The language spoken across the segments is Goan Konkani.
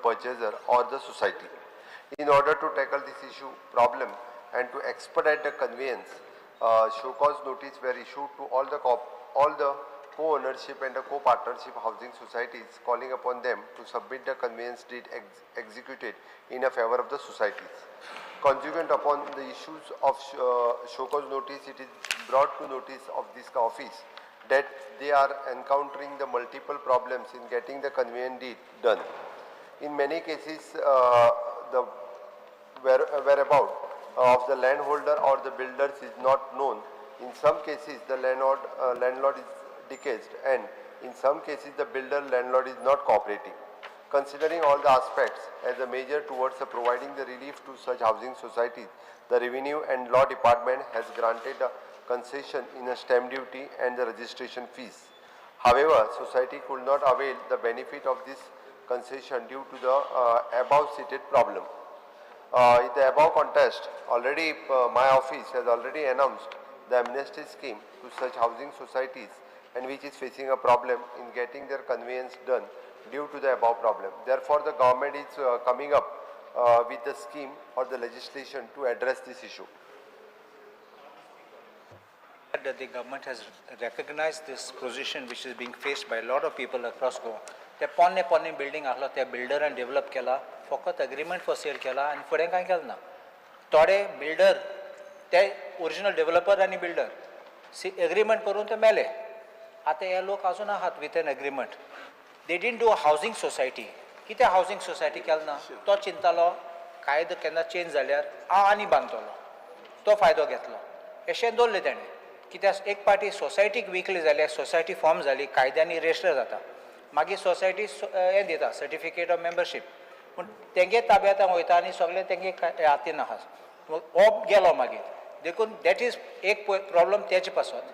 purchaser or the society. In order to tackle this issue problem and to expedite the conveyance, show cause notice were issued to all the co-ownership and the co-partnership housing societies, calling upon them to submit the conveyance deed executed in a favor of the societies. Consequent upon the issues of show cause notice, it is brought to notice of this office that they are encountering the multiple problems in getting the conveyance deed done. In many cases, the whereabout of the landholder or the builders is not known. In some cases, the landlord is deceased, and in some cases, the builder landlord is not cooperating. Considering all the aspects as a measure towards the providing the relief to such housing societies, the Revenue and Law Department has granted a concession in a stamp duty and the registration fees. However, society could not avail the benefit of this concession due to the above cited problem. In the above context, already my office has already announced the amnesty scheme to such housing societies and which is facing a problem in getting their conveyance done due to the above problem. Therefore, the government is coming up with the scheme or the legislation to address this issue. That the government has recognized this position which is being faced by a lot of people across Goa. ते पोन्ने पोन्ने बिल्डींग आसलो, ते बिल्डरान डेव्हलप केला, फकत अग्रीमेंट फॉर सेल केला आनी फुडें कांय केलें ना. थोडे बिल्डर, ते ओरिजिनल डेव्हलपर आनी बिल्डर सी एग्रीमेंट करून ते मेले. आतां हे लोक अजून आहात with an agreement. They didn't do a housing society. कितें हावजींग सोसायटी केलें ना. तो चिंतालो, कायदो केन्ना चेंज जाल्यार हांव आनी बांदतलो. तो फायदो घेतलो, अशें दवरलें तेणें. कित्याक एक पाटी सोसायटीक विकली जाल्यार सोसायटी फॉर्म जाली, कायद्यांनी रजिस्टर जाता, मागीर सोसायटी हें दिता, सर्टिफिकेट ऑफ मेंबरशीप. पूण तेंगे ताब्यांत वयता आनी सगळें तेंगे हातीन आहा. हो गेलो मागीर. देखून that is एक प्रॉब्लम तेजे पासत.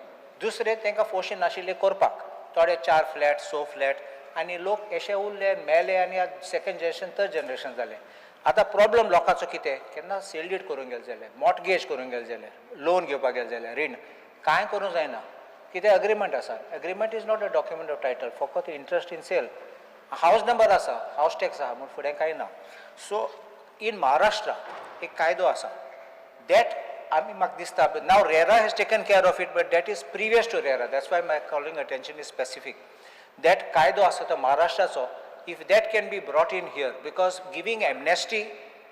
दुसरें, तांकां फोर्शन नाशिल्लें करपाक. थोडे चार फ्लॅट, स फ्लॅट आनी लोक अशे उरले, मेले आनी सेकंड जनरेशन, थर्ड जनरेशन जालें. आतां प्रॉब्लम लोकांचो कितें, केन्ना सेल डीड करूंक गेले जाल्यार, मॉर्टगेज करूंक गेले जाल्यार, लोन घेवपाक गेले जाल्यार, रीण कांय करूंक जायना. कितें अग्रीमेंट आसा. Agreement is not a document of title. फकत interest in sale, house number आसा, हावस टॅक्स आहा, म्हूण फुडें कांय ना. सो इन महाराष्ट्रा एक कायदो आसा that आमी म्हाका दिसता now RERA has taken care of it, but that is previous to RERA. That's why my calling attention is specific, that कायदो आसा तो महाराष्ट्राचो, if that can be brought in here, because giving amnesty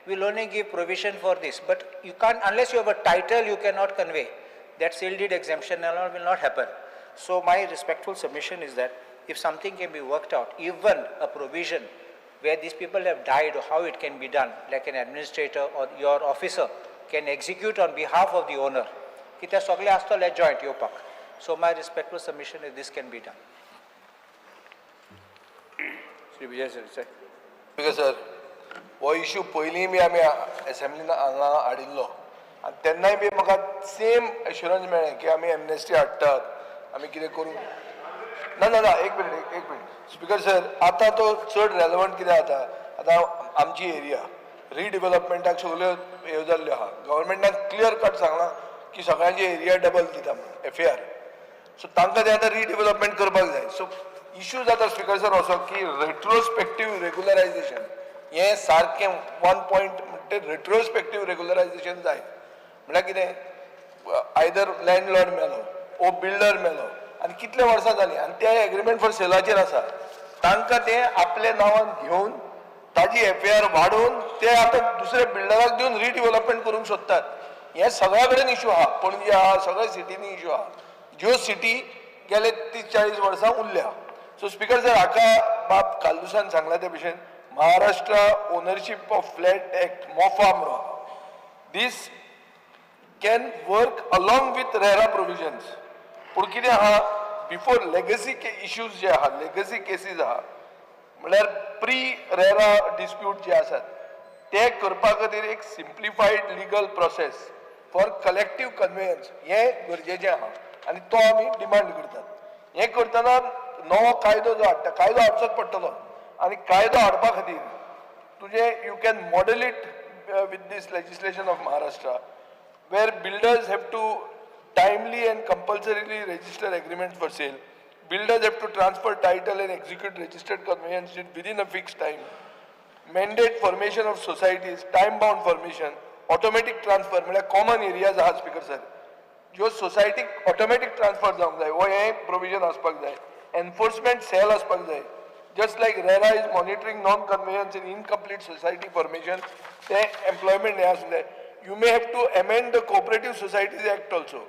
will only give provision for this, but you can't, unless you have a title, you cannot convey. That sale deed exemption and all will not happen. So my respectful submission is that if something can be worked out, even a provision where these people have died or how it can be done, like an administrator or your officer can execute on behalf of the owner. कित्याक सगळे आसतले जॉयंट येवपाक. So my respectful submission is this can be done. Shri Vijay Sardesai. Speaker sir, हो इशू पयलीं बी आमी एसेंब्लीन हांगा हाडिल्लो आनी तेन्नाय बी म्हाका सेम एश्युरन्स मेळ्ळें की आमी एमनेस्टी हाडटात, आमी कितें करूं. ना ना ना, एक मिनट, एक मिनट स्पीकर सर. आतां तो चड रेलेवंट कितें जाता, आतां आमची एरिया रिडिवेलपमेंटाक सगल्यो ह्यो जाल्ल्यो आहा. गव्हर्मेंटान क्लियर कट सांगलां की सगळ्यांची एरिया डबल दिता म्हणून, एफ ए आर. सो तांकां तें आतां रिडिवेलपमेंट करपाक जाय. सो इशू जाता स्पीकर सर असो की रेट्रोस्पेक्टीव रेगुलरायझेशन हें सारकें वन पॉयंट म्हणटे. रेट्रोस्पेक्टीव रेगुलरायझेशन जाय म्हळ्यार कितें, आयदर लँडलॉर्ड मेलो ओ बिल्डर मेलो आनी कितले वर्सां जालीं आनी ते एग्रीमेंट फॉर सेलाचेर आसा, तांकां ते आपल्या नांवान घेवन ताजी एफ ए आर वाडोवन ते आतां दुसऱ्या बिल्डराक दिवन रिडिवेलपमेंट करूंक सोदतात. हें सगळ्या कडेन इशू आहा. पणजे आहा, सगळ्या सिटींनी इशू आहा, ज्यो सिटी गेले 30-40 वर्सां उरल्या. सो स्पीकर सर, हाका बाब कालदुसान सांगला ते भशेन Maharashtra Ownership of Flat Act, MOFA म्हणून, this can work along with RERA provisions. पूण कितें आहा, बिफोर लेगसी इश्यूज जे आहा, लेगसी केसीस आहा, म्हणल्यार प्री रेरा डिस्प्यूट जे आसात, ते करपा खातीर एक simplified legal process for collective conveyance हें गरजेचें आहा आनी तो आमी डिमांड करतात. हें करतना नवो कायदो जो हाडटा, कायदो हाडचोच पडटलो आनी कायदो हाडपा खातीर तुजें you can model it with this legislation of Maharashtra, where builders have to timely and compulsorily register agreements for sale. Builders have to transfer title and execute registered conveyance deed within a fixed time. Mandate formation of societies, time bound formation, automatic transfer म्हळ्यार कॉमन एरियाज आहा स्पीकर सर, ज्यो सोसायटीक ऑटोमॅटीक ट्रान्सफर जावंक जाय, हो हें प्रोविजन आसपाक जाय. एनफोर्समेंट सेल आसपाक जाय, just like RERA is monitoring non conveyance in incomplete society formation, तें एम्प्लॉयमेंट हें आसूंक जाय. You may have to amend the Cooperative Societies Act also,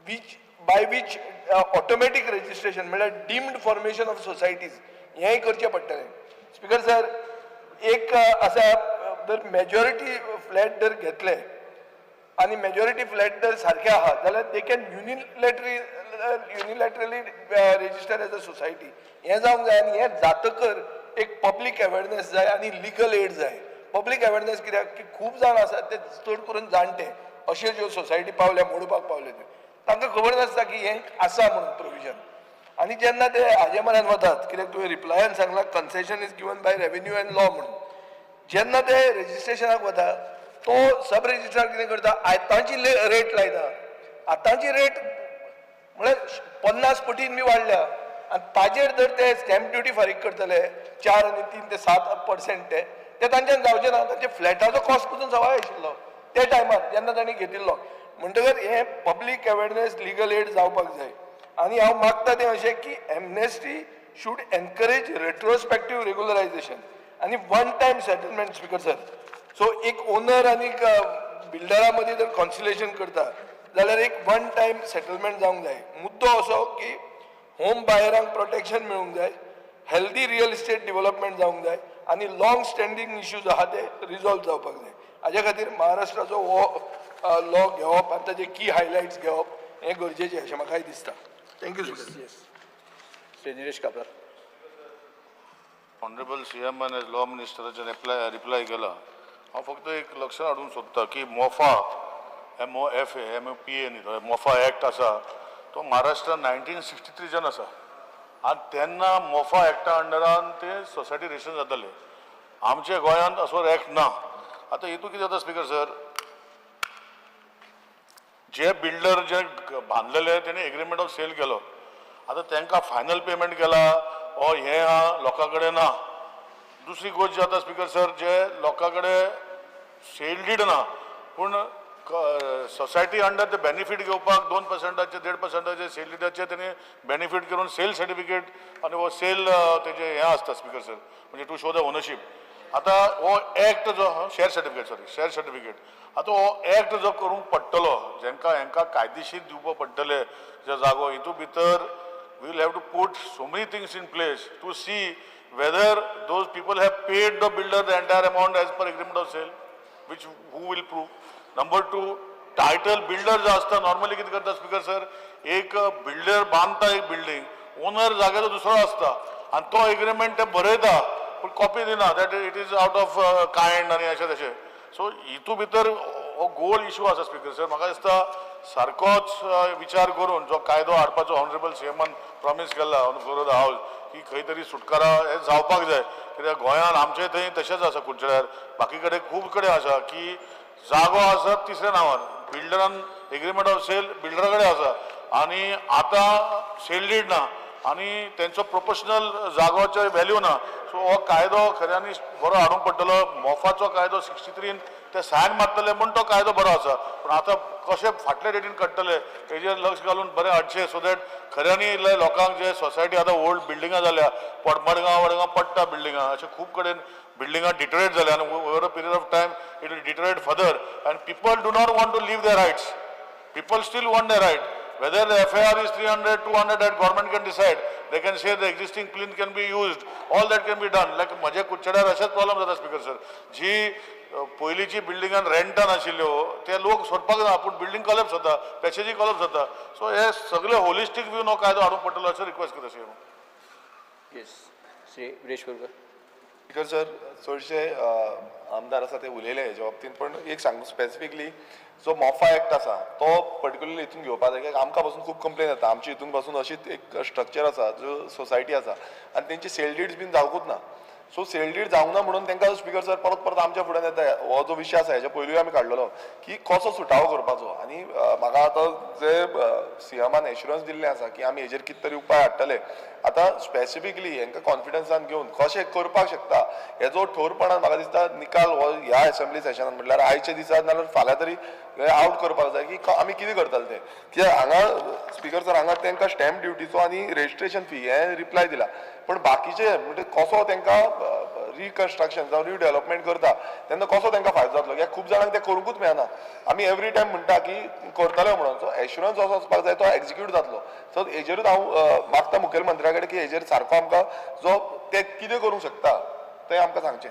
which by which automatic registration म्हळ्यार डिम्ड फॉर्मेशन ऑफ सोसायटीज हेंय करचें पडटलें. स्पीकर सर, एक आसा, जर मेजॉरिटी फ्लॅट जर घेतले आनी मेजॉरिटी फ्लॅट जर सारके आहा जाल्यार they can unilaterally register as a society. हें जावंक जाय आनी हें जातकर एक पब्लीक अवेरनेस जाय आनी लिगल एड जाय. पब्लीक अवेरनेस कित्याक की खूब जाण आसात ते चड करून जाणटे, अश्यो ज्यो सोसायटी पावल्या, मोडपाक पावले, त्यो तांकां खबर नासता की हें आसा म्हणून प्रोविजन. आनी जेन्ना ते हाजे म्हऱ्यान वतात, कित्याक तुवें रिप्लायान सांगला concession is given by revenue and law म्हणून, जेन्ना ते रजिस्ट्रेशनाक वता तो सब रजिस्ट्रार कितें करता, आतांची रेट लायता. आतांची रेट म्हळ्यार 50 पटीन बी वाडल्या आनी ताजेर जर ते स्टॅम्प ड्युटी फारीक करतले 4 आनी 3 ते 7%, ते ते तांच्यान जावचें ना. तांचे फ्लॅटाचो कॉस्ट पसून सवाय आशिल्लो ते टायमार जेन्ना तांणी घेतिल्लो. म्हणटकर हें पब्लीक अवेरनेस, लिगल एड जावपाक जाय. आनी हांव मागता तें अशें की amnesty should encourage retrospective regularization आनी one time settlement, Speaker sir. So एक ओनर आनी बिल्डरा मदीं जर कॉन्सिलेशन करता जाल्यार एक वन टायम सेटलमेंट जावंक जाय. मुद्दो असो की होम बायरांक प्रोटेक्शन मेळूंक जाय, हेल्दी रियल इस्टेट डेव्हलपमेंट जावंक जाय आनी लॉंग स्टँडींग इश्यूज आहा ते रिजॉल्व जावपाक जाय. हाज्या खातीर महाराष्ट्राचो हो लॉ घेवप आनी ताजे की हायलायट्स घेवप हें गरजेचें अशें म्हाकाय दिसता. Thank you, sir. Yes, Shri Nilesh Cabral. Honourable सीएमान एज लॉ मिनिस्टराचेर रिप्लाय रिप्लाय केला. हांव फक्त एक लक्षात हाडूंक सोदता की मोफा, MOFA, MOPA न्ही, मोफा एक्ट आसा तो महाराष्ट्रान 1963च्यान आसा आनी तेन्ना मोफा एक्टा अंडरान ते सोसायटी रजिस्टर जाताले. आमच्या गोंयांत असो एक्ट ना. आतां हितून कितें जाता स्पीकर सर, जे बिल्डर जे बांदलेले तेणी एग्रीमेंट ऑफ सेल केलो. आतां तांकां फायनल पेमेंट केला ओ हें आहा लोकां कडेन ना. दुसरी गोश्ट जी जाता स्पीकर सर, जे लोकां कडेन सेल did ना पूण सोसायटी अंडर ते बेनिफीट घेवपाक 2 पर्संटाचे, 1.5 पर्संटाचे सेल डिडाचे तेणी बेनिफीट करून सेल सर्टिफिकेट आनी हो सेल तेजे हें आसता स्पीकर सर, म्हणजे टू शो the ownership. आतां हो एक्ट जो share certificate, sorry, share certificate, आतां हो एक्ट जो करूंक पडटलो, जेंका हेंकां कायदेशीर दिवपा पडटले जे जागो, हितून भितर we will have to put so many things in place to see whether those people have paid the builder the entire amount as per agreement of sale, which who will prove? Number two, title builder जो आसता, नॉर्मली कितें करता स्पीकर सर, एक बिल्डर बांदता एक बिल्डींग, ओनर जाग्याचो दुसरो आसता आनी तो एग्रीमेंट ते बरयता पूण कॉपी दिना, that it is out of kind आनी अशें तशें. सो हितू भितर हो गोल इशू आसा स्पीकर सर. म्हाका दिसता सारकोच विचार करून जो कायदो हाडपाचो ऑनरेबल सीएमान प्रॉमीस केला on floor of the house की खंय तरी सुटकारा हे जावपाक जाय, कित्याक गोंयांत आमचे थंय तशेंच आसा कुडचड्यार, बाकी कडेन खूब कडेन आसा की जागो आसा तिसऱ्या नांवार, बिल्डरान एग्रीमेंट ऑफ सेल बिल्डरा कडेन आसा आनी आतां सेल did ना आनी तेंचो प्रोपोर्शनल जागोचो व्हॅल्यू ना. सो हो कायदो खऱ्यांनी बरो हाडूंक पडटलो. मोफाचो कायदो 63न ते सायन मारतले म्हूण तो कायदो बरो आसा, पूण आतां कशें फाटले डेटीन काडटले तेजेर लक्ष घालून बरें हाडचें, सो that खऱ्यांनी लोकांक जे सोसायटी आतां ओल्ड बिल्डिंगां जाल्या, मडगांव वडगांव पडटा बिल्डिंगां, अशें खूब कडेन बिल्डिंगां डिटोरेट जाल्या आनी over a period of time it will deteriorate further and people do not want to leave their rights. People still want their right. Whether the FAR is 300, 200, that government can decide. They can say the existing plinth can be used. All that can be done. Like म्हजे कुडचड्यार अशेंच प्रॉब्लम जाता स्पीकर सर, जी पयलींची बिल्डिंगान रेंटान आशिल्ल्यो ते लोक सोडपाक ना, पूण बिल्डींग कॉलेप्स जाता, पॅसेजी कॉलेप्स जाता. सो हे सगळे होलिस्टीक व्यू हो कायदो हाडूंक पडटलो अशें रिक्वेस्ट करता सीएम. येस, श्री विरेश बोरकर. स्पीकर सर, चडशे आमदार आसा ते उलयले हेच्या बाबतींत, पण एक सांगू, स्पेसिफिकली जो मोफा एक्ट आसा तो पर्टिक्युलरली हितून घेवपा जाय, कित्याक आमकां पासून खूब कंप्लेन येता. आमच्या हितून पासून अशीच एक स्ट्रक्चर आसा, जो सोसायटी आसा आनी तेंची सेल डीड्स बीन जावकूच ना. सो सेल did जावंक ना म्हणून तांकां स्पीकर सर परत परत आमच्या फुड्यान येता. हो जो विशय आसा हेच्या पयलूय आमी काडलेलो की कसो सुटावो करपाचो. आनी म्हाका आतां जे सीएमान एश्युरन्स दिल्लें आसा की आमी हेजेर कितें तरी उपाय हाडटले, आतां स्पेसिफिकली हेंकां कॉन्फिडन्सान घेवन कशें करपाक शकता हेजो ठोरपणान म्हाका दिसता निकाल हो ह्या एसेंब्ली सेशनान म्हटल्यार आयच्या दिसा नाल्यार फाल्यां तरी आवट करपाक जाय की आमी कितें करतले ते. कित्याक हांगा स्पीकर सर हांगा तांकां स्टॅम्प ड्युटीचो आनी रजिस्ट्रेशन फी हें रिप्लाय दिला, पण बाकीचे म्हणजे कसो तांकां रिकन्स्ट्रक्शन जावं रिडेवलपमेंट करता तेन्ना कसो तांकां फायदो जातलो, कित्याक खूब जाणांक तें करूंकूच मेळना. आमी एवरी टायम म्हणटा की करतले म्हणून, सो एश्युरन्स असो आसपाक जाय तो एक्जिक्यूट जातलो. सो हेजेरूच हांव मागता मुखेलमंत्र्या कडेन की हेजेर सारको आमकां जो ते कितें करूंक शकता तें आमकां सांगचें.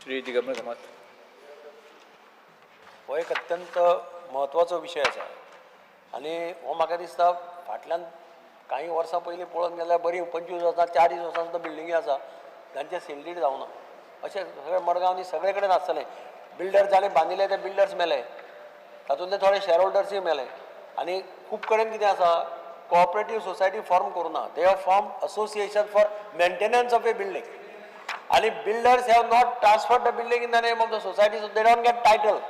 श्री दिगंबर कामत. हो एक अत्यंत म्हत्वाचो विशय आसा आनी हो म्हाका दिसता फाटल्यान कांय वर्सां पयलीं पळोवन गेल्यार बरीं 25 वर्सां 40 वर्सां सुद्दां बिल्डिंगी आसा तांचे सेल did जावना. अशें सगळे मडगांव सगळे कडेन आसतलें. बिल्डर जाणें बांदिल्ले ते बिल्डर्स मेले, तातूंतले थोडे शेअर होल्डर्सूय मेले. आनी खूब कडेन कितें आसा, कोऑपरेटीव सोसायटी फॉर्म करूना, they have form association for maintenance of a building. आनी builders have not transferred the building in the name of the society, so they don't get title.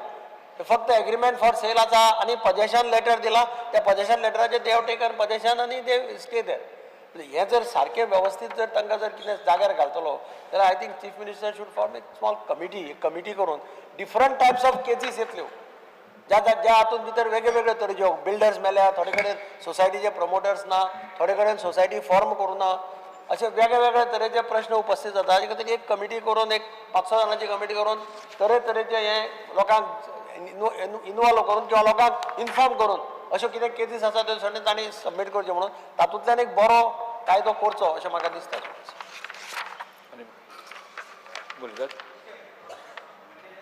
फक्त एग्रीमेंट फॉर सेल आसा आनी पजेशन लेटर दिला, त्या possession लेटराचेर they have taken possession आनी they stay there. हें जर सारकें वेवस्थीत जर तांकां जर कितें जाग्यार घालतलो जाल्यार I think chief minister should form एक स्मॉल कमिटी. एक कमिटी करून डिफरंट टायप्स ऑफ केसीस येतल्यो, ज्या ज्या हातूंत भितर वेगळे वेगळे तरेच्यो बिल्डर्स मेल्या, थोडे कडेन सोसायटीचे प्रमोटर्स ना, थोडे कडेन सोसायटी फॉर्म करूं ना, अशे वेगळे वेगळे तरेचे प्रश्न उपस्थित जाता. हाजे खातीर एक कमिटी करून, एक 5-6 जाणांची कमिटी करून तरेतरेचे हे लोकांक इनवॉल्व करून किंवा लोकांक इन्फॉर्म करून अश्यो कितें केसीस आसा त्यो सगळें तांणी सबमीट करच्यो म्हणून तातूंतल्यान एक बरो कायदो करचो अशें म्हाका दिसता. बोलतात.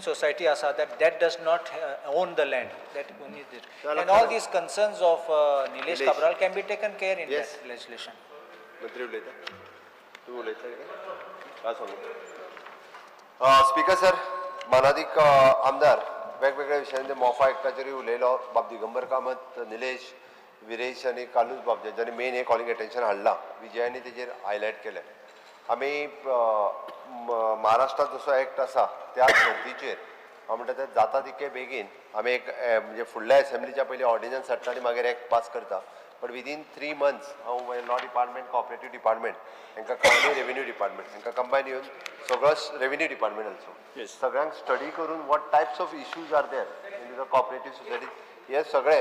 Society asa that does not own the land, that only this. And all these concerns of Nilesh Nilesh. Cabral can be taken care in Yes. that legislation. मंत्री उलयता, तूं उलयता काय सांगू? स्पीकर सर, मानादीक आमदार वेगवेगळ्या विशयांचेर मोफा एक्टाचेरूय उलयलो बाब दिगंबर कामत, निलेश, विरेश आनी कार्लूस बाब, जेंच्यांनी मेन हें कॉलिंग एटेन्शन हाडलां, विजयांनी तेजेर हायलायट केलें. आमी महाराष्ट्रांत जसो एक्ट आसा त्याच धर्तीचेर हांव म्हणटा ते जाता तितके बेगीन आमी एक म्हणजे फुडल्या एसेंब्लीच्या पयलीं ऑर्डिनन्स हाडटा आनी मागीर एक्ट पास करता. बट विदीन 3 मंथ्स हांव लॉ डिपार्टमेंट, कॉपरेटीव डिपार्टमेंट हांकां आनी रेवेन्यू डिपार्टमेंट हांकां कंबायन येवन सगळो रेवेन्यू डिपार्टमेंट ऑल्सो सगळ्यांक स्टडी करून what types of issues are there in the cooperative society हे सगळे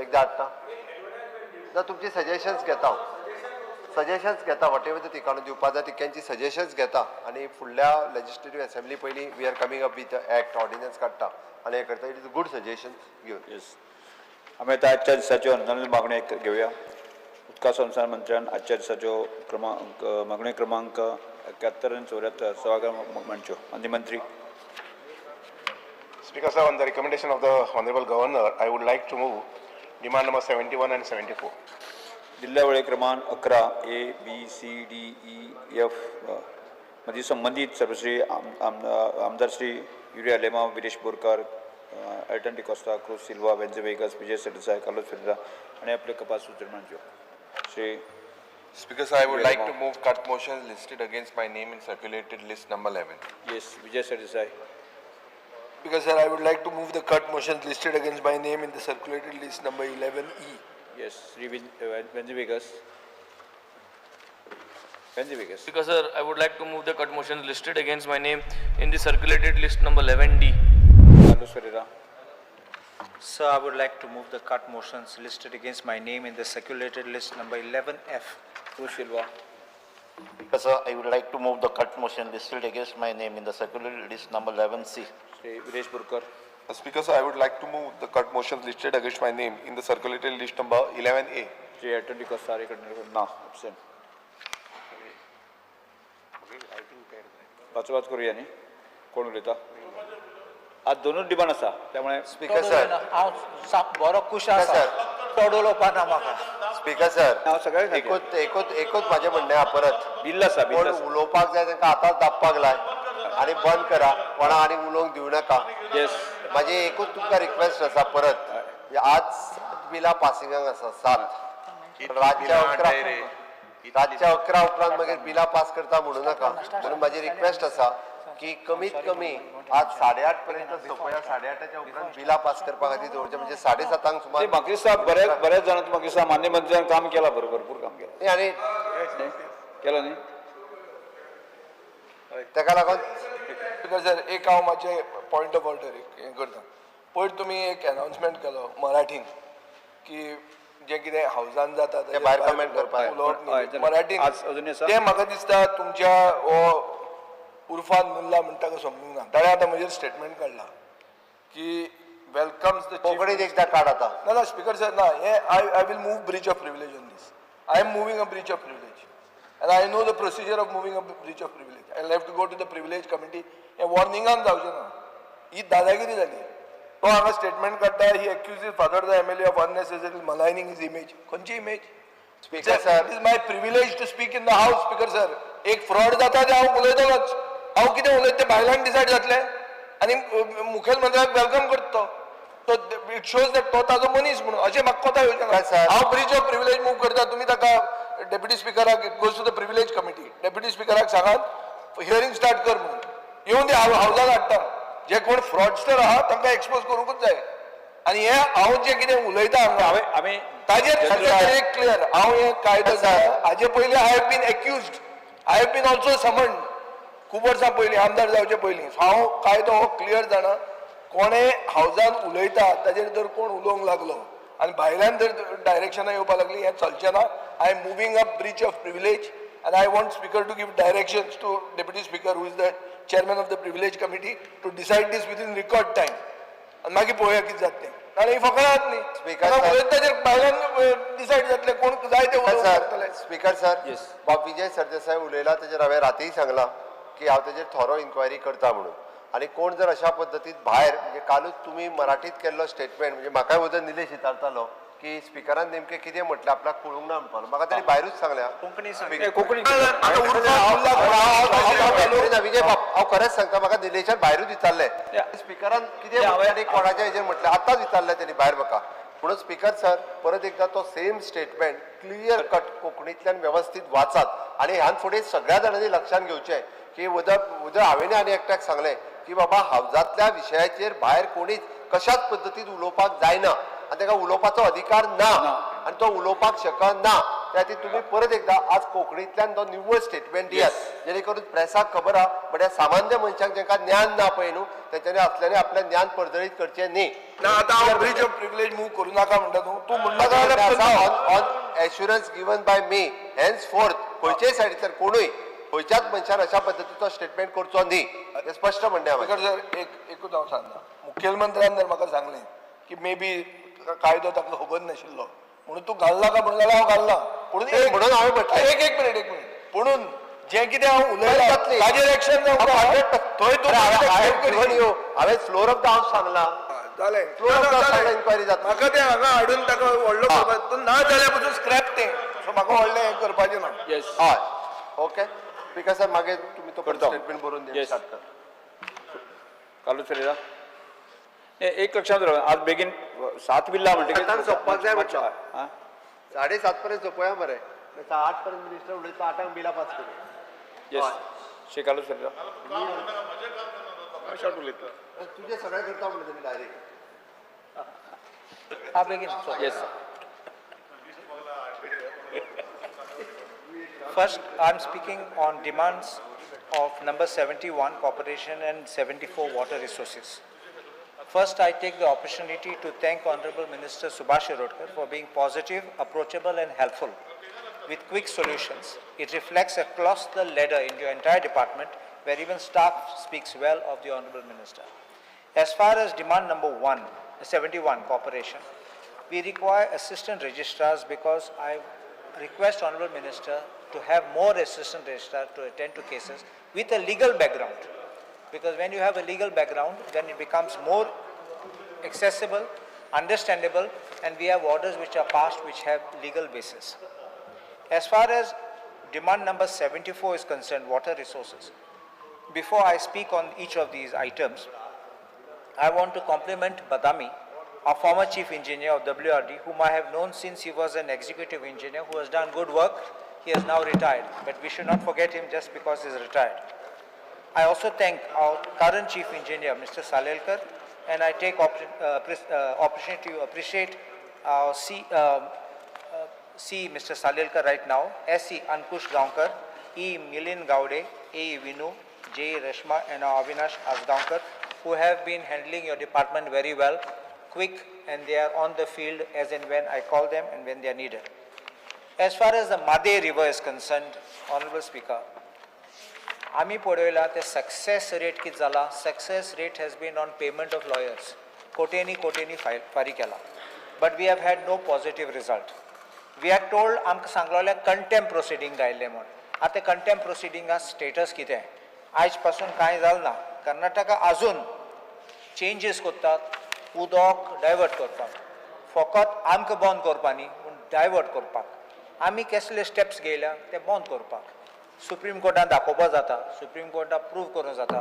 एकदां हाडटा. ना, तुमची सजेशन्स घेता हांव, सजेशन्स घेता, what ever तिकाणू दिवपा जाय तितक्यांची सजेशन्स घेता आनी फुडल्या लेजिस्लेटीव असेंब्ली पयलीं we are coming up with act, ordinance काडटा आनी हें करता. It is good suggestion घेवन. येस, आमी आतां आजच्या दिसाच्यो अनुदान मागण्यो एक घेवया. उदका संसार मंत्र्यान आजच्या दिसाच्यो क्रमांक मागण्यो क्रमांक 71 आनी 74 सभाघर मांडच्यो. माननीय मंत्री. Speaker sir, on the recommendation of the Honorable Governor, I would like to move demand number 71 and 74. दिल्ल्या वेळे क्रमांक 11 A B C D E F मदीं संबंदीत सर्वश्री आमदार श्री युरी आलेमांव, विरेश बोरकार, एल्टन डिकोस्टा, क्रूज सिल्वा, वेंझी वेगस, विजय सरदेसाय, कार्लोस फेरेरा आनी आपले कपास सूचना मांडच्यो. Shri Speaker sir, I would like to move cut motions listed against my name in circulated list number 11. Yes, Vijay Sardesai. Speaker sir, I would like to move the cut motions listed against my name in the circulated list number 11E. Yes, Shri Venzy Vegas. Venzy Vegas. Speaker sir, I would like to move the cut motions listed against my name in the circulated list number 11D. Carlos Ferreira. Sir, I would like to move the cut motions listed against my name in the circulated list number 11F. Cruz Silva. Speaker sir, I would like to move the cut motion listed against my name in the circular list number 11C. Shri Viresh Borkar. Speaker sir, I would like to move the cut motions listed against my name in the circulated list number 11A. Shri Elton D'Costa ना, absent. वाचवाच करूया न्ही. कोण उलयता? आज दोनूच डिमांड आसा त्यामुळे. स्पीकर सर, हांव बरो खूश आसा, चड उलोवपा ना म्हाका. स्पीकर सर, हांव सगळ्यांक सांगता. एकूच एकूच एकूच म्हाजें म्हणणें आहा परत, बिल्ल आसा, बिल्ल कोण आसा. उलोवपाक जाय तांकां आतांच दाबपाक लाय आनी बंद करा, कोणा आनी उलोवंक दिवं नाका. येस. म्हाजी एकूच तुमकां रिक्वेस्ट आसा परत, आज 7 बिलां पासिंगाक आसा, 7 रातच्या 11. रे. रातच्या 11 उपरांत मागीर बिलां पास करता म्हणू नाका. म्हणून म्हाजी रिक्वेस्ट आसा की कमीत कमी आज 8:30 पर्यंत सोंपोया. 8:30च्या उपरांत बिलां पास करपा खातीर दवरचें, म्हणजे 7:30 सुमार. म्हाका दिसता बऱ्याच बऱ्याच जाणांक म्हाका दिसता मान्य मंत्र्यान काम केलां, बरोबर, भरपूर काम केलां. आनी केलां न्ही ताका लागून स्पीकर सर, एक हांव मातशें पॉयंट ऑफ ऑर्डर एक हें करता. पयर तुमी एक अनावन्समेंट केलो मराठीन की जें कितें हावजान जाता ते भायर comment करपाक. उलोवप न्ही मराठीन. आज अजून आसा? तें म्हाका दिसता तुमच्या हो उर्फान मुल्ला म्हणटा तो समजूंक ना. ताणें आतां म्हजेर स्टेटमेंट काडला की वेलकम्स the कोंकणीत एकदां काड आतां. ना ना स्पीकर सर, ना, हे I will move breach of privilege on this. I am moving a breach of privilege and I know the procedure of moving a breach of privilege. I have to go to the privilege committee. हें वॉर्निंगान जावचें ना, ही दादागिरी जाली. तो हांगा स्टेटमेंट काडटा, he accuses father the MLA of unnecessary maligning his image. खंयची image? Speaker sir, it is my privilege to speak in the house. Speaker sir, एक फ्रॉड जाता तें हांव उलयतलोच. हांव कितें उलयता तें भायल्यान डिसायड जातलें आनी मुखेलमंत्र्याक welcome करता तो. It shows that तो ताजो मनीस म्हणून अशें म्हाका कोता येवचें ना. हांव ब्रीच ऑफ प्रिविलेज मूव करता. तुमी ताका डेप्युटी स्पिकराक, it goes to the privilege committee, deputy स्पिकराक सांगात हियरींग स्टार्ट कर म्हणून. येवन ते हावजान हाडटा. जे कोण फ्रॉडस्टर आहा तांकां एक्सपोज करूंकूच जाय. आनी हें हांव जें कितें उलयता हांगा आमी ताजेर एक क्लियर, हांव हें कायदो हाजे पयलीं I have been accused, I have been also summoned खूब वर्सां पयलीं, आमदार जावचे पयलीं. हांव कायदो हो क्लियर जाणा. कोणें हावजान उलयता ताजेर जर कोण उलोवंक लागलो आनी भायल्यान जर डायरेक्शनां येवपाक लागली, हें चलचें ना. I am moving up breach of privilege and I want speaker to give directions to deputy speaker who is the chairman of the privilege committee to decide this within record time. आनी मागीर पळोवया कितें जाता तें. नाजाल्यार ही फकणात न्ही, उलयता ताजेर भायल्यान डिसायड जातलें, कोण जाय ते उलोवंक शकतले. स्पीकर सर, बाब विजय सरदेसाय उलयला तेजेर हांवें रातीय सांगलां की हांव तेजेर थोरो इन्क्वायरी करता म्हणून. आनी कोण जर अशा पद्दतीन भायर, म्हणजे कालूच तुमी मराठीत केल्लो स्टेटमेंट, म्हणजे म्हाकाय वचून निलेश विचारतालो की स्पिकरान नेमकें कितें म्हटलें आपल्याक कळूंक ना म्हणपाक. म्हाका ताणें भायरूच सांगल्या कोंकणी. कोंकणी. विजय बाब, हांव खरेंच सांगता, म्हाका निलेशान भायरूच विचारलें स्पिकरान कितें म्हटलें आनी कोणाच्या हेजेर म्हटलें, आतांच विचारलें तेणी भायर म्हाका. म्हणून स्पीकर सर, परत एकदां तो सेम स्टेटमेंट क्लियर कट कोंकणींतल्यान वेवस्थीत वाचात. आनी ह्यान फुडें सगळ्या जाणांनी लक्षांत घेवचें की उदक उदक हांवें आनी एकट्याक सांगलें की बाबा हावजांतल्या विशयाचेर भायर कोणीच कशाच पद्दतीन उलोवपाक जायना आनी ताका उलोवपाचो अधिकार ना आनी तो उलोवपाक शकना. त्या खातीर तुमी परत एकदां आज कोंकणींतल्यान तो निव्वळ स्टेटमेंट दियात, जेणे करून प्रेसाक खबर आहा, बट ह्या सामान्य मनशांक जांकां ज्ञान ना पळय न्हू, तेंच्यांनी असल्यांनी आपलें ज्ञान पर्जळीत करचें न्ही. ना, आतां हांव ब्रीच ऑफ प्रिविलेज मूव करूं नाका म्हणटा तूं, तूं म्हणटा जाल्यार on assurance given by me, henceforth खंयचेय सायडींतल्यान कोणूय खंयच्याच मनशान अशा पद्दतीचो स्टेटमेंट करचो न्ही, हें स्पश्ट म्हणणें हांवें. स्पीकर सर, एक एकूच हांव सांगता, मुखेलमंत्र्यान जर म्हाका सांगलें की मे बी कायदो ताका खबर नाशिल्लो म्हणून तूं घालनाका म्हणून जाल्यार हांव घालना. पूण एक म्हणून हांवें म्हटलें, एक एक मिनिट, एक मिनिट, पुणून जें कितें हांव उलयलां ताजेर एक्शन जावंक थंय तूं हांवें फ्लोर ऑफ the house सांगलां. जालें, फ्लोर ऑफ the house सांगलां, इन्क्वायरी जाता. म्हाका तें हांगा हाडून ताका व्हडलो करपाक ना जाल्यार पसून स्क्रॅप तें. सो म्हाका व्हडलें हें करपाचें ना. हय, ओके स्पीकर सर, मागीर तुमी तो स्टेटमेंट बरोवन दिया, स्टार्ट कर. कार्लूस फेरेरा, एक लक्षांत दवर, आज बेगीन 7 बिल्ला म्हणटकीर सोंपपाक जाय म्हटलं. 7:30 पर्यंत सोंपोया मरे, 8 पर्यंत मिनिस्टर उलयता, 8 बिलां पास करूं. येस, श्री कार्लूस फेरेरा. तुजें सगळें करता म्हणलें तेणी डायरेक्ट. हा, बेगीन. Yes. First, I am speaking on demands of number 71 Corporation and 74 Water Resources. First, I take the opportunity to thank Honorable Minister Subhash Shirodkar for being positive, approachable and helpful with quick solutions. It reflects across the ladder in your entire department, where even staff speaks well of the Honorable Minister. As far as demand number 71 Corporation, we require assistant registrars because I request Honorable Minister to have more assistant registrar to attend to cases with a legal background. Because when you have a legal background, then it becomes more accessible, understandable, and we have orders which are passed which have legal basis. As far as demand number 74 is concerned, water resources, before I speak on each of these items, I want to compliment Badami, our former chief engineer of WRD, whom I have known since he was an executive engineer who has done good work. He has now retired, but we should not forget him just because he is retired. I also thank our current Chief Engineer, Mr. Salelkar, and I take opportunity to appreciate our C Mr. Salelkar right now, S.C. Ankush Gaonkar, E. Milin Gaude, A. Vinu, J. Reshma, and our Avinash Asgaonkar, who have been handling your department very well, quick, and they are on the field as and when I call them and when they are needed. As far as the Mhadei River is concerned, Honorable Speaker, आमी पळयला ते सक्सेस रेट कितें जाला. Success rate has been on payment of lawyers. कोट्यांनी कोट्यांनी फारीक केला, but we have had no positive result. We are told, आमकां सांगलोलें कंटेम्प प्रोसिडींग आयिल्लें म्हूण. आतां कंटेम्प प्रोसिडिंगा स्टेटस कितें आयज पासून कांय जालें ना. कर्नाटका आजून चेंजीस करतात उदक डायवर्ट करपाक, फकत आमकां बंद करपा न्ही पूण डायवर्ट करपाक. आमी कसले स्टेप्स घेयल्या ते बंद करपाक सुप्रीम कोर्टान दाखोवपा जाता, सुप्रीम कोर्टान प्रूव करूंक जाता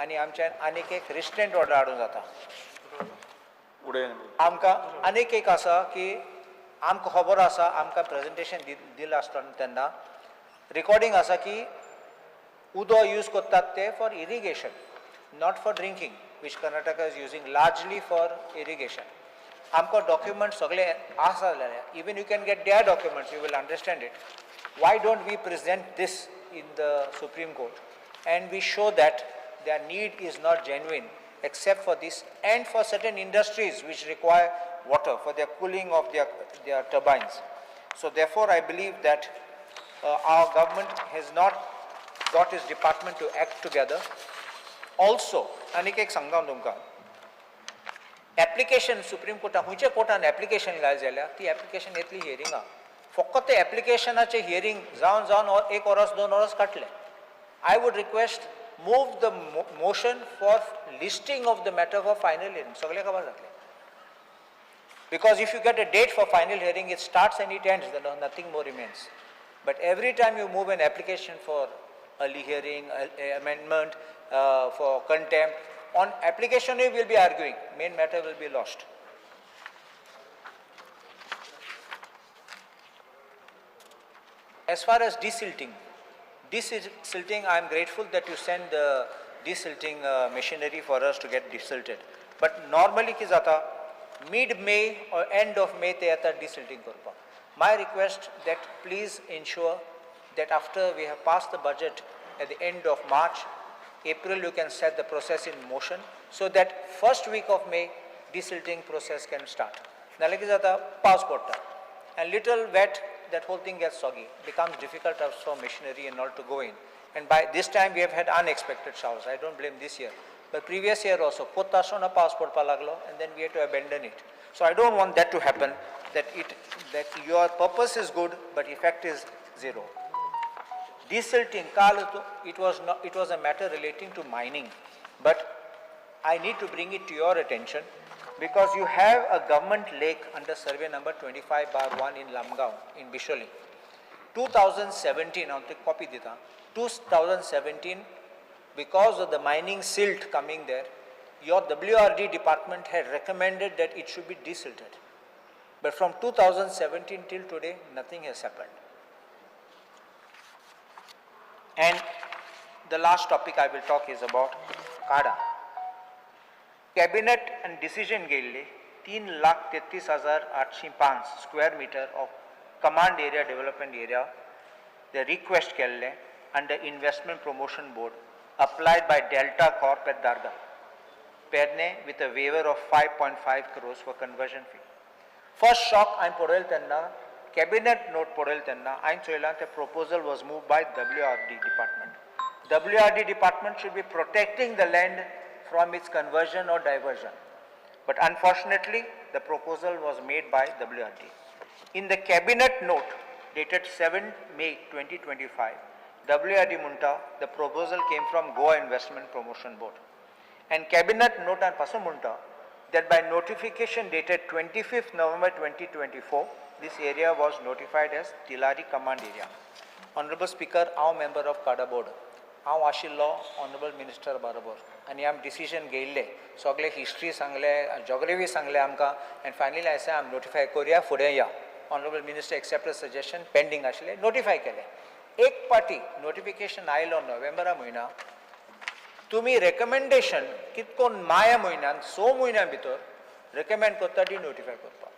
आनी आमच्यान आनीक एक रिस्ट्रेंट ऑर्डर हाडूंक जाता. आमकां आनीक एक आसा की आमकां खबर आसा, आमकां प्रेजेंटेशन दिलां आसतना तेन्ना रिकॉर्डिंग आसा की उदक यूज करतात ते for irrigation, not for drinking, which Karnataka is using largely for irrigation. आमकां डॉक्युमेंट सगळे आसा जाल्यार even you can get their documents, you will understand it. Why don't we present this in the Supreme Court and we show that their need is not genuine except for this and for certain industries which require water for their cooling of their turbines. So therefore I believe that our government has not got its department to act together. Also, आनीक एक सांगता तुमकां, एप्लिकेशन सुप्रीम कोर्टान खंयच्या कोर्टान एप्लिकेशन घाल जाल्यार ती एप्लिकेशन येतली हियरिंगा. फकत ते एप्लिकेशनाचें हियरींग जावन जावन 1 वरस 2 वरस काडलें. I would request move the motion for listing of the matter for final hearing. सगळें खबर जातलें. Because if you get a date for final hearing, it starts and it ends, nothing more remains. But every time you move an application for early hearing, amendment, for contempt, on application we will be arguing, main matter will be lost. As far as desilting, I am grateful that you send the desilting machinery for us to get desilted. But normally कितें जाता, mid-May or end of May ते येता desilting करपाक. My request that please ensure that after we have passed the budget at the end of March, April you can set the process in motion so that first week of May desilting process can start. नाल्यार कितें जाता, पावस पडटा and little wet, that whole thing gets soggy, becomes difficult for machinery and all to go in. And by this time we have had unexpected showers. I don't blame this year, but previous year also, कोत्ता आसतना पावस पडपाक लागलो and then we had to abandon it. So I don't want that to happen, that your purpose is good, but effect is zero. Desilting, it was a matter relating to mining, but I need to bring it to your attention because you have a government lake under survey number 25/1 in Lamgaon, in Bisholi. 2017, I'll take copy dita. 2017, because of the mining silt coming there, your WRD department had recommended that it should be desilted. But from 2017 till today, nothing has happened. And the last topic I will talk is about CADA. Cabinet and decision गेल्ली 3,33,805 square meter of command area development area, the request केल्ले under Investment Promotion Board applied by Delta Corp at Darga, Perne with a waiver of 5.5 crores for conversion fee. First shock हांवें पळयलें तेन्ना, cabinet note पळयलें तेन्ना हांवें चोयलां ते proposal was moved by WRD department. WRD department should be protecting the land from its conversion or diversion. But unfortunately, the proposal was made by WRD. In the cabinet note dated 7 May 2025, WRD Munta, the proposal came from Goa Investment Promotion Board. And cabinet note and pasu Munta that by notification dated 25th November 2024, this area was notified as Tillari Command Area. Honorable Speaker, our member of CADA Board, हांव आशिल्लो ऑनरेबल मिनिस्टर बरोबर आनी आम डिसिजन घेयल्ले, सगळे हिस्ट्री सांगले, जॉग्रफी सांगले आमकां, and finally I say आम नोटिफाय करुया, फुडें या. Honourable Minister accept suggestion pending आशिल्लें नोटिफाय केलें. एक पाटी नोटिफिकेशन आयलो नोव्हेंबरा म्हयन्या, तुमी रेकमेंडेशन कितकोन माया म्हयन्यान 6 म्हयन्यां भितर रेकमेंड करता डी नोटिफाय करपाक.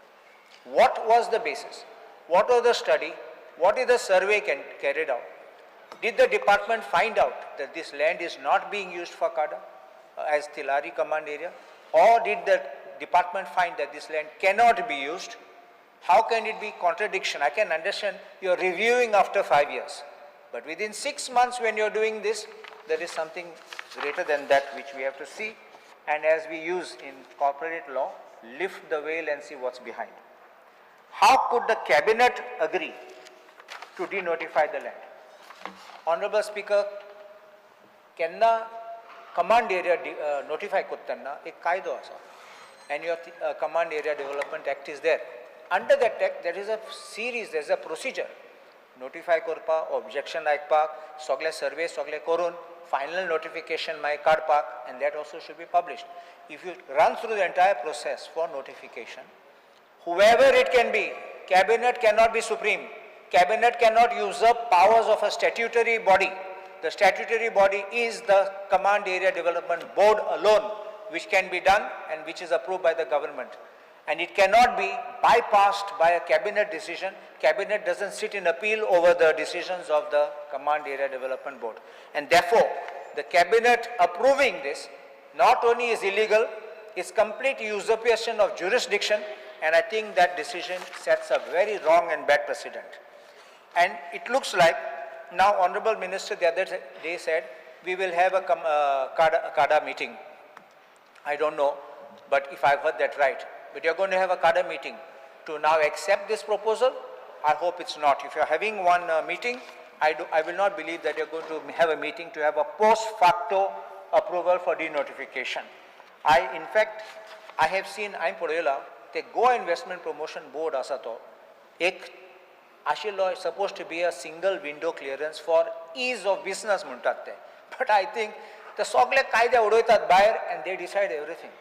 What was the basis? What was the study? What is the survey carried out? Did the department find out that this land is not being used for CADA as Tillari command area? Or did the department find that this land cannot be used? How can it be contradiction? I can understand you're reviewing after 5 years. But within 6 months when you're doing this, there is something greater than that which we have to see. And as we use in corporate law, lift the veil and see what's behind. How could the cabinet agree to denotify the land? Honorable Speaker, केन्ना कमांड एरिया नोटिफाय करता तेन्ना एक कायदो आसा, and your Command Area Development Act is there. Under that act there is a series, there is a procedure. Notify करपाक, ऑब्जेक्शन आयकपाक, सगळे सर्वे सगळे करून फायनल नोटिफिकेशन मागीर काडपाक, and that also should be published. If you run through the entire process for notification, whoever it can be, cabinet cannot be supreme. Cabinet cannot usurp powers of a statutory body. The statutory body is the Command Area Development Board alone, which can be done and which is approved by the government. And it cannot be bypassed by a cabinet decision. Cabinet doesn't sit in appeal over the decisions of the Command Area Development Board. And therefore, the cabinet approving this not only is illegal, it's complete usurpation of jurisdiction, and I think that decision sets a very wrong and bad precedent. And it looks like now Honorable Minister the other day said, we will have a CADA meeting. I don't know, but if I've heard that right. But you're going to have a CADA meeting to now accept this proposal? I hope it's not. If you're having one meeting, I will not believe that you're going to have a meeting to have a post facto approval for denotification. In fact, I have seen, I'm पळयला, ते Goa Investment Promotion Board आसा तो, एक आशिल्लो supposed to be a single window clearance for ease of business म्हणटात ते. But I think ते सगळे कायदे उडयतात भायर and they decide everything.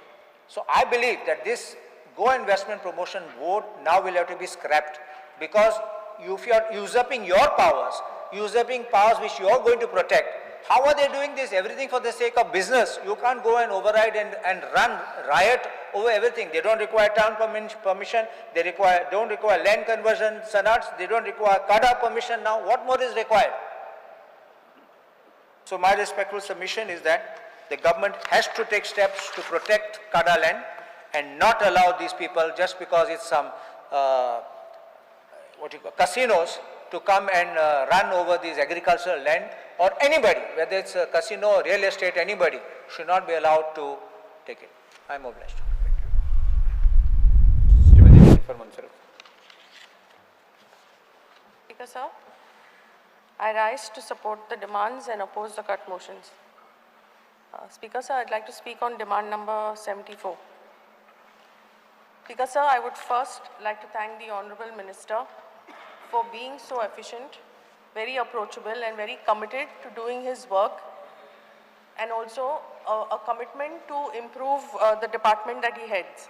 So I believe that this Goa Investment Promotion Board now will have to be scrapped, because if you are usurping your powers, usurping powers which you are going to protect, how are they doing this? Everything for the sake of business. You can't go and override and run riot over everything. They don't require town permission, they don't require land conversion sanats, they don't require CADA permission now. What more is required? So my respectful submission is that the government has to take steps to protect CADA land and not allow these people, just because it's some what you call casinos, to come and run over these agricultural land, or anybody, whether it's a casino or real estate, anybody should not be allowed to take it. I am obliged. Shrimati Jennifer Monserrate. Speaker, sir, I rise to support the demands and oppose the cut motions. Speaker, sir, I'd like to speak on demand number 74. Speaker, sir, I would first like to thank the Honorable Minister for being so efficient, very approachable and very committed to doing his work, and also a commitment to improve the department that he heads.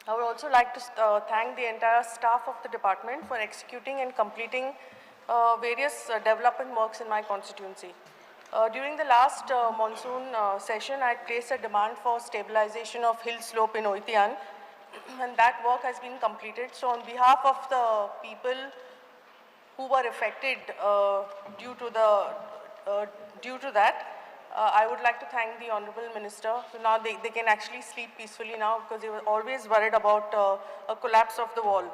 I would also like to thank the entire staff of the department for executing and completing various development works in my constituency. During the last monsoon session, I placed a demand for stabilization of hill slope in Oitian, and that work has been completed. So on behalf of the people who were affected due to that, I would like to thank the Honorable Minister. So now they can actually sleep peacefully now, because they were always worried about a collapse of the wall.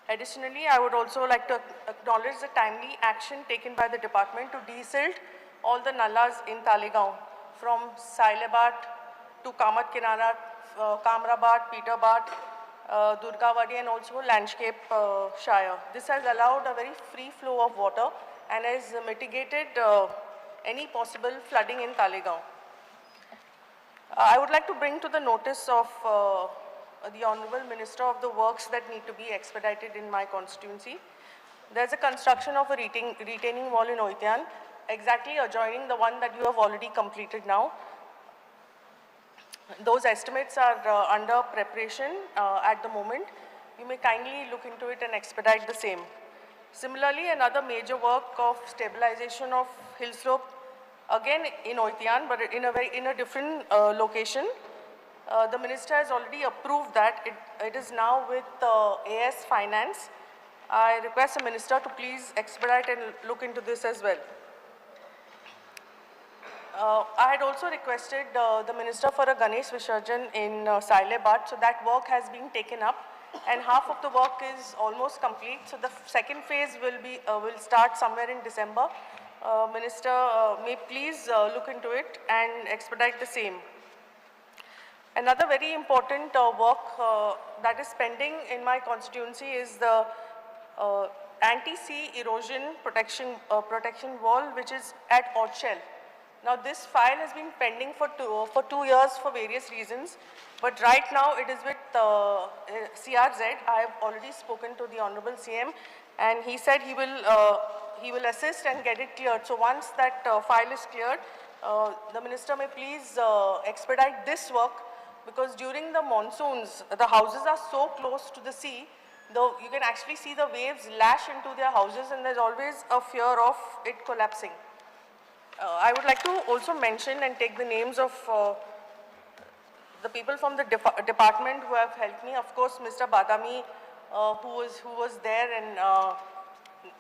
Additionally, I would also like to acknowledge the timely action taken by the department to desilt all the nallas in Talegaon, from Sailebat to Kamat Kinara, Kamrabat, Peterbad, Durgawadi, and also Landscape Shire. This has allowed a very free flow of water and has mitigated any possible flooding in Talegaon. I would like to bring to the notice of the Honorable Minister of the works that need to be expedited in my constituency. There's a construction of a retaining wall in Oitian, exactly adjoining the one that you have already completed now. Those estimates are under preparation at the moment. You may kindly look into it and expedite the same. Similarly, another major work of stabilization of hill slope, again in Oltian, but in a different location. The minister has already approved that. It is now with AS Finance. I request the minister to please expedite and look into this as well. I had also requested the minister for a Ganesh Visarjan in Sailabad, so that work has been taken up, and half of the work is almost complete. So the second phase will start somewhere in December. Minister may please look into it and expedite the same. Another very important work that is pending in my constituency is the anti-sea erosion protection wall, which is at Orchel. Now this file has been pending for 2 years for various reasons, but right now it is with CRZ. I have already spoken to the Honorable CM, and he said he will assist and get it cleared. So once that file is cleared, the minister may please expedite this work, because during the monsoons, the houses are so close to the sea, though you can actually see the waves lash into their houses, and there's always a fear of it collapsing. I would like to also mention and take the names of the people from the department who have helped me. Of course, Mr. Badami, who was there and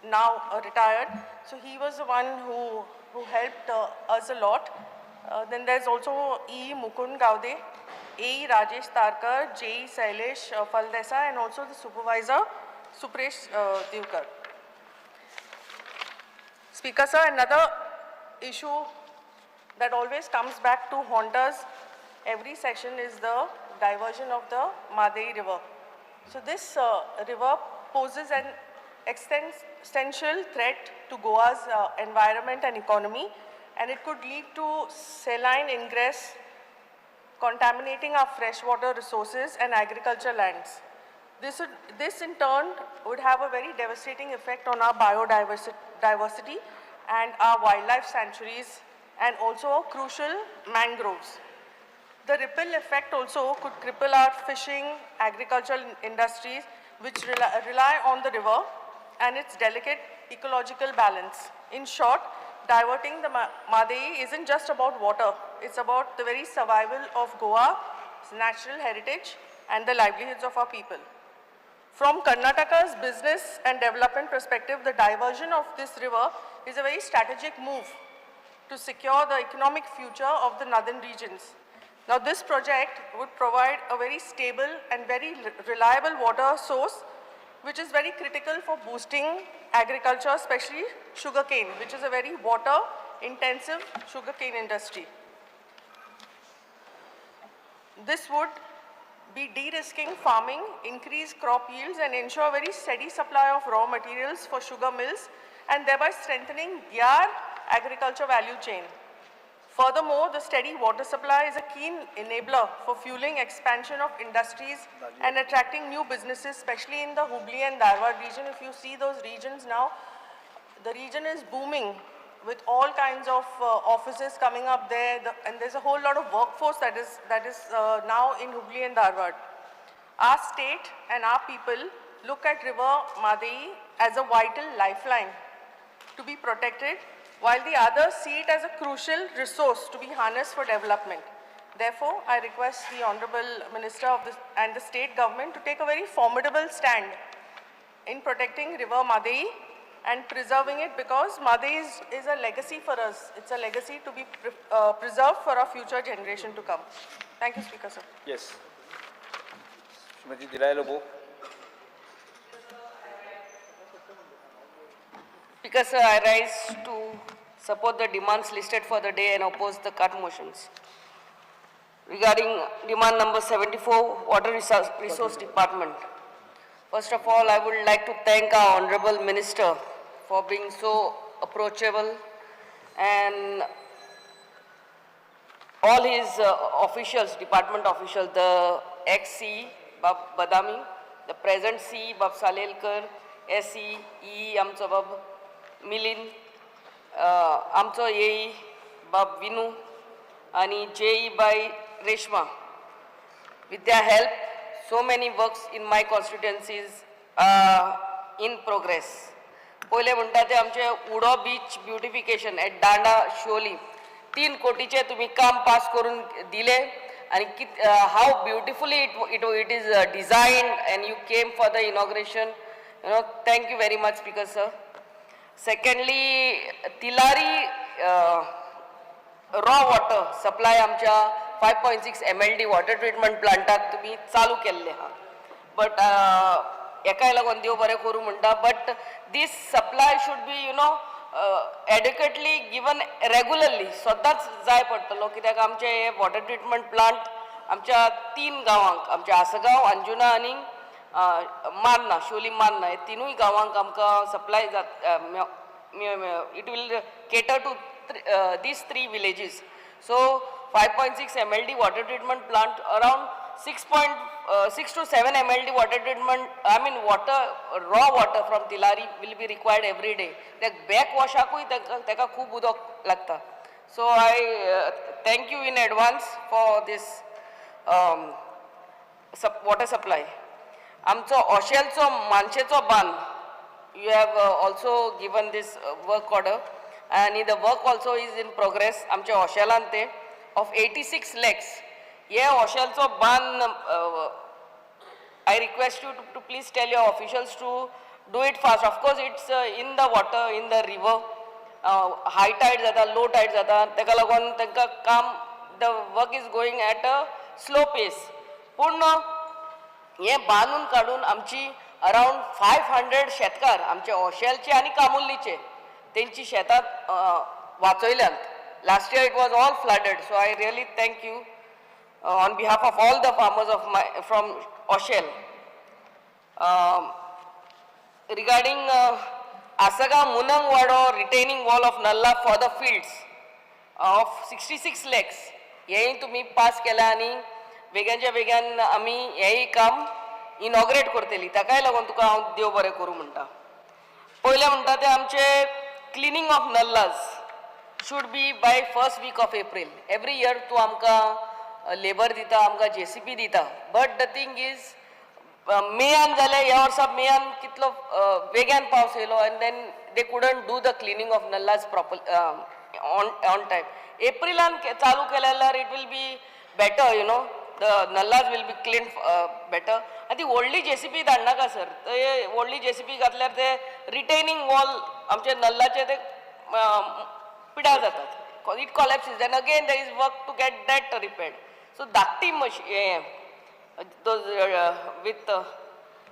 now retired. So he was the one who helped us a lot. Then there's also E. Mukund Gaude, A. Rajesh Tarkar, J. Sailesh Faldesa, and also the supervisor, Supresh Divkar. Speaker sir, another issue that always comes back to haunt us every session is the diversion of the Mhadei River. So this river poses an existential threat to Goa's environment and economy, and it could lead to saline ingress, contaminating our freshwater resources and agriculture lands. This in turn would have a very devastating effect on our biodiversity and our wildlife sanctuaries, and also crucial mangroves. The ripple effect also could cripple our fishing, agricultural industries, which rely on the river and its delicate ecological balance. In short, diverting the Mhadei isn't just about water, it's about the very survival of Goa's natural heritage and the livelihoods of our people. From Karnataka's business and development perspective, the diversion of this river is a very strategic move to secure the economic future of the northern regions. Now, this project would provide a very stable and very reliable water source, which is very critical for boosting agriculture, especially sugarcane, which is a very water-intensive sugarcane industry. This would be de-risking farming, increase crop yields, and ensure a very steady supply of raw materials for sugar mills, and thereby strengthening their agriculture value chain. Furthermore, the steady water supply is a key enabler for fueling expansion of industries and attracting new businesses, especially in the Hubli and Dharwad region. If you see those regions now, the region is booming with all kinds of offices coming up there, and there's a whole lot of workforce that is now in Hubli and Dharwad. Our state and our people look at River Mhadei as a vital lifeline to be protected, while the others see it as a crucial resource to be harnessed for development. Therefore, I request the Honorable Minister of and the state government to take a very formidable stand in protecting River Mhadei and preserving it, because Mhadei is a legacy for us. It's a legacy to be preserved for our future generation to come. Thank you, Speaker sir. Yes. Srimati Delilah Lobo. Speaker sir, I rise to support the demands listed for the day and oppose the cut motions. Regarding demand number 74, Water Resource Department. First of all, I would like to thank our Honorable Minister for being so approachable, and all his officials, department officials, the ex-CE, Bab Badami, the present CE, Bab Salelkar, SE, E, आमचो बाब मिलिंद, आमचो AE, Bab Vinu, आनी JE by Reshma. With their help, so many works in my constituencies in progress. पयलें म्हणटा तें आमचें Uddo beach beautification at Danda Siolim, 3 कोटीचें तुमी काम पास करून दिलें आनी कित how beautifully it is designed and you came for the inauguration, you know, thank you very much speaker sir. Secondly, Tillari raw water supply आमच्या 5.6 MLD water treatment प्लांटाक तुमी चालू केल्ले आहा, बट हेकाय लागून देव बरें करूं म्हणटा, but this supply should be you know adequately given regularly, सदांच जाय पडटलो, कित्याक आमचे हे वॉटर ट्रिटमेंट प्लांट आमच्या 3 गांवांक, आमच्या आसगांव, अंजुना आनी मान्ना, शोली मान्ना, हे तिनूय गांवांक आमकां सप्लाय जात, it will cater to these 3 villages. So 5.6 MLD water treatment plant, around 6.6 to 7 MLD water treatment, I mean water, raw water from Tillari will be required every day. ते back वॉशाकूय ताका खूब उदक लागता. So I thank you in advance for this water supply. आमचो ओशेलचो मानशेचो बांद, you have also given this work order आनी the work also is in progress. आमच्या ओशेलान ते ऑफ 86 lakhs हे ओशेलचो बांद, I request you to please tell your officials to do it fast. Of course it's in the water, in the river, high tide जाता, लो टायड जाता, ताका लागून तांकां काम, the work is going at a slow pace. पूण हें बांदून काडून आमची अरावंड 500 शेतकार आमचे ओशेलचे आनी कामुल्लीचे तेंची शेतां वाचयल्यांत. Last year it was all flooded, so I really thank you on behalf of all the farmers of my from Oshel. Regarding Assagao Munangwado retaining wall of nallah for the fields of 66 lakhs, हेंय तुमी पास केलां आनी वेग्याच्या वेग्यान आमी हेंय काम इनॉग्रेट करतली, ताकाय लागून तुका हांव देव बरें करूं म्हणटा. पयलें म्हणटा तें आमचें cleaning of nallahs should be by first week of April. Every year तूं आमकां लेबर दिता, आमकां जेसीबी दिता, बट the thing is मेयान जाल्यार ह्या वर्सा मेयान कितलो वेग्यान पावस येयलो and then they couldn't do the cleaning of nallahs proper on time. एप्रिलान चालू केलें जाल्यार it will be better, you know, the nallahs will be clean better. आनी ती व्हडली जेसीबी धाडनाका सर, ते व्हडली जेसीबी घातल्यार ते रिटेनिंग वॉल आमचे नल्लाचे ते पिड्यार जातात, it collapses, then again there is work to get that repaired. So धाकटी मशी हें those with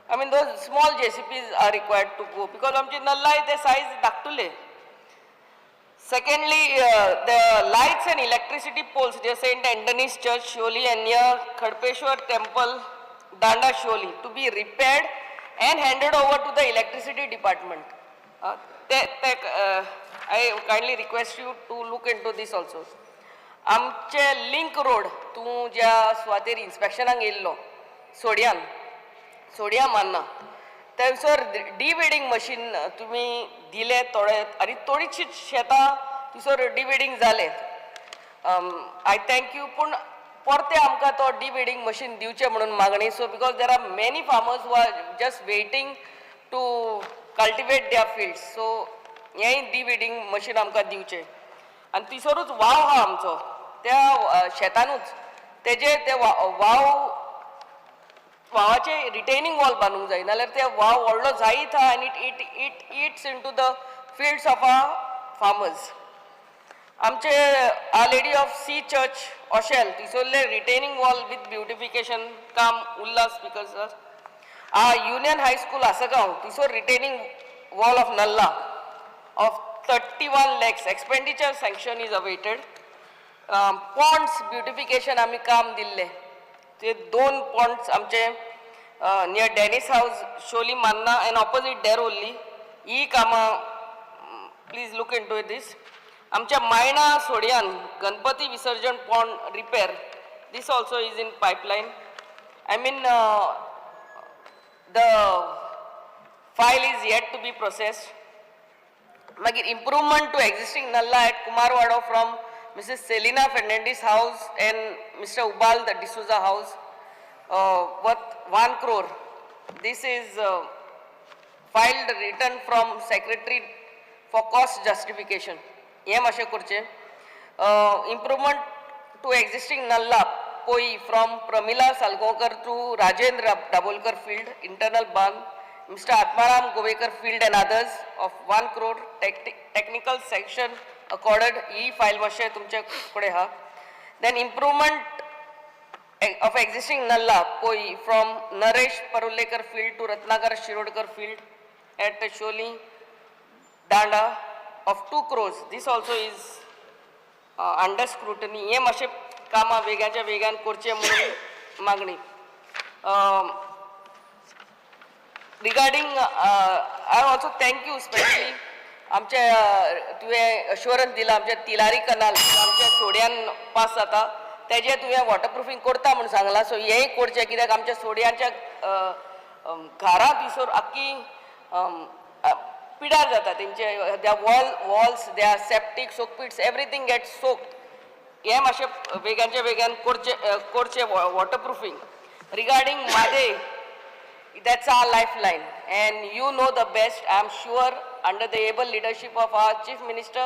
I mean those small JCBs are required to go, because आमची नल्लाय ते size धाकटुले. Secondly, the lights and electricity poles near St. Anthony's Church, Sholi, and near Khadpeshwar Temple, Danda, Sholi, to be repaired and handed over to the electricity department. I kindly request you to look into this also. आमचे लिंक रोड, तूं ज्या सुवातेर इन्स्पेक्शनाक येयल्लो सोडयान, सोडया मान्ना, थंयसर डिवेडिंग मशीन तुमी दिले थोडे आनी थोडीशीं शेतां थंयसर डिवेडिंग जालें, I thank you. पूण परतें आमकां तो डिवेडिंग मशीन दिवचें म्हणून मागणी, so because there are many farmers who are just waiting to cultivate their fields, so हेंय डिवेडिंग मशीन आमकां दिवचें. आनी थंयसरूच वाव आहा आमचो त्या शेतानूच, तेजे ते वाव वावाचे रिटेनिंग वॉल बांदूंक जाय, नाल्यार ते वाव व्हडलो जायत आहा आनी it eats into the fields of our farmers. आमचे Our Lady of Sea Church, Oshel, थंयसरले retaining wall with beautification काम उरला स्पिकर सर. आ युनियन हायस्कूल आसगांव, थंयसर retaining wall of nallah of 31 lakhs expenditure sanction is awaited. Ponds beautification आमी काम दिल्ले, ते दोन पॉन्ड्स आमचे near Denis House, Siolim Manna, and opposite Derolli, ही कामां please look into this. आमच्या मायणा सोडयान गणपती विसर्जन pond repair, this also is in pipeline, I mean the file is yet to be processed. मागीर improvement to existing nallah at Kumarwado from Mrs. Selina Fernandez house and Mr. Ubal the D'Souza house. worth 1 crore. This is filed written from secretary for cost justification. हें मातशें करचें. Improvement to existing nallah Poi from Pramila Salgaonkar to Rajendra Dabholkar field, internal bund, Mr. Atmaram Govekar field and others of 1 crore, technical sanction accorded. He file मातशें तुमचे कडेन आहा. Then improvement of existing nallah Poi from Naresh Parulekar field to Ratnakar Shirodkar field at Sholi Danda of 2 crores. This also is under scrutiny. हे मातशें कामां वेगाच्या वेगान करचें म्हणून मागणी. Regarding, I also thank you specially आमच्या तुवें अश्योरन्स दिला आमच्या तिलारी कनाल आमच्या सोड्यान पास जाता, तेजें तुवें वॉटरप्रुफींग करता म्हूण सांगलां. सो हेंय करचें, कित्याक आमच्या सोड्यांच्या घरां थंयसर आख्खी पिड्यार जाता तेंचे. Their walls, their septic soak pits, everything get soaked. हें मातशें वेगानच्या वेगान करचें waterproofing. Regarding Mhadei, that's our lifeline, and you know the best. I'm sure under the able leadership of our Chief Minister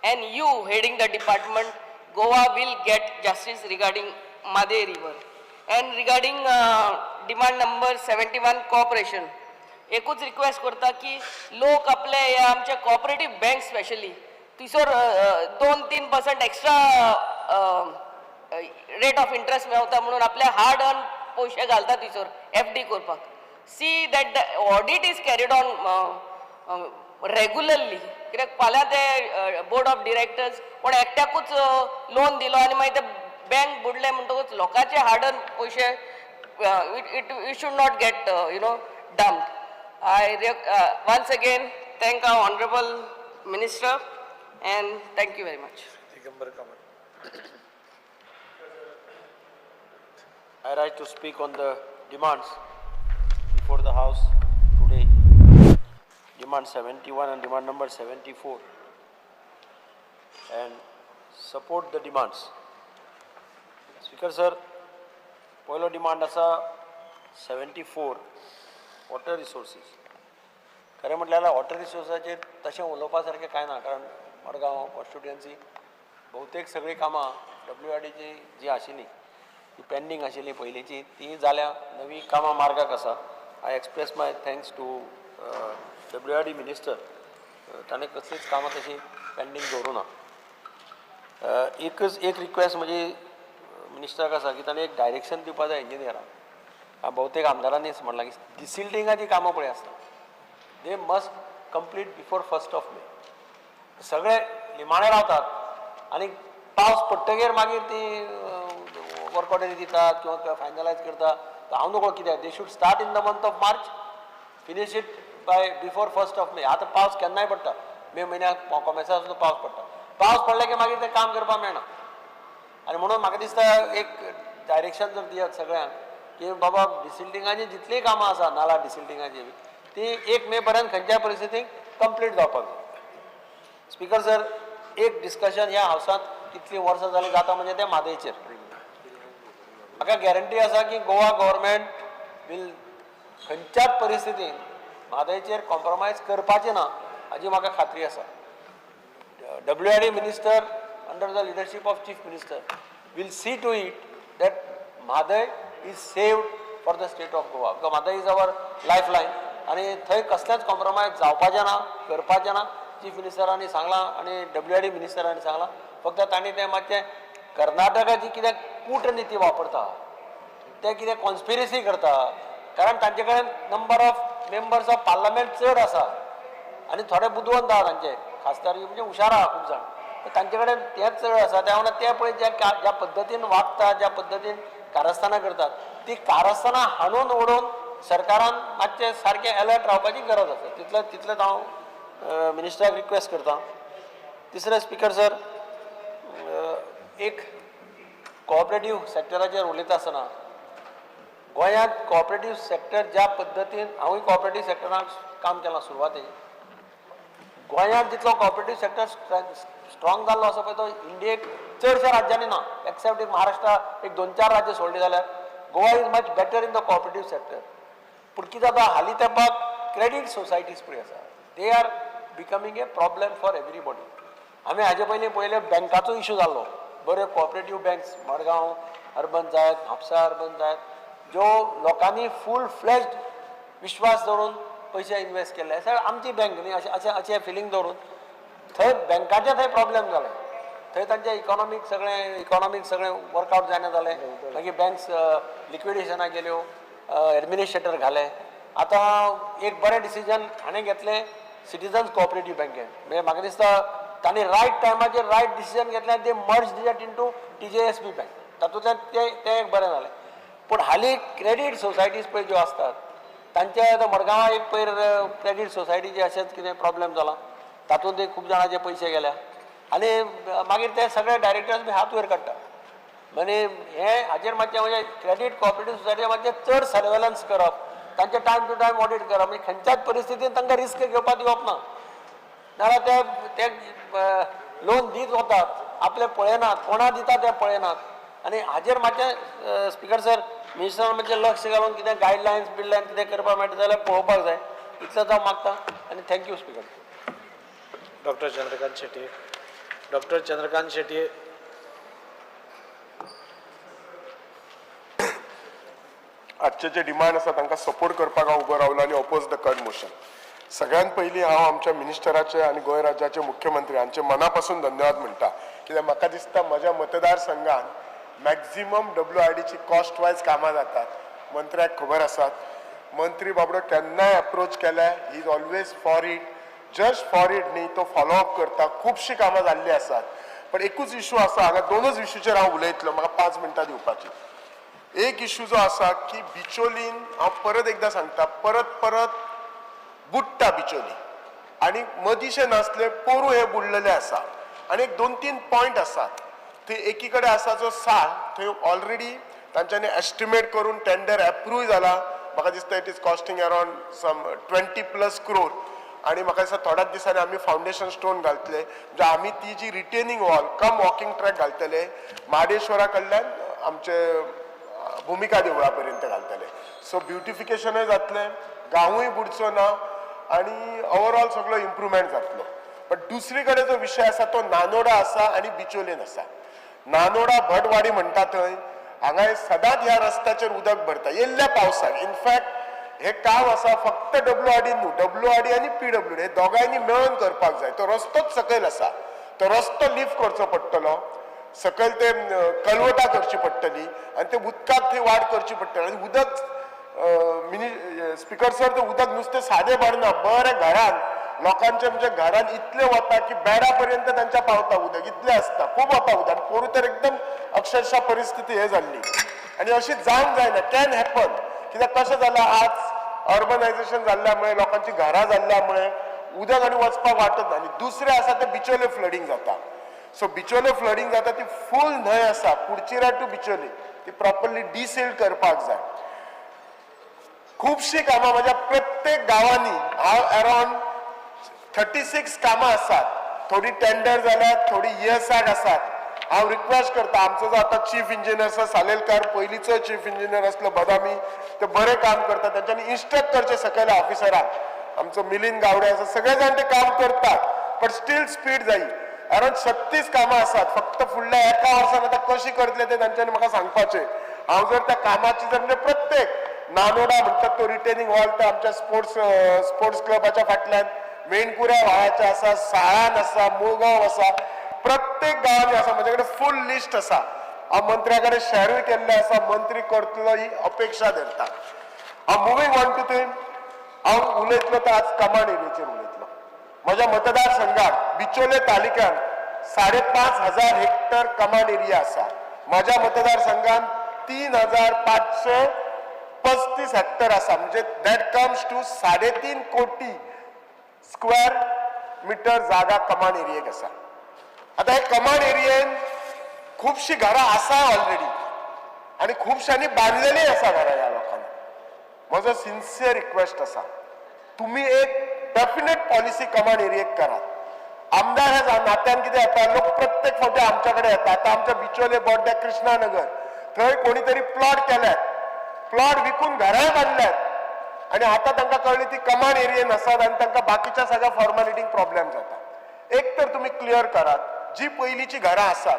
and you heading the department, Goa will get justice regarding Mhadei river. And regarding demand number 71, cooperation, एकूच रिक्वेस्ट करता की लोक आपले हे आमचे कॉपरेटीव बँक स्पेशली थंयसर 2-3% extra rate of interest मेवता म्हणून आपले हार्ड अर्न पयशे घालता थंयसर एफडी करपाक. See that the audit is carried on regularly, कित्याक फाल्यां ते बोर्ड ऑफ डिरेक्टर्स कोण एकट्याकूच लोन दिलो आनी मागीर ते बँक बुडले म्हणटकूच लोकांचे हार्ड अर्न पयशे it should not get dumped. I once again thank our honorable minister and thank you very much. Digambar Kamat. I rise to speak on the demands before the House today. Demand 71 and demand number 74, and support the demands. Speaker sir, पयलो डिमांड आसा 74, वॉटर रिसोर्सीस. खरें म्हटल्यार वॉटर रिसोर्साचेर तशें उलोवपा सारकें कांय ना, कारण मडगांव कॉन्स्टिट्युएन्सी बहुतेक सगळीं कामां डब्ल्यू आर डीची जी आशिल्ली ती पेंडींग आशिल्ली पयलींची ती जाल्या, नवी कामां मार्गाक आसा. I express my thanks to WRD minister. ताणें कसलीच कामां तशीं पेंडींग दवरूं ना. एकच एक रिक्वेस्ट म्हजी मिनिस्टराक आसा की ताणें एक डायरेक्शन दिवपा जाय इंजिनियराक. बहुतेक आमदारांनीच म्हणलां की डिसिल्टिंगाची कामां पळय आसता, they must complete before 1st of May. सगळे निमाणे रावतात आनी पावस पडटगीर मागीर ती वर्क ऑर्डरी दितात किंवा फायनलायज करता. हांव नकळो कित्याक. They should start in the month of March, finish it by before 1st of May. आतां पावस केन्नाय पडटा, मे म्हयन्याक कोमेसाक सुद्दां पावस पडटा. पावस पडले की मागीर तें काम करपाक मेळना. आनी म्हणून म्हाका दिसता एक डायरेक्शन जर दियात सगळ्यांक की बाबा, डिसिल्टिंगाची जितलीं कामां आसा, नाला डिसिल्टिंगाची, ती 1 मे पर्यंत खंयच्याय परिस्थितीक कंप्लीट जावपाक जाय. स्पीकर सर, एक डिस्कशन ह्या हावसांत कितलीं वर्सां जालीं जाता, म्हणजे तें म्हादयचेर. म्हाका गॅरंटी आसा की गोवा गव्हर्मेंट वील खंयच्याच परिस्थितीन म्हादयचेर कॉम्प्रोमायज करपाचें ना, हाजी म्हाका खात्री आसा. WRD minister, under the leadership of Chief Minister, will see to it that Mhadei is saved for the state of Goa, because Mhadei is our life line आनी थंय कसलेंच कॉम्प्रोमायज जावपाचें ना, करपाचें ना. चीफ मिनिस्टरांनी सांगलां आनी डब्ल्यू आर डी मिनिस्टरांनी सांगलां. फक्त तांणी तें मातशें कर्नाटकाची कितें कूटनिती वापरता, ते कितें कॉन्स्पिरसी करता, कारण तांचे कडेन number of members of parliament चड आसा आनी थोडे बुदवंत आहा तांचे खासदार, म्हणजे हुशार आहा खूब जाण. तांचे कडेन तेंच चड आसा. त्या वांगडा ते पळय ज्या ज्या पद्दतीन वागता, ज्या पद्दतीन कारस्थानां करतात, ती कारस्थानां हाणून उडोवन सरकारान मातशें सारकें अलर्ट रावपाची गरज आसा. तितलेंच हांव मिनिस्टराक रिक्वेस्ट करता. तिसरें, स्पिकर सर, एक कॉपरेटीव सेक्टराचेर उलयता आसतना गोंयांत कॉपरेटीव सेक्टर ज्या पद्दतीन, हांवूय कॉपरेटीव सेक्टरान काम केलां सुरवातेक, गोंयांत जितलो कॉपरेटीव सेक्टर स्ट्रॉंग जाल्लो आसा पळय, तो इंडियेक चडश्या राज्यांनी ना, एक्सेप्ट एक महाराष्ट्र, एक दोन चार राज्य सोडली जाल्यार. Goa is much better in the cooperative sector. पूण कितें जाता, हालीं तेंपाक क्रेडीट सोसायटीज पळय आसा, they are becoming a problem for everybody. आमी हाजे पयलीं पयलें बँकाचो इशू जाल्लो, बऱ्यो कोऑपरेटीव बँक्स मडगांव अर्बन जायत, म्हापसा अर्बन जायत, ज्यो लोकांनी फूल फ्लॅज्ड विश्वास दवरून पयशे इन्वेस्ट केल्ले आसा, आमची बँक न्ही अशें अशें अशें फिलींग दवरून थंय बँकाचे थंय प्रॉब्लेम जाले. थंय तांचे इकॉनॉमीक सगळें वर्कआउट जायना जालें, मागीर बँक्स लिक्विडेशनाक गेल्यो, एडमिनिस्ट्रेटर घाले. आतां एक बरें डिसिजन हाणें घेतलें सिटीजन्स कोऑपरेटीव बँकेन, म्हणजे म्हाका दिसता तांणी रायट टायमाचेर रायट डिसिजन घेतलें आनी ते merge that into TJSB bank, तातूंतल्यान तें एक बरें जालें. पूण हालीं क्रेडीट सोसायटीज पळय ज्यो आसतात तांच्या आतां मडगांवां एक पयर क्रेडीट सोसायटीचे अशेंच कितें प्रॉब्लेम जाला, तातूंत खूब जाणांचे पयशे गेल्या आनी मागीर ते सगळे डायरेक्टर्स बी हात वयर काडटा. म्हणजे हें हाजेर मातशें म्हणजे क्रेडीट कोऑपरेटीव सोसायटी मातशें चड सर्वेलन्स करप, तांचें टायम टू टायम ऑडीट करप, म्हणजे खंयच्याच परिस्थितीन तांकां रिस्क घेवपाक दिवप ना, नाजाल्यार ते लोन दीत वतात, आपले पळयनात, कोणा दिता ते पळयनात. आनी हाजेर मातशें स्पिकर सर मिनिस्टरान मातशें लक्ष घालून कितें गायडलायन्स बिडलायन्स कितें करपाक मेळटा जाल्यार पळोवपाक जाय, इतलेंच हांव मागता आनी thank you speaker. Doctor Chandrakant Shetye. Doctor Chandrakant Shetye. आजचे जे डिमांड आसा तांकां सपोर्ट करपाक हांव उबो रावलो आनी ओपोज the cut motion. सगळ्यात पयलीं हांव आमच्या मिनिस्टराचे आनी गोंय राज्याचे मुख्यमंत्री हांचे मना पासून धन्यवाद म्हणटा, कित्याक म्हाका दिसता म्हज्या मतदारसंघान मॅक्झिमम WIDची कॉस्ट वायज कामां जातात. मंत्र्याक खबर आसात, मंत्री बाबडो केन्नाय एप्रोच केल्यार he is always for it, just for it न्ही, तो फॉलोअप करता. खुबशीं कामां जाल्लीं आसात, पण एकूच इशू आसा हांगा, दोनूच इशूचेर हांव उलयतलो, म्हाका 5 मिनटां दिवपाची. एक इशू जो आसा की बिचोलीन, हांव परत एकदां सांगता, परत परत बुडटा बिचोली आनी मदींशें नासलें पोरूं हें बुडलेलें आसा. आनी एक 2-3 पॉयंट आसात थंय, एकी कडेन आसा जो साळ, थंय ऑलरेडी तांच्यांनी एस्टिमेट करून टेंडर एप्रूव जाला, म्हाका दिसता it is costing around some 20+ crore. आनी म्हाका दिसता थोड्याच दिसांनी आमी फावंडेशन स्टोन घालतले, म्हणजे आमी ती जी retaining wall cum walking track घालतले महाडेश्वरा कडल्यान आमचे भुमिका देवळा पर्यंत घालतले. सो ब्युटिफिकेशनूय जातलें, गांवूय बुडचो ना आनी ओवरऑल सगळो इम्प्रुवमेंट जातलो. बट दुसरी कडेन जो विशय आसा तो नानोडा आसा आनी बिचोलेन आसा. नानोडा भटवाडी म्हणटा थंय हांगा सदांच ह्या रस्त्याचेर उदक भरता येल्ल्या पावसाक. इनफॅक्ट हे काम आसा फक्त WRD न्हू, WRD आनी PWD हे दोगांयनी मेळून करपाक जाय. तो रस्तोच सकयल आसा, तो रस्तो लिफ्ट करचो पडटलो, सकयल ते कलवटां करची पडटली आनी ते उदकाक थंय वाड करची पडटली. आनी उदक मिनी स्पिकर सर, ते उदक नुस्तें सादें भरना, बरें घरान लोकांच्या म्हणजे घरान इतलें वता की बेडा पर्यंत तांच्या पावता उदक, इतलें आसता, खूब वता उदक. आनी पोरूं तर एकदम अक्षरशः परिस्थिती हे जाल्ली आनी अशी जावंक जायना, can happen. कित्याक कशें जालां, आज अर्बनायजेशन जाल्ल्या मुळे, लोकांची घरां जाल्ल्या मुळे उदक आनी वचपाक वाटत ना. आनी दुसरें आसा तें बिचोले फ्लडींग जाता. सो बिचोले फ्लडींग जाता ती फूल न्हंय आसा, कुडचिरा टू बिचोली, ती प्रॉपरली डिसिल्ट करपाक जाय. खुबशीं कामां म्हज्या प्रत्येक गांवांनी, हांव अरावंड 36 कामां आसात, थोडी टेंडर जाल्यात, थोडी ESR आसात. हांव रिक्वेस्ट करता, आमचो जो आतां चीफ इंजिनियर आसा सालेलकार, पयलींचो चीफ इंजिनियर आसलो बदामी, ते बरें काम करता, तांच्यांनी इन्स्ट्रक्ट करचें सकयल्या ऑफिसरांक. आमचो मिलिंद गावडे आसा, सगळे जाण ते काम करतात, बट स्टील स्पीड जायी. अरावंड 36 कामां आसात, फक्त फुडल्या एका वर्सान आतां कशी करतले ते तांच्यांनी म्हाका सांगपाचें. हांव जर त्या कामाची जर म्हणजे प्रत्येक नानोडा म्हणटात तो रिटेनिंग हॉल, ते आमच्या स्पोर्ट्स क्लबाच्या फाटल्यान मेणकुऱ्या व्हाळाचें आसा, साळान आसा, मुळगांव आसा, प्रत्येक गांवांनी आसा. म्हजे कडेन फूल लिस्ट आसा. हांव मंत्र्या कडेन शेरूय केल्लें आसा, मंत्री करतलो ही अपेक्षा धरता. हांव मुवींग ऑन टू थंय हांव उलयतलो तर आज कमांड एरियेचेर उलयतलो. म्हज्या मतदारसंघात बिचोले तालुक्यान 5,500 हेक्टर कमांड एरिया आसा. म्हज्या मतदारसंघात 3,535 हेक्टर आसा, म्हणजे that comes to 3.5 कोटी स्क्वेअर मिटर जागा कमांड एरियेक आसा. आतां हे कमांड एरियेन खुबशीं घरां आसा ऑलरेडी आनी खुबश्यांनी बांदलेलीं आसा घरां ह्या लोकांनी. म्हजो सिन्सियर रिक्वेस्ट आसा, तुमी एक डेफिनेट पॉलिसी कमांड एरियेक करात. आमदार ह्या नात्यान कितें जाता, लोक प्रत्येक फावटी आमच्या कडेन येता. आतां आमच्या बिचोले बोड्ड्या कृष्णानगर थंय कोणी तरी प्लॉट केल्यात, प्लॉट विकून घरांय बांदल्यात आनी आतां तांकां कळ्ळी ती कमांड एरियेन आसात आनी तांकां बाकीच्या सगळ्या फॉर्मालिटींक प्रॉब्लेम जाता. एक तर तुमी क्लियर करात जी पयलींची घरां आसात,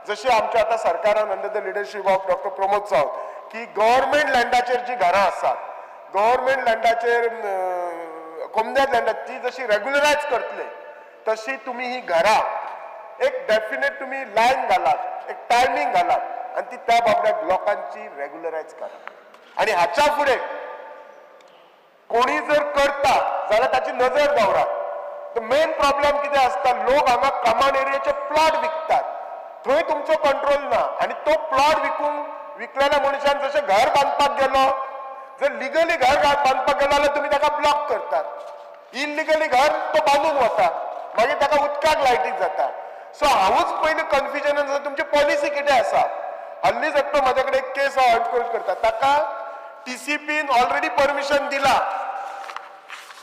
जशी आमच्या आतां सरकारान under the leadership of doctor Pramod Sawant की गव्हर्मेंट लँडाचेर जी घरां आसात, गव्हर्मेंट लँडाचेर कोमदाद लँडार ती जशी रेग्युलरायज करतले तशी तुमी ही घरां एक डेफिनेट तुमी लायन घालात, एक टायमींग घालात आनी ती त्या बाबड्याक लोकांची रेग्युलरायज करात. आनी हाच्या फुडें कोणी जर करता जाल्यार ताची नजर दवरात. The main problem कितें आसता, लोक हांगा कमांड एरियाचे प्लॉट विकतात, थंय तुमचो कंट्रोल ना आनी तो प्लॉट विकलेल्या मनशान जशें घर बांदपाक गेलो, जर लिगली घर बांदपाक गेलो जाल्यार तुमी ताका ब्लॉक करतात, इलिगली घर तो बांदून वता, मागीर ताका उदकाक लायटीक जाता. सो हांवूच पयलीं कन्फ्युजनान आसा तुमची पॉलिसी कितें आसा. हल्लीच एकटो म्हाज्या कडेन एक केस हांव एनक्वॉश करता, ताका टीसीपीन ऑलरेडी परमिशन दिला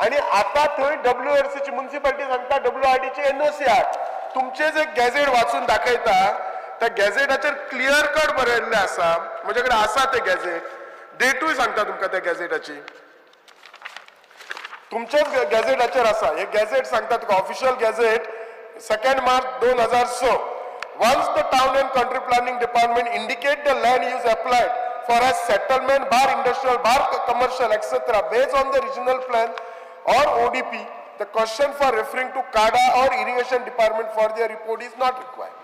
आनी आतां थंय डब्ल्यूआरसीची मुन्सिपालिटी सांगता डब्ल्यूआरडीची एनओसी हाड. तुमचें जे गॅझेट वाचून दाखयता त्या गॅझेटाचेर क्लियर कट बरयल्लें आसा, म्हजे कडेन आसा तें गॅझेट, डेटूय सांगता तुमकां त्या गॅझेटाची, तुमच्याच गॅझेटाचेर आसा. हे गॅझेट सांगता तुका official gazette 2 March 2006. Once the town and country planning department indicate the land use applied for a settlement bar industrial bar commercial etcetera based on the regional plan or ODP, the question for referring to CADA or irrigation department for their report is not required.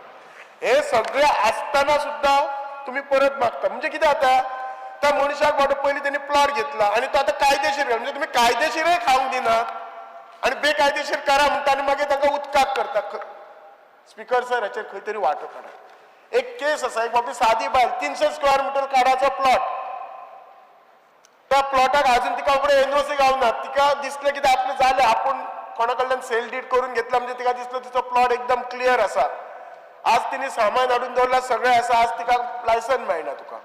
हे सगळे असताना सुद्धा तुम्ही परत मागता म्हणजे कितें जाता, त्या मनशाक बाबा पयलीं तेणी प्लॉट घेतला आनी तो आतां कायदेशीर, म्हणजे तुमी कायदेशीरय खावंक दिनात आनी बेकायदेशीर करा म्हणटा आनी मागीर तांकां उदकाक करता. स्पीकर सर हाचेर खंय तरी वाटो काडा. एक केस आसा, एक बाबी सादी बायल 300 स्क्वेअर मिटर काडाचो प्लॉट, त्या प्लॉटाक अजून तिका फुडें एनओसी गावना, तिका दिसलें कितें आपलें जालें, आपूण कोणा कडल्यान सेल did करून घेतला म्हणजे तिका दिसलो तिचो प्लॉट एकदम क्लियर आसा. आज तिने सामान हाडून दवरलां, सगळें आसा, आज तिका लायसन मेळना तुका.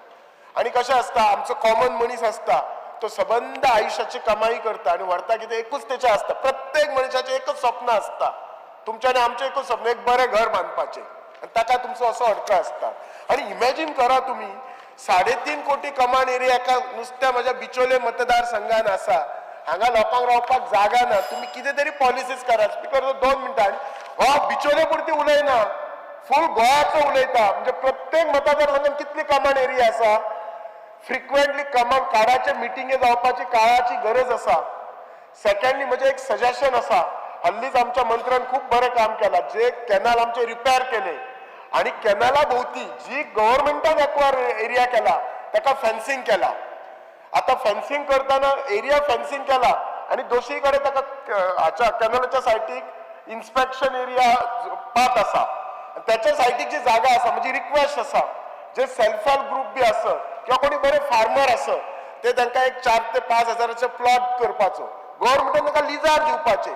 आनी कशें आसता, आमचो कॉमन मनीस आसता तो सबंद आयुश्याची कमाई करता आनी व्हरता कितें एकूच तेचें आसता, प्रत्येक मनशाचें एकूच स्वप्न आसता, तुमचें आनी आमचें एकूच स्वप्न, एक बरें घर बांदपाचें, आनी ताका तुमचो असो अडखळ आसता. आनी इमॅजीन करा तुमी 3.5 कोटी कमांड एरिया एका नुस्त्या म्हज्या बिचोले मतदारसंघान आसा, हांगा लोकांक रावपाक जागा ना. तुमी कितें तरी पॉलिसीज करा. स्पीकर 2 मिनटां हो बिचोले पुरती उलयना, फूल गोवाचो उलयता, म्हणजे प्रत्येक मतदारसंघान कितली कमांड एरिया आसा, फ्रिक्वेंटली कमांड काडाचे मिटिंगे जावपाची काळाची गरज आसा. सेकंडली म्हजें एक सजेशन आसा, हल्लीच आमच्या मंत्र्यान खूब बरें काम केलां, जे कॅनल आमचे रिपेर केले आनी कॅनला भोवती जी गव्हर्मेंटान एक्वायर एरिया केला ताका फेन्सिंग केला. आतां फेन्सिंग करतना एरिया फेन्सिंग केला आनी दोशी कडेन ताका हाच्या कॅनलाच्या सायटीक इन्स्पेक्शन एरिया पात आसा, त्याच्या सायटीक जी जागा आसा, म्हणजे रिक्वेस्ट आसा जे सेल्फ हेल्प ग्रुप बी आसत किंवा कोणी बरे फार्मर आसत ते तांकां एक 4 ते 5 हजाराचे प्लॉट करपाचो, गव्हर्मेंटान तांकां लिजार दिवपाचे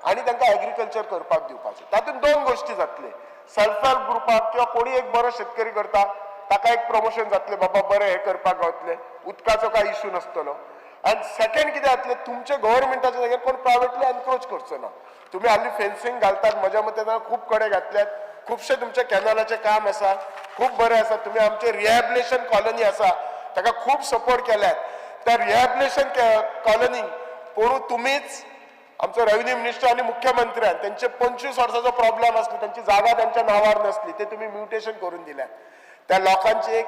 आनी तांकां एग्रीकल्चर करपाक दिवपाचें. तातूंत 2 गोश्टी जातले, सेल्फ हेल्प ग्रुपाक किंवा कोणी एक बरो शेतकरी करता ताका एक प्रमोशन जातलें, बाबा बरें हें करपाक गावतलें, उदकाचो कांय इशू नासतलो. आनी सेकंड कितें जातलें, तुमचे गव्हर्मेंटाच्या जाग्यार कोण प्रायवेटली एनक्रोच करचो ना. तुमी हालीं फेन्सिंग घालतात, म्हज्या मते खूब कडेन घातल्यात, खुबशे तुमच्या कॅनलाचें काम आसा, खूब बरें आसा. तुमी आमचे रिहॅबिलिटेशन कॉलनी आसा ताका खूब सपोर्ट केल्यात, त्या रिहॅबिलिटेशन कॉलनीक पोरूं तुमीच आमचो रेव्हेन्यू मिनिस्टर आनी मुख्यमंत्र्यान तेंचे 25 वर्साचो प्रॉब्लेम आसलो, तेंची जागा तेंच्या नांवार नासली, ते तुमी म्युटेशन करून दिल्यात. त्या लोकांची एक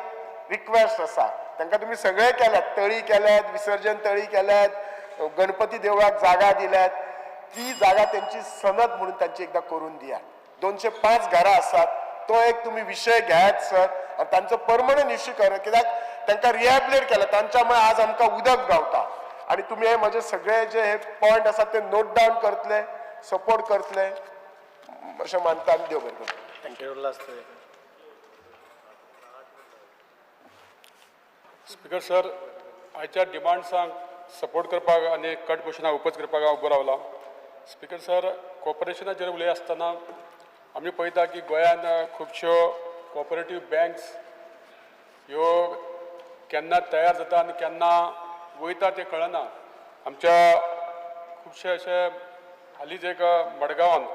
रिक्वेस्ट आसा, तांकां तुमी सगळें केल्यात, तळी केल्यात, विसर्जन तळी केल्यात, गणपती देवळाक जागा दिल्यात, ती जागा तेंची सनद म्हणून तांची एकदां करून दियात. 205 घरां आसात, तो एक तुमी विशय घेयात सर आनी तांचो परमनंट इश्यू करात, कित्याक तांकां रिहॅबिलिटेट केला, तांच्या मुळे आज आमकां उदक गावता. आनी तुमी हे म्हजे सगळे जे हे पॉयंट आसात ते नोट डावन करतले, सपोर्ट करतले अशें मानता आनी देव बरें करूं. Thank you. Speaker sir, आयच्या डिमांड्सांक सपोर्ट करपाक आनी कट मोशनाक ओपोज करपाक हांव उबो रावला. स्पीकर सर, कॉर्पोरेशनाचेर उलय आसतना आमी पळयता की गोंयांत खुबश्यो कॉपरेटीव बँक्स ह्यो केन्ना तयार जाता आनी केन्ना वयता तें कळना. आमच्या खुबशे अशे हालींच एक मडगांवान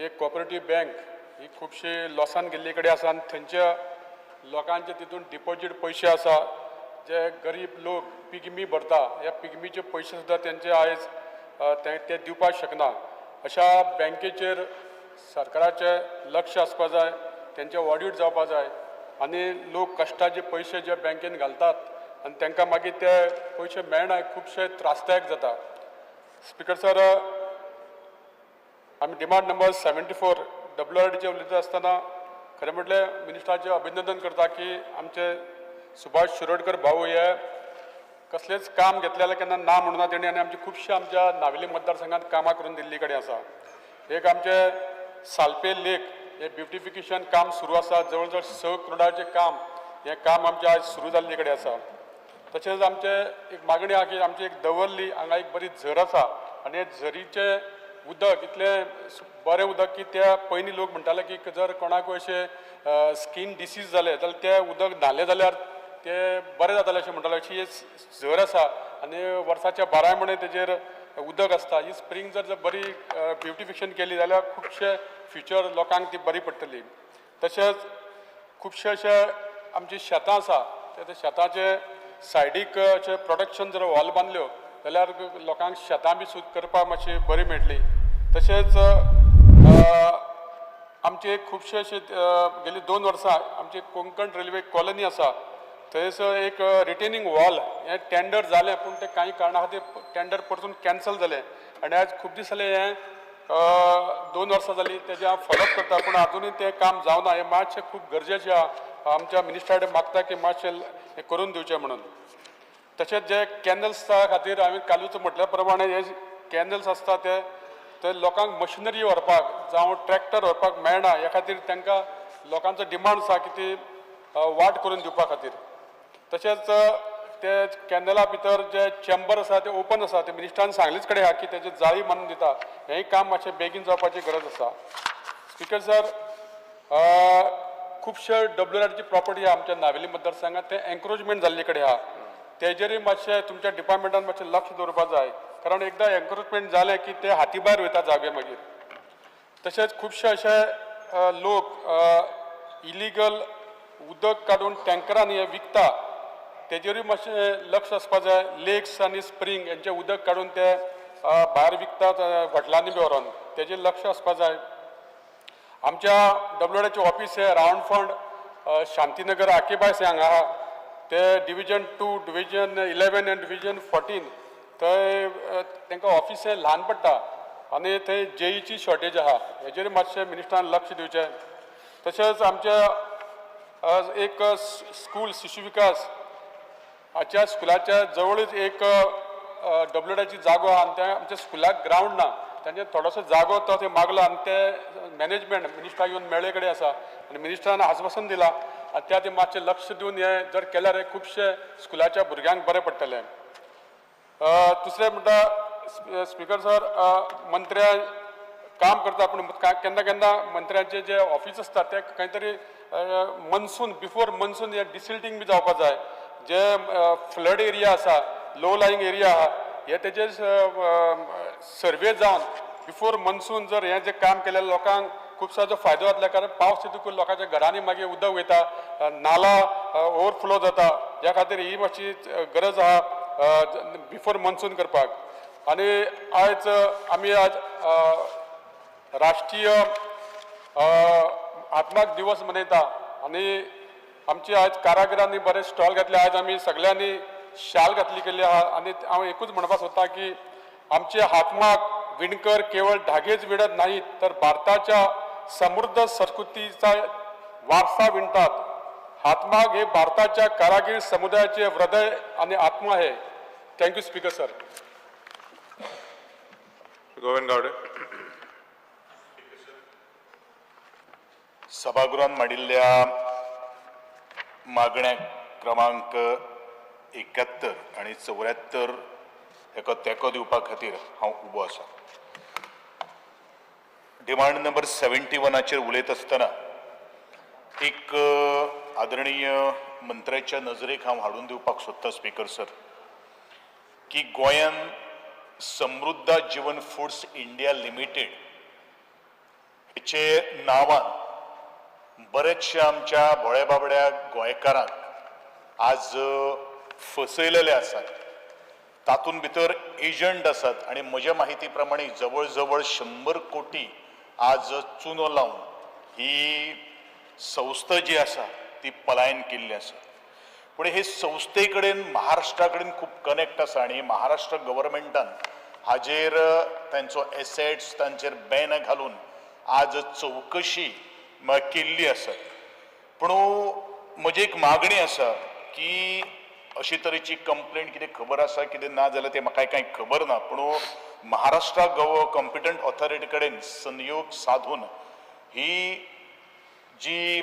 एक कॉपरेटीव बँक ही खुबशी लॉसान गेल्ली कडेन आसा आनी थंयच्या लोकांचे तितून डिपॉजीट पयशे आसा जे गरीब लोक पिगमी भरता ह्या पिगमीचे पयशे सुद्दां तेंचे आयज ते ते दिवपाक शकना. अशा बँकेचेर सरकाराचें लक्ष आसपा जाय, तेंचे ऑडीट जावपा जाय आनी लोक कश्टाचे पयशे जे बँकेन घालतात आनी तांकां मागीर ते पयशे मेळना, खुबशे त्रासदायक जाता. स्पिकर सर, आमी डिमांड नंबर 74 WRDचे उलयता आसतना खरें म्हटल्यार मिनिस्टराचें अभिनंदन करता की आमचे सुभाष शिरोडकर भाऊ हे कसलेंच काम घेतलें जाल्यार केन्ना ना म्हणूना तेणी आनी आमचे खुबशे आमच्या नावेली मतदारसंघात कामां करून दिल्ली कडेन आसा. एक आमचे सालपे लेक हे ब्युटिफिकेशन काम सुरू आसा, जवळ जवळ 6 करोडाचें काम हें काम आमचें आयज सुरू जाल्ले कडेन आसा. तशेंच आमचें एक मागणी आहा की आमची एक दवर्ली हांगा एक बरी झर आसा आनी हे झरीचें उदक इतलें बरें उदक की त्या पयलीं लोक म्हणटाले की जर कोणाकूय अशें स्कीन डिसीज जालें जाल्यार तें उदक न्हालें जाल्यार ते बरें जातालें अशें म्हणटाले. अशी ही झर आसा आनी वर्साच्या 12 म्हयने तेजेर उदक आसता. ही स्प्रींग जर बरी ब्युटिफिकेशन केली जाल्यार खुबशे फ्युचर लोकांक ती बरी पडटली. तशेंच खुबशे अशे आमची शेतां आसा त्या शेताचे सायडीक अशें प्रोटेक्शन जर वॉल बांदल्यो जाल्यार लोकांक शेतां बी सुद्दां करपाक मातशी बरी मेळटली. तशेंच आमचे खुबशे अशे गेली 2 वर्सां आमची कोंकण रेल्वे कॉलनी आसा थंयसर एक रिटेनिंग वॉल हें टेंडर जालें पूण तें कांय कारणा खातीर टेंडर परतून कॅन्सल जालें आनी आयज खूब दीस जाले हें 2 वर्सां जालीं तेजें हांव फॉलोअप करता पूण आजुनूय तें काम जावना. हें मातशें खूब गरजेचें आहा, आमच्या मिनिस्टरा कडेन मागता की मातशें हें करून दिवचें म्हणून. तशेंच जे कॅनल्सा खातीर हांवें कालूच म्हटल्या प्रमाणे हे कॅनल्स आसता ते ते लोकांक मशिनरी व्हरपाक जावं ट्रॅक्टर व्हरपाक मेळना, ह्या खातीर तांकां लोकांचो डिमांड आसा की ती वाट करून दिवपा खातीर. तशेंच ते कॅनला भितर जे चेंबर आसा ते ओपन आसा, ते मिनिस्टरान सांगलीच कडेन आहा की तेजे जाळी बांदून दिता, हेंय काम मातशें बेगीन जावपाची गरज आसा. स्पिकर सर, खुबशे WRDची प्रॉपर्टी आहा आमच्या नावेली मतदारसंघात ते एन्क्रोचमेंट जाल्ले कडेन आहा, तेजेरूय मातशें तुमच्या डिपार्टमेंटान मातशें लक्ष दवरपाक जाय, कारण एकदां एन्क्रोचमेंट जालें की ते हाती भायर वयता जागे मागीर. तशेंच खुबशे अशे लोक इलिगल उदक काडून टँकरांनी हें विकता, तेजेरूय मातशें लक्ष आसपा जाय. लेक्स आनी स्प्रींग हेंचें उदक काडून ते भायर विकतात हॉटेलांनी बी व्हरोन, तेजेर लक्ष आसपा जाय. आमच्या WRDचें ऑफीस हें रावंड फंड शांतीनगर आकेबायस हांगा आहा, ते डिविजन 2, डिविजन 11 आनी डिविजन 14 थंय तांकां ऑफीस हें ल्हान पडटा आनी थंय जेईची शॉर्टेज आहा, हेजेर मातशें मिनिस्टरान लक्ष दिवचें. तशेंच आमच्या एक स्कूल शिशु विकास हाच्या स्कुलाच्या जवळच एक WRDची जागो आहा आनी त्या आमच्या स्कुलाक ग्रावंड ना, तांचे थोडोसो जागो तो थंय मागलो आनी ते मॅनेजमेंट मिनिस्टराक येवन मेळ्ळे कडेन आसा आनी मिनिस्टरान आजपासून दिला आनी त्या ते मातशें लक्ष दिवन हें जर केल्यार खुबशे स्कुलाच्या भुरग्यांक बरें पडटलें. दुसरें म्हणटा स्पिकर सर, मंत्र्या काम करता पूण केन्ना केन्ना मंत्र्यांचे जे ऑफीस आसता ते खंय तरी मनसून बिफोर मनसून हे डिसिल्टींग बी जावपा जाय. जे फ्लड एरिया आसा, लो लायिंग एरिया आहा, हे तेजेर सर्वे जावन बिफोर मनसून जर हें जें काम केलें लोकांक खुबसो फायदो जातलो, कारण पावस येतकूच लोकांच्या घरांनी मागीर उदक वयता, नाला ओवरफ्लो जाता, ह्या खातीर ही मातशी गरज आहा बिफोर मनसून करपाक. आनी आयज आमी आज राष्ट्रीय आत्माक दिवस मनयता आनी आमची आयज कारागिरांनी बरे स्टॉल घातले, आयज आमी सगळ्यांनी शाल घातली केल्ली आहा आनी हांव एकूच म्हणपाक सोदता की आमचे हातमाग विणकर केवळ धागेच विणत नाहीत तर भारताच्या समृद्ध संस्कृतीचा वारसा विणतात. हातमाग हे भारताच्या कारागीर समुदायाचे हृदय आणि आत्मा आहे. Thank you speaker sir. Govind Gawde. सभागृहात मांडिल्ल्या मागण्या क्रमांक 71 आनी 74 हेका तेंको दिवपा खातीर हांव उबो आसा. डिमांड नंबर 71 उलयत आसतना एक आदरणीय मंत्र्याच्या नजरेक हांव हाडून दिवपाक सोदतां स्पीकर सर, की गोंयान समृद्धा जीवन फूड्स इंडिया लिमिटेड हेचे नांवान बरेचशे आमच्या भोळे बाबड्या गोंयकारांक आज फसयलेले आसात. तातूंत भितर एजंट आसात आनी म्हज्या माहिती प्रमाणे जवळ जवळ 100 कोटी आज चुनो लावन ही संस्था जी आसा ती पलायन केल्ली आसा. पूण हे संस्थे कडेन महाराष्ट्रा कडेन खूब कनेक्ट आसा आनी महाराष्ट्र गव्हर्मेंटान हाजेर तांचो एसेट्स तांचेर बॅन घालून आज चवकशी केल्ली आसा. पूण म्हजी एक मागणी आसा की अशे तरेची कंप्लेंट कितें खबर आसा कितें ना जाल्यार तें म्हाका कांय खबर ना, पूण महाराष्ट्रा कॉम्पिटंट ऑथॉरिटी कडेन संयोग साधून ही जी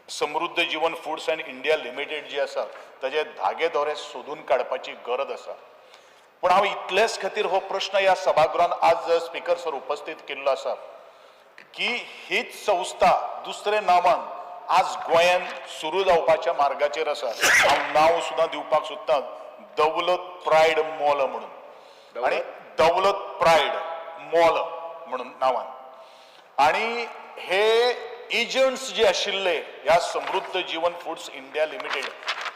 Samruddh Jeevan foods and India limited जी आसा ताजे धागे दोरे सोदून काडपाची गरज आसा. पूण हांव इतलेच खातीर हो प्रश्न ह्या सभागृहान आज स्पिकर सर उपस्थित केल्लो आसा की हीच संस्था दुसरे नांवान आज गोंयान सुरू जावपाच्या मार्गाचेर आसा. हांव नांव सुद्दां दिवपाक सोदतां, दौलत प्रायड मॉल म्हणून, आनी दौलत प्रायड मॉल म्हणून नांवान. आनी हे एजंट्स जे आशिल्ले ह्या समृद्ध जीवन फुड्स इंडिया लिमिटेड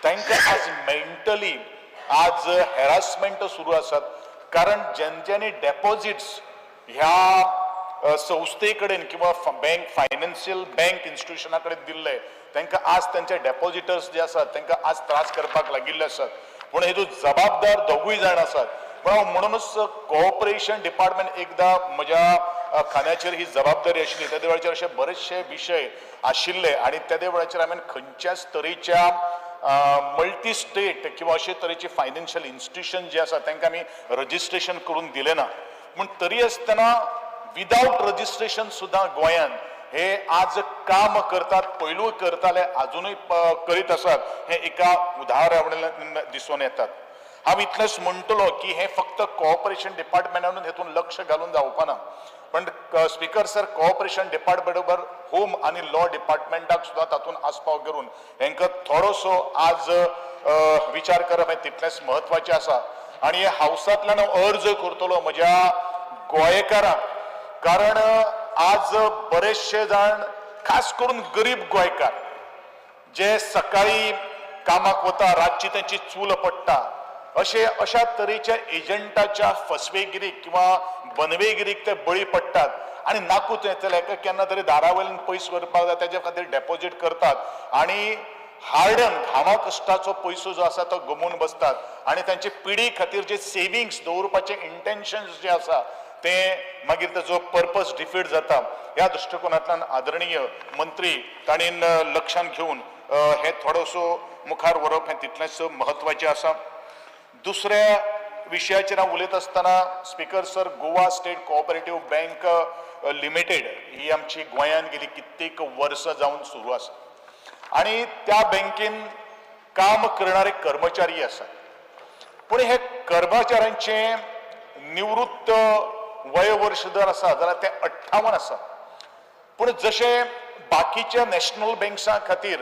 तांकां आज मेंटली आज हॅरासमेंट सुरू आसात, कारण जेंच्यांनी डेपॉझिट्स ह्या संस्थे कडेन किंवा बँक फायनान्शियल बँक इन्स्टिट्युशना कडेन दिल्ले तांकां आज तांचे डेपॉझिटर्स जे आसात तांकां आज त्रास करपाक लागिल्ले आसात. पूण हेतून जबाबदार दोगूय जाण आसात. पूण हांव म्हणूनच कॉपरेशन डिपार्टमेंट एकदां म्हज्या खांद्याचेर ही जबाबदारी आशिल्ली तेदे वेळाचेर अशे बरेचशे विशय आशिल्ले आनी तेदे वेळाचेर हांवें खंयच्याच तरेच्या मल्टी स्टेट किंवा अशे तरेचे फायनान्शियल इन्स्टिट्युशन जे आसा तांकां आमी रजिस्ट्रेशन करून दिलें ना. पूण तरी आसतना विदावट रजिस्ट्रेशन सुद्दां गोंयान हे आज काम करतात, पयलूय करताले, आजुनूय करीत आसात, हे एका उदाहरणा दिसून येतात. हांव इतलेंच म्हणटलो की हें फक्त कॉपरेशन डिपार्टमेंटानूच हेतून लक्ष घालून जावपाना, पण स्पिकर सर कॉपरेशन डिपार्टमेंट बरोबर होम आनी लॉ डिपार्टमेंटाक सुद्दां तातूंत आस्पाव करून हेंकां थोडोसो आज विचार करप हें तितलेंच म्हत्वाचें आसा. आनी हे हावसांतल्यान हांव अर्ज करतलो म्हज्या गोंयकारांक, कारण आज बरेचशे जाण खास करून गरीब गोंयकार जे सकाळी कामाक वता, रातची तेंची चूल पडटा, अशे अशा तरेच्या एजंटाच्या फसवेगिरीक किंवा बनवेगिरीक ते बळी पडटात आनी नाकूच येतले एका केन्ना तरी दारा वयल्यान पयस व्हरपाक जाय तेज्या खातीर डेपॉझीट करतात आनी हार्डन घामा कश्टाचो पयसो जो आसा तो गमोवन बसतात आनी तांचे पिढी खातीर जे सेविंग्स दवरपाचे इंटेन्शन्स जे आसा ते मागीर ताजो पर्पज डिफीट जाता. ह्या दृश्टिकोनांतल्यान आदरणीय मंत्री ताणें लक्षांत घेवन हे थोडोसो मुखार व्हरप हें तितलेंच म्हत्वाचें आसा. दुसऱ्या विशयाचेर हांव उलयत आसतना speaker sir, Goa state cooperative bank limited ही आमची गोंयांत गेली कित्येक वर्सां जावन सुरू आसा आनी त्या बँकेन काम करणारे कर्मचारी आसात. पूण हे कर्मचाऱ्यांचे निवृत्त वयवर्ष जर आसा जाल्यार ते 58 आसा, पूण जशें बाकीच्या नॅशनल बँक्सां खातीर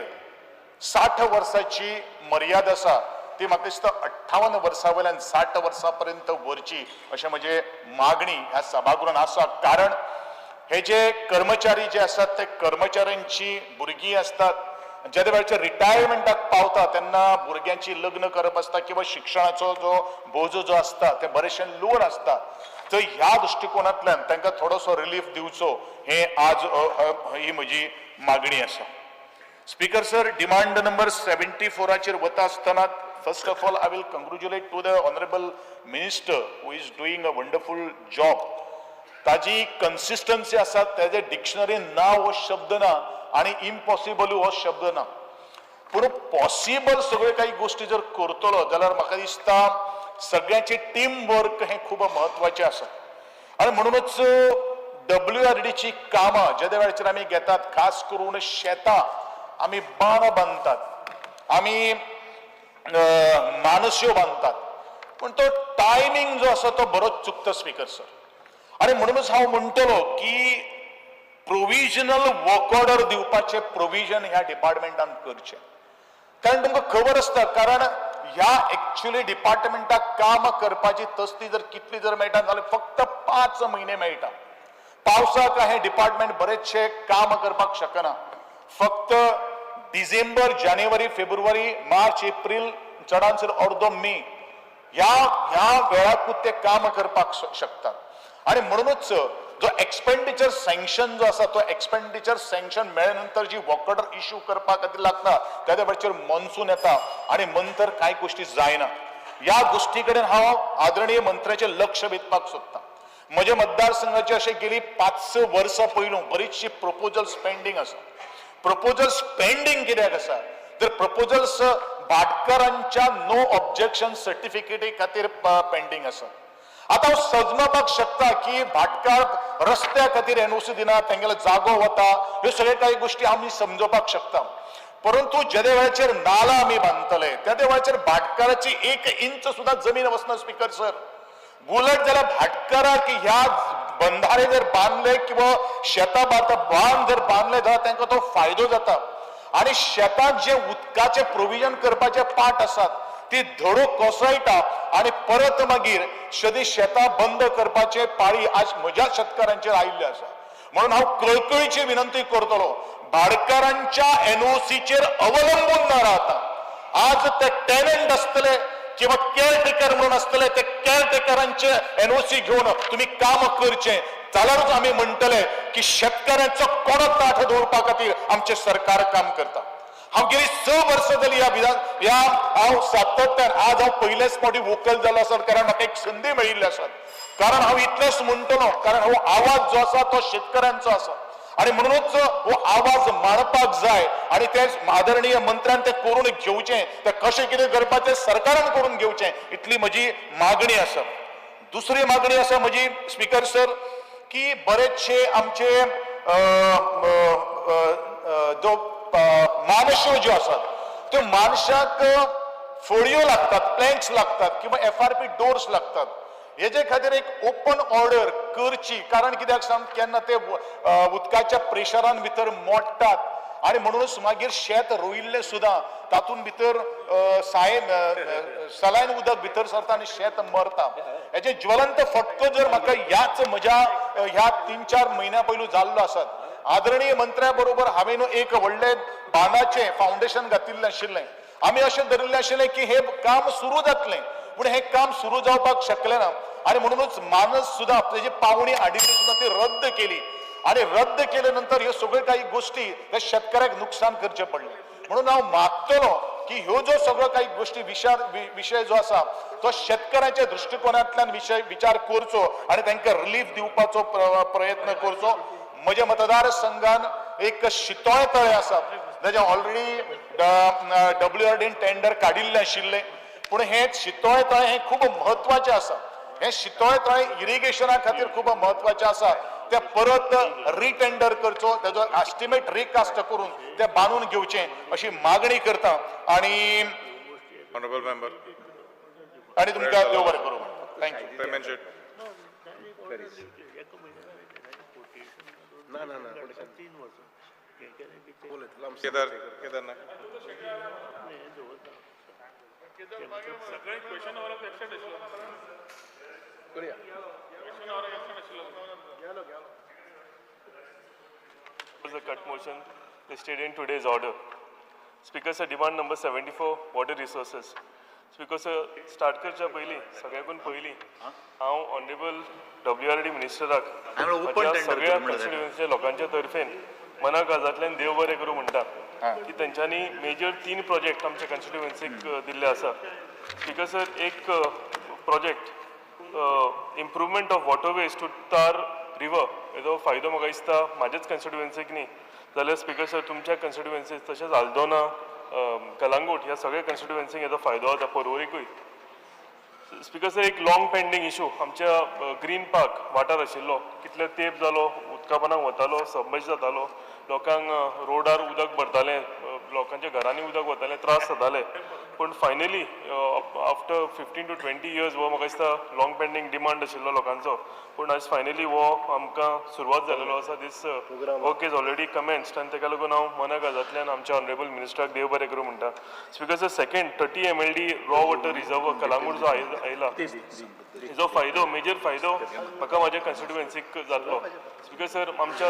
60 वर्साची मर्यादा आसा ती म्हाका दिसता 58 वर्सां वयल्यान 60 वर्सां पर्यंत व्हरची अशें म्हजें मागणी ह्या सभागृहान आसा. कारण हे जे कर्मचारी जे आसात ते कर्मचाऱ्यांची भुरगीं आसतात, जेन्ना वेळाचेर रिटायरमेंटाक पावता तेन्ना भुरग्यांची लग्न करप आसता किंवा शिक्षणाचो जो बोजो जो आसता ते बरेचशे लोन आसता. तर ह्या दृश्टिकोनांतल्यान तांकां थोडोसो रिलीफ दिवचो हे आज ही म्हजी मागणी आसा. स्पीकर सर, डिमांड नंबर 74 वता आसतना first of all I will congratulate to the honourable minister who is doing a wonderful job. ताजी कन्सिस्टन्सी आसा, तेजे डिक्शनरीन ना हो शब्द ना आनी इम्पॉसिबल हो शब्द ना, पूण पॉसिबल सगळ्यो काही गोश्टी जर करतलो जाल्यार म्हाका दिसता सगळ्यांचे टीम वर्क हें खूब म्हत्वाचें आसा. आनी म्हणूनच WRDची कामां जेद्या वेळाचेर आमी घेतात, खास करून शेतां आमी बाण बांदतात, आमी मानस्यो बांदतात, पूण तो टायमींग जो आसा तो बरोच चुकता स्पीकर सर. आनी म्हणूनच हांव म्हणटलो की प्रोविजनल वर्क ऑर्डर दिवपाचें प्रोविजन ह्या डिपार्टमेंटान करचें, कारण तुमकां खबर आसता, कारण ह्या एक्चुअली डिपार्टमेंटाक काम करपाची तसली जर कितली जर मेळटा जाल्यार फक्त 5 म्हयने मेळटा. पावसाक हें डिपार्टमेंट बरेचशें काम करपाक शकना, फक्त डिसेंबर, जानेवारी, फेब्रुवारी, मार्च, एप्रील, चडान चड अर्दो मे ह्या ह्या वेळाकूच ते काम करपाक शकतात. आनी म्हणूनच जो एक्सपेंडिचर सँक्शन जो आसा तो एक्सपेंडिचर सँक्शन मेळ्ळे नंतर जी वर्क ऑर्डर इश्यू करपा खातीर लागता त्या वेळाचेर मॉन्सून येता आनी नंतर कांय गोश्टी जायना. ह्या गोश्टी कडेन हांव आदरणीय मंत्र्याचें लक्ष वेधपाक सोदतां. म्हज्या मतदारसंघाचे अशें गेली 5-6 वर्सां पयलू बरीचशी प्रपोजल्स पेंडींग आसा. प्रपोजल्स पेंडींग कित्याक आसा तर प्रपोजल्स भाटकारांच्या नो ऑब्जेक्शन सर्टिफिकेटी खातीर पेंडींग आसा. आतां हांव सजमापाक शकता की भाटकार रस्त्या खातीर एनओसी दिना, तेंगेलो जागो वता, ह्यो सगळे काही गोश्टी आमी समजोवपाक शकता. परंतु जेदे वेळाचेर नाला आमी बांदतले त्या वेळाचेर भाटकाराची 1 इंच सुद्दां जमीन वचना स्पीकर सर. उलट जाल्यार भाटकाराक ह्या बंधारे जर बांदले किंवा शेतां बांद जर बांदले जाल्यार तांकां तो फायदो जाता आनी शेतांत जे उदकाचें प्रोविजन करपाचे पाट आसात ती धडो कोसळटा आनी परत मागीर सदी शेतां बंद करपाचे पाळी आज म्हज्या शेतकारांचेर आयिल्ले आसा. म्हणून हांव कळकळीची विनंती करतलो, भाटकारांच्या एनओसीचेर अवलंबून न राहता आज ते टेनंट आसतले किंवा केअरटेकर म्हणून आसतले ते केअरटेकरांचे एनओसी घेवन तुमी काम करचें जाल्यारूच आमी म्हणटले की शेतकऱ्यांचो कोणो ताठ दवरपा खातीर आमचें सरकार काम करता. हांव गेली 6 वर्सां जाली ह्या विधान ह्या हांव सातत्यान आज हांव पयलेच फावटी वोकल जालो आसा कारण म्हाका एक संदी मेळिल्ली आसा. कारण हांव इतलेंच म्हणटलो कारण हो आवाज जो आसा तो शेतकऱ्यांचो आसा आनी म्हणूनच हो आवाज मांडपाक जाय आनी ते आदरणीय मंत्र्यान ते करून घेवचें, ते कशें कितें करपाचें सरकारान करून घेवचें इतली म्हजी मागणी आसा. दुसरी मागणी आसा म्हजी स्पीकर सर की बरेचशे आमचे जो मानश्यो ज्यो आसात त्यो मानशाक फळयो लागतात, प्लँक्स लागतात किंवा एफआरपी डोर्स लागतात. हेजे खातीर एक ओपन ऑर्डर करची कारण कित्याक सांग केन्ना ते उदकाच्या प्रेशरान भितर मोडटात आनी म्हणूनच मागीर शेत रोयिल्लें सुद्दां तातूंत भितर सायन सलायन उदक भितर सरता आनी शेत मरता. हेजे ज्वलंत फटको जर म्हाका ह्याच म्हज्या ह्या 3-4 म्हयन्या पयलू जाल्लो आसात. आदरणीय मंत्र्या बरोबर हांवें एक व्हडलें बांदाचें फावंडेशन घातिल्लें आशिल्लें. आमी अशें धरिल्लें आशिल्लें की हें काम सुरू जातलें पूण हें काम सुरू जावपाक शकलें ना आनी म्हणूनच मानस सुद्दां तेजी पावणी हाडिल्ली सुद्दां ती रद्द केली आनी रद्द केले नंतर ह्यो सगळ्यो काही गोश्टी त्या शेतकऱ्याक नुकसान करचें पडलें. म्हणून हांव मागतलो की ह्यो ज्यो सगळ्यो काही गोश्टी विशय जो आसा तो शेतकऱ्यांच्या दृश्टिकोनांतल्यान विचार करचो आनी तांकां रिलीफ दिवपाचो प्रयत्न करचो. म्हज्या मतदारसंघान एक शितोळे तळें आसा ताजें ऑलरेडी WRDन टेंडर काडिल्लें आशिल्लें पूण हें शितोळे तळें हें खूब म्हत्वाचें आसा. हें शितोळे तळें इरिगेशना खातीर खूब म्हत्वाचें आसा. ते परत रिटेंडर करचो, तेजो एस्टिमेट रिकास्ट करून ते बांदून घेवचें अशी मागणी करता आनी Honorable member. आनी तुमकां देव बरें करूं. Thank you. Payment sheet. ना ना ना केदार केदार नायक. सगळे क्वेश्चन आवराक एबसेंट आशिल्लो. क्वेश्चन आवराक एबसेंट आशिल्लो. The cut motion listed in today's order. Speaker sir, demand number 74, water resources. Speaker sir, start करच्या पयलीं सगळ्याकून पयलीं हांव ऑनरेबल WRD मिनिस्टराक म्हज्या सगळ्या कॉन्स्टिट्युएन्सीच्या लोकांच्या तर्फेन मना काळजांतल्यान देव बरें करूं म्हणटा की तेंच्यांनी मेजर 3 प्रोजेक्ट आमच्या कॉन्स्टिट्युएन्सीक दिल्ले आसा. स्पीकर सर, एक project improvement of waterways to Tar river हेजो फायदो म्हाका दिसता म्हाज्याच कॉन्स्टिट्युएन्सीक न्ही जाल्यार स्पीकर सर तुमच्या कॉन्स्टिट्युएन्सीक तशेंच आल्दोना, कलांगूट ह्या सगळ्या कॉन्स्टिट्युएन्सीक हेजो फायदो जाता, पर्वरीकूय. स्पीकर सर, एक लॉंग पेंडींग इशू आमच्या ग्रीन पार्क वाठार आशिल्लो, कितले तेंप जालो उदका पोंदाक वतालो, सबमर्ज जातालो, लोकांक रोडार उदक भरतालें, लोकांच्या घरांनी उदक वतालें, त्रास जाताले. पूण फायनली आफ्टर 15 to 20 years हो म्हाका दिसता लॉंग पेंडींग डिमांड आशिल्लो लोकांचो, पूण आयज फायनली हो आमकां सुरवात जालेलो आसा. This work is already commenced आनी ताका लागून हांव मना काळजांतल्यान आमच्या ऑनरेबल मिनिस्टराक देव बरें करूं म्हणटा. Speaker sir, second 30 MLD raw water reserve Calangute जो आयला हेजो फायदो, मेजर फायदो म्हाका म्हाज्या कॉन्स्टिट्युएन्सीक जातलो. स्पीकर सर, आमच्या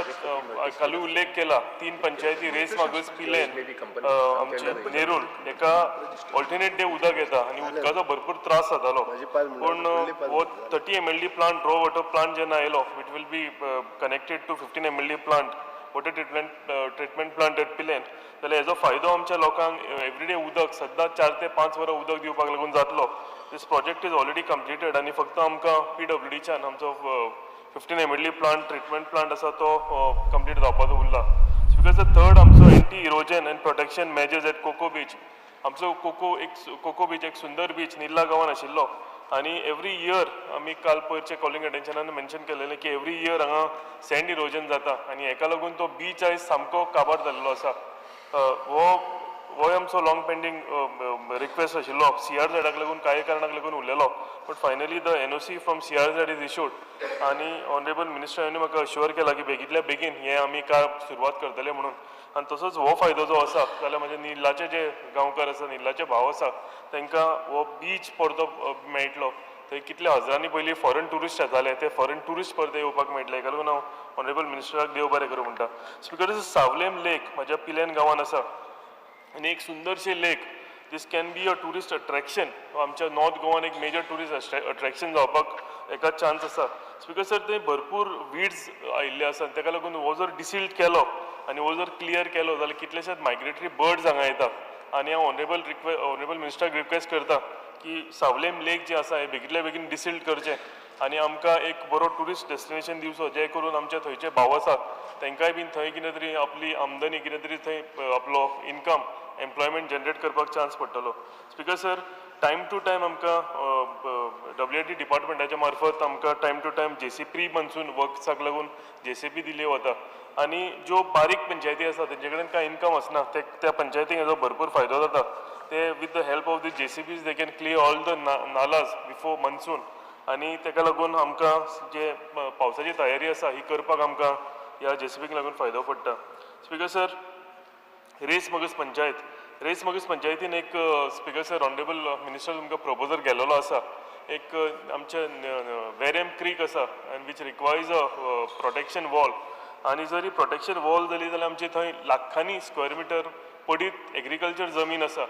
कालूय उल्लेख केला 3 पंचायती रेस मागस पिलेन आमचे नेरूल हेका ऑल्टरनेट डे उदक येता आनी उदकाचो भरपूर त्रास जातालो. पूण हो 30 MLD plant raw water plant जेन्ना आयलो, it will be connected to 15 MLD plant water treatment plant at Pilerne, जाल्यार हेजो फायदो आमच्या लोकांक एवरीडे उदक सद्दां 4 ते 5 वरां उदक दिवपाक लागून जातलो. This project is already completed आनी फक्त आमकां PWDच्यान आमचो 15 MLD plant treatment plant आसा तो कंप्लीट जावपाचो उरला. स्पीकर सर, थर्ड आमचो anti erosion and protection measures at Coco beach. आमचो कोको बीच एक सुंदर बीच निर्ला गांवान आशिल्लो आनी एवरी इयर आमी काल पयरचे कॉलिंग अटेन्शनान मेन्शन केलेलें की एवरी इयर हांगा सँड इरोजन जाता आनी हेका लागून तो बीच आयज सामको काबार जाल्लो आसा. हो आमचो लाँग पेंडींग रिक्वेस्ट आशिल्लो, CRZाक लागून कांय कारणाक लागून उरलेलो, but finally the NOC from CRZ is issued आनी ऑनरेबल मिनिस्टरांनी म्हाका अश्युअर केला की बेगींतल्या बेगीन हें आमी काम सुरवात करतले म्हणून. आनी तसोच हो फायदो जो आसा जाल्यार म्हजे निर्लाचे जे गांवकार आसा, निर्लाचे भाव आसा, तांकां हो बीच परतो मेळटलो. थंय कितले हजारांनी पयलीं फॉरेन ट्युरिस्ट येताले, ते फॉरेन ट्युरिस्ट परते येवपाक मेळटले. हेका लागून हांव ऑनरेबल मिनिस्टराक देव बरें करूं म्हणटा. स्पीकर, सावलेम लेक म्हज्या पिलेन गांवान आसा आनी एक सुंदरशें lake, this can be a tourist attraction. आमच्या नॉर्थ गोवान एक मेजर ट्युरिस्ट अट्रॅक्शन जावपाक हेका चान्स आसा. स्पीकर सर, थंय भरपूर वीड्स आयिल्ले आसा, ताका लागून हो जर डिसिल्ट केलो आनी हो जर क्लियर केलो जाल्यार कितलेशेच मायग्रेटरी बर्ड्स हांगा येता. आनी हांव ऑनरेबल मिनिस्टराक रिक्वेस्ट करता की सावलेम लेक जे आसा हे बेगींतल्या बेगीन डिसिल्ट करचें आनी आमकां एक बरो ट्युरिस्ट डेस्टिनेशन दिवचो, जे करून आमचे थंयचे भाव आसा तांकांय बीन थंय कितें तरी आपली आमदनी, कितें तरी थंय आपलो इनकम, एम्प्लॉयमेंट जनरेट करपाक चान्स पडटलो. Speaker sir, time to time आमकां WID डिपार्टमेंटाच्या मार्फत आमकां time to time JCB pre monsoon वर्क्साक लागून JCB दिली वता आनी ज्यो बारीक पंचायती आसा तेंचे कडेन कांय इनकम आसना, ते त्या पंचायतींक हेजो भरपूर फायदो जाता. ते with the help of the JCBs they can clear all the nalas before monsoon आनी तेका लागून आमकां जे पावसाची तयारी आसा ही करपाक आमकां ह्या JCBक लागून फायदो पडटा. स्पीकर सर, रेस मगज पंचायत, रेस मगज पंचायतीन एक, स्पीकर सर, ऑनरेबल मिनिस्टर तुमकां प्रपोजल गेलेलो आसा. एक आमचे वेरेम क्रीक आसा and which requires a protection wall आनी जरी प्रोटेक्शन वॉल जाली जाल्यार आमची थंय लाखांनी स्क्वेअर मिटर पडीत एग्रीकल्चर जमीन आसा,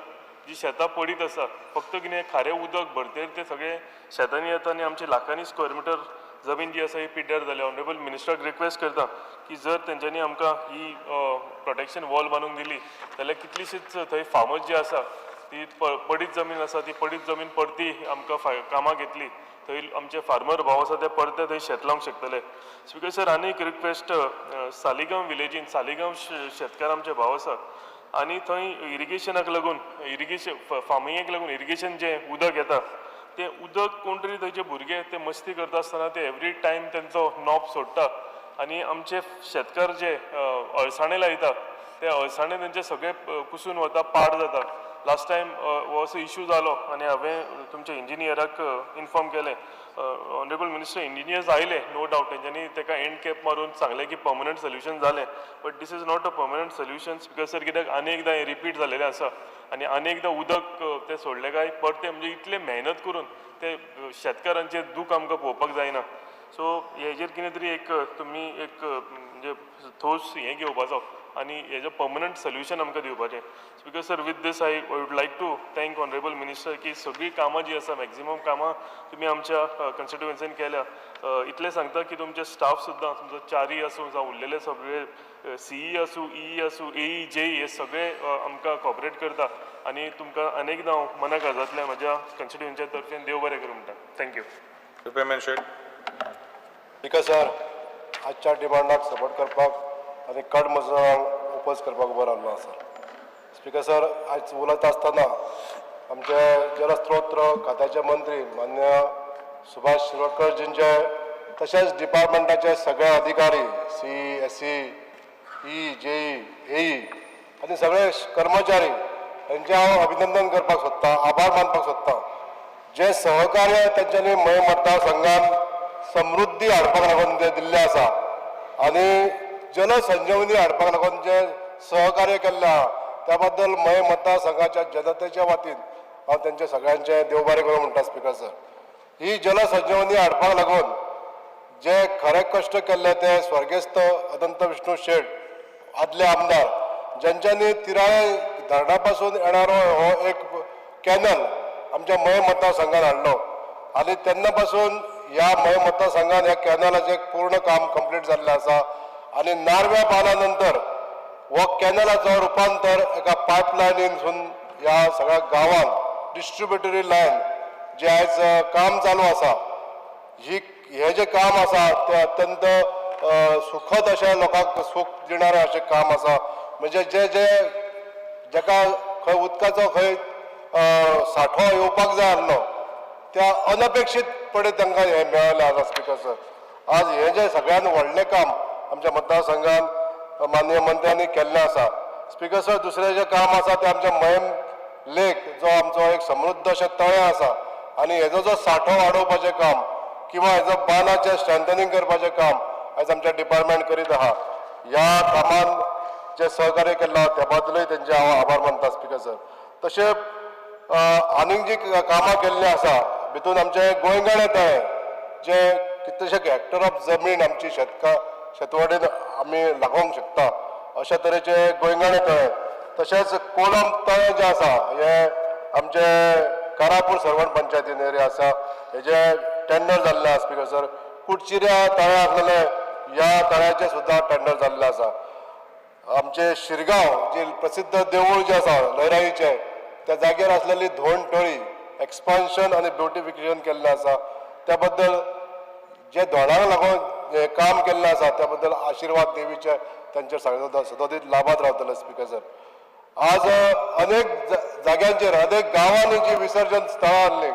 जी शेतां पडीत आसा. फक्त कितें खारें उदक भरतेर ते सगळे शेतांनी येता आनी आमचे लाखांनी स्क्वेअर मिटर जमीन जी आसा ही पिड्ड्यार जाल्या. ऑनरेबल मिनिस्टराक रिक्वेस्ट करता की जर तेंच्यांनी आमकां ही प्रोटेक्शन वॉल बांदून दिली जाल्यार कितलीशीच थंय फार्मर्स जी आसा ती पडीत जमीन आसा ती पडीत जमीन परती आमकां कामाक येतली. थंय आमचे फार्मर भाव आसा ते परते थंय शेत लावंक शकतले. स्पीकर सर, आनी एक रिक्वेस्ट, सालिगांव विलेजीन सालिगांव शेतकार आमचे भाव आसा आनी थंय इरिगेशनाक लागून, इरिगेशन फार्मिंगेक लागून इरिगेशन जें उदक येता तें उदक कोण तरी थंयचे भुरगे ते मस्ती करता आसतना ते एवरी टायम तेंचो नॉब सोडटा आनी आमचे शेतकार जे अळसाणे लायता ते अळसाणे तेंचे सगळे कुसून वता, पाड जाता. लास्ट टायम हो असो इशू जालो आनी हांवें तुमच्या इंजिनियराक इन्फॉर्म केलें. ऑनरेबल मिनिस्टर, इंजिनियर्स आयले, नो डावट तेंच्यांनी तेका एंड कॅप मारून सांगलें की पर्मनंट सोल्युशन जालें, but this is not a permanent solution speaker sir, कित्याक आनी एकदां हें रिपीट जालेलें आसा आनी आनी एकदां उदक तें सोडलें काय परतें म्हणजे इतलें मेहनत करून ते शेतकारांचें दूख आमकां पळोवपाक जायना. सो हेजेर कितें तरी एक तुमी एक म्हणजे ठोस हें घेवपाचो आनी हेजो पर्मनंट सोल्युशन आमकां दिवपाचें. Speaker sir, with this I would like to thank honourable minister की सगळीं कामां जीं आसा, मॅक्झिमम कामां तुमी आमच्या कॉन्स्टिट्युएन्सीन केल्या. इतलें सांगता की तुमचे स्टाफ सुद्दां, तुमचो चारी आसूं जावं उरलेले सगळे सीई आसूं, ई आसूं, एई, जेई, हे सगळे आमकां कॉपरेट करता आनी तुमकां अनेकदां हांव मना काळजांतल्यान म्हज्या कॉन्स्टिट्युएन्सीच्या तर्फेन देव बरें करूं म्हणटा. Thank you. Repairman Shet. Speaker sir, आजच्या डिमांडाक सपोर्ट करपाक आनी कट मोशनाक ओपोज करपाक उबो रावलो आसा. स्पीकर सर, आयज उलयता आसतना आमचे जलस्त्रोत खात्याचे मंत्री मान्य सुभाष शिरोडकर जींचे तशेंच डिपार्टमेंटाचे सगळे अधिकारी C S C E JE AE आनी सगळे कर्मचारी हेंचें हांव अभिनंदन करपाक सोदतां, आभार मानपाक सोदतां. जे सहकार्य तेंच्यांनी मये मतदारसंघान समृद्धी हाडपाक लागून जे दिल्लें आसा आनी जलसंजीवनी हाडपाक लागून जे सहकार्य केल्लें आहा त्या बद्दल मये मतदारसंघाच्या जनतेच्या वतीन हांव तेंचे सगळ्यांचें देव बरें करूं म्हणटा. स्पीकर सर, ही जलसंजीवनी हाडपाक लागून जे खरे कश्ट केल्ले ते स्वर्गेस्त अनंत विष्णू शेट, आदले आमदार, ज्यांच्यांनी तिराळे धरणा पासून येणारो हो एक कॅनल आमच्या मये मतदारसंघात हाडलो आनी तेन्ना पासून ह्या मये मतदारसंघात ह्या कॅनलाचें पूर्ण काम कंप्लीट जाल्लें आसा आनी नार्व्या बांदा नंतर हो कॅनलाचो रुपांतर एका पायपलायनीनसून ह्या सगळ्या गांवांत डिस्ट्रिब्युटरी लायन जे आयज काम चालू आसा, ही हे जे काम आसा ते अत्यंत सुखद अशें लोकांक सूख दिणारें अशें काम आसा. म्हणजे जे जे जेका खंय उदकाचो खंय सांठो येवपाक जाय आसलो त्या अनपेक्षीतपणे तांकां हें मेळ्ळें आसा. स्पिकर सर, आज हें जें सगळ्यान व्हडलें काम आमच्या मतदारसंघान माननीय मंत्र्यांनी केल्लें आसा. स्पिकर सर, दुसरें जें काम आसा तें आमच्या मयेम लेक जो आमचो एक समृद्ध अशें तळें आसा आनी हेजो जो सांठो वाडोवपाचें काम किंवा हेजो बांदाचें स्ट्रेंथनिंग करपाचें काम आयज आमच्या डिपार्टमेंट करीत आहा. ह्या कामान जे सहकार्य केल्लां त्या बद्दलूय तेंचे हांव आभार मानता. स्पिकर सर, तशें आनीक जी कामां केल्लीं आसा भितून आमचें गोंयगाणें तळें जे कितलेशे हेक्टर ऑफ जमीन आमची शेतवडीन आमी लागोवंक शकता अशा तरेचे गोंयगाणें तळें, तशेंच कोलम तळें जें आसा हें आमचे कारापूर सर्वण पंचायतीन एरिया आसा हेजें टेंडर जाल्लें आसा. स्पिकर सर, कुडचिऱ्या तळें आसलेलें ह्या तळ्याचें सुद्दां टेंडर जाल्लें आसा. आमचे शिरगांव जे प्रसिद्ध देवूळ जें आसा लयराईचें त्या जाग्यार आसलेली धोंड तळी एक्सपान्शन आनी ब्युटिफिकेशन केल्लें आसा. त्या बद्दल जे धोंडाक लागून हें काम केल्लें आसा त्या बद्दल आशिर्वाद देवीचे तांचेर सगळे सदोदीत लाभात रावतले. स्पिकर सर, आज अनेक जाग्यांचेर अनेक गांवांनी जी विसर्जन स्थळां आसलीं,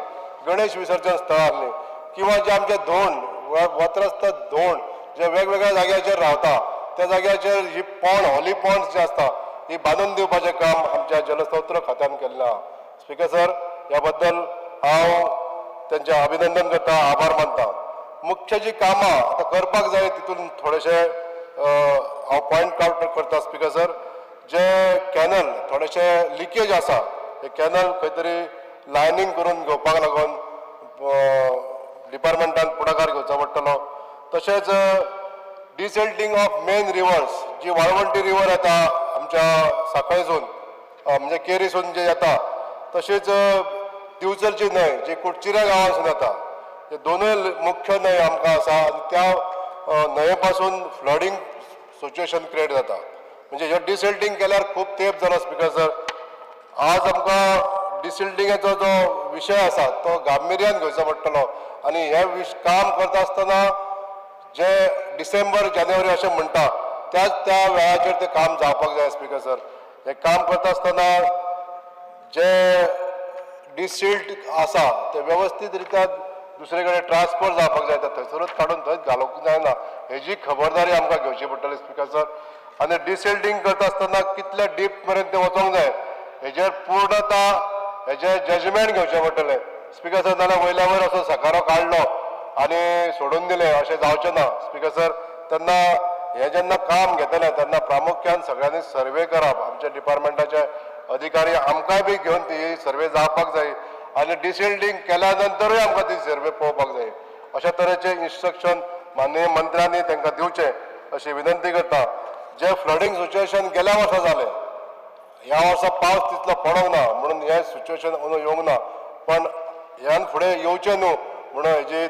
गणेश विसर्जन स्थळां आसलीं किंवा जे आमचे धोंड वत्रस्थ धोंड जे वेगवेगळ्या जाग्याचेर रावता त्या जाग्याचेर ही पॉन्ड, हॉली पॉन्ड्स जे आसता ही बांदून दिवपाचें काम आमच्या जलस्त्रोत खात्यान केल्लें आहा. स्पिकर सर, ह्या बद्दल हांव तेंचें अभिनंदन करता, आभार मानता. मुख्य जी कामां आतां करपाक जाय तितून थोडेशे हांव पॉयंट आउट करता. स्पिकर सर, जे कॅनल थोडेशे लिकेज आसा हे कॅनल खंय तरी लायनींग करून घेवपाक लागून डिपार्टमेंटान फुडाकार घेवचो पडटलो. तशेंच डिसिल्टींग ऑफ मेन रिवर्स जी वाळवंटी रिवर येता आमच्या साखळेसून म्हणजे केरीसून जे येता, तशेंच दिवचलची न्हंय जी कुडचिऱ्या गांवांसून येता, हे दोनूय मुख्य न्हंय आमकां आसा आनी त्या न्हंये पासून फ्लडींग सिच्युएशन क्रिएट जाता. म्हणजे हे डिसिल्टींग केल्यार खूब तेंप जालो. स्पिकर सर, आज आमकां डिसिल्टिंगाचो जो विशय आसा तो गांभिर्यान घेवचो पडटलो आनी हें काम करता आसतना जे डिसेंबर जानेवारी अशें म्हणटा त्याच त्या वेळाचेर तें काम जावपाक जाय. स्पिकर सर, हें काम करता आसतना जे डिसिल्ट आसा ते वेवस्थीत रित्या दुसरे कडेन ट्रान्सफर जावपाक जाय, थंयसरूच काडून थंयच घालूंक जायना हेजी खबरदारी आमकां घेवची पडटली. स्पिकर सर, आनी डिसिल्टींग करता आसतना कितले डीप मेरेन तें वचोंक जाय हेजेर पूर्णता हेजें जजमेंट घेवचें पडटलें. स्पिकर सर, नाल्यार वयल्या वयर असो सकारो काडलो आनी सोडून दिलें अशें जावचें ना. स्पिकर सर, तेन्ना हें जेन्ना काम घेतलें तेन्ना प्रामुख्यान सगळ्यांनी सर्वे करप, आमच्या डिपार्टमेंटाचे अधिकारी आमकांय बी घेवन ती सर्वे जावपाक जाय आनी डिसिल्टींग केल्या नंतरूय आमकां ती सर्वे पळोवपाक जाय. अशा तरेचे इन्स्ट्रक्शन माननीय मंत्र्यांनी तांकां दिवचें अशी विनंती करता. जे फ्लडींग सिच्युएशन गेल्या वर्सा जालें, ह्या वर्सा पावस तितलो पडोंक ना म्हणून हें सिच्युएशन अंदू येवंक ना, पण ह्यान फुडें येवचें न्हू म्हणून हेजी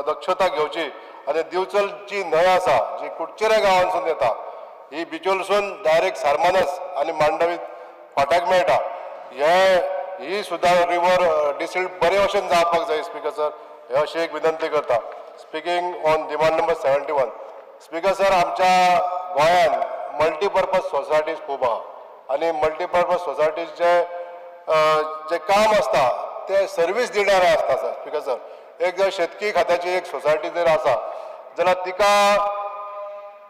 दक्षता घेवची. आनी दिवचलची न्हंय आसा जी कुडचिऱ्या गांवांसून येता ही बिचोलसून डायरेक्ट सारमानस आनी मांडवी फाट्याक मेळटा, हे ही सुद्दां रिवर डिसिल्ट बरे भशेन जावपाक जाय. स्पिकर सर, हे अशी एक विनंती करता. Speaking on demand number 71. Speaker sir, आमच्या गोंयान मल्टीपर्पज सोसायटीज खूब आहा आनी मल्टीपर्पज सोसायटीज जे काम आसता ते सर्वीस दिणारे आसता. सर, स्पिकर सर, एक जर शेतकी खात्याची एक सोसायटी जर आसा जाल्यार तिका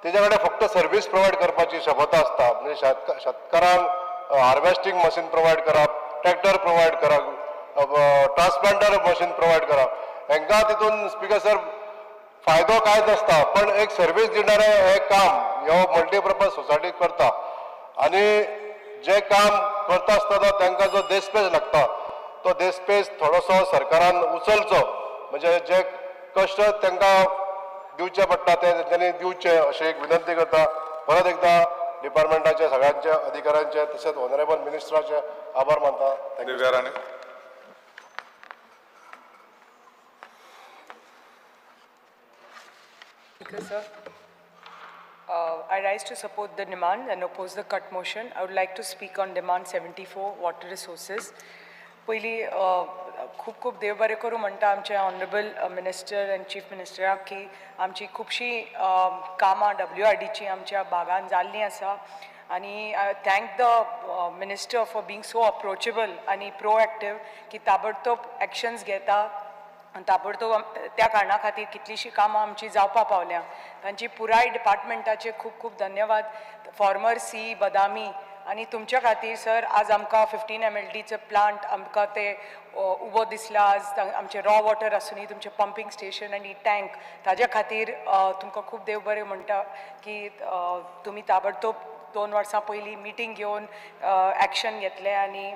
तेज्या कडेन फक्त सर्वीस प्रोवायड करपाची क्षमता आसता. म्हणजे शेतकारांक हार्वेस्टींग मशीन प्रोवायड करप, ट्रॅक्टर प्रोवायड करप, ट्रान्सप्लांटर मशीन प्रोवायड करप, हेंकां तितून स्पिकर सर फायदो कांयच नासता, पण एक सर्वीस दिणारें हें काम ह्यो मल्टीपर्पज सोसायटी करता आनी जे काम करता आसतना तांकां जो देस्पेस लागता तो देस्पेस थोडोसो सरकारान उचलचो, म्हणजे जे कश्ट तांकां दिवचे पडटा ते तेंच्यांनी दिवचे अशें एक विनंती करता. परत एकदा डिपार्टमेंटाचे सगळ्यांचे अधिकाऱ्यांचे तशेंच ऑनरेबल मिनिस्टराचे आभार मानता. Thank you. Divya Rane. Speaker, sir. I rise to support the demand and oppose the cut motion. I would like to speak on demand 74, water resources. पयलीं खूब खूब देव बरें करूं म्हणटा आमचे ऑनरेबल मिनिस्टर आनी चीफ मिनिस्टराक की आमची खुबशीं कामां डब्ल्यू आर डीची आमच्या भागान जाल्लीं आसा आनी I thank the minister for being so approachable आनी प्रोएक्टीव की ताबडतोब एक्शन्स घेता आनी ताबडतोब त्या कारणा खातीर कितलींशीं कामां आमची जावपा पावल्या. तांची पुराय डिपार्टमेंटाचे खूब खूब धन्यवाद. फॉर्मर सीई बदामी आनी तुमच्या खातीर सर, आज आमकां 15 एमएलडीचो प्लांट आमकां ते उबो दिसला. आज आमचें रॉ वॉटर आसुनी, तुमचें पंपींग स्टेशन आनी टँक, ताज्या खातीर तुमकां खूब देव बरें म्हणटा की तुमी ताबडतोब 2 वर्सां पयलीं मिटींग घेवन एक्शन घेतलें आनी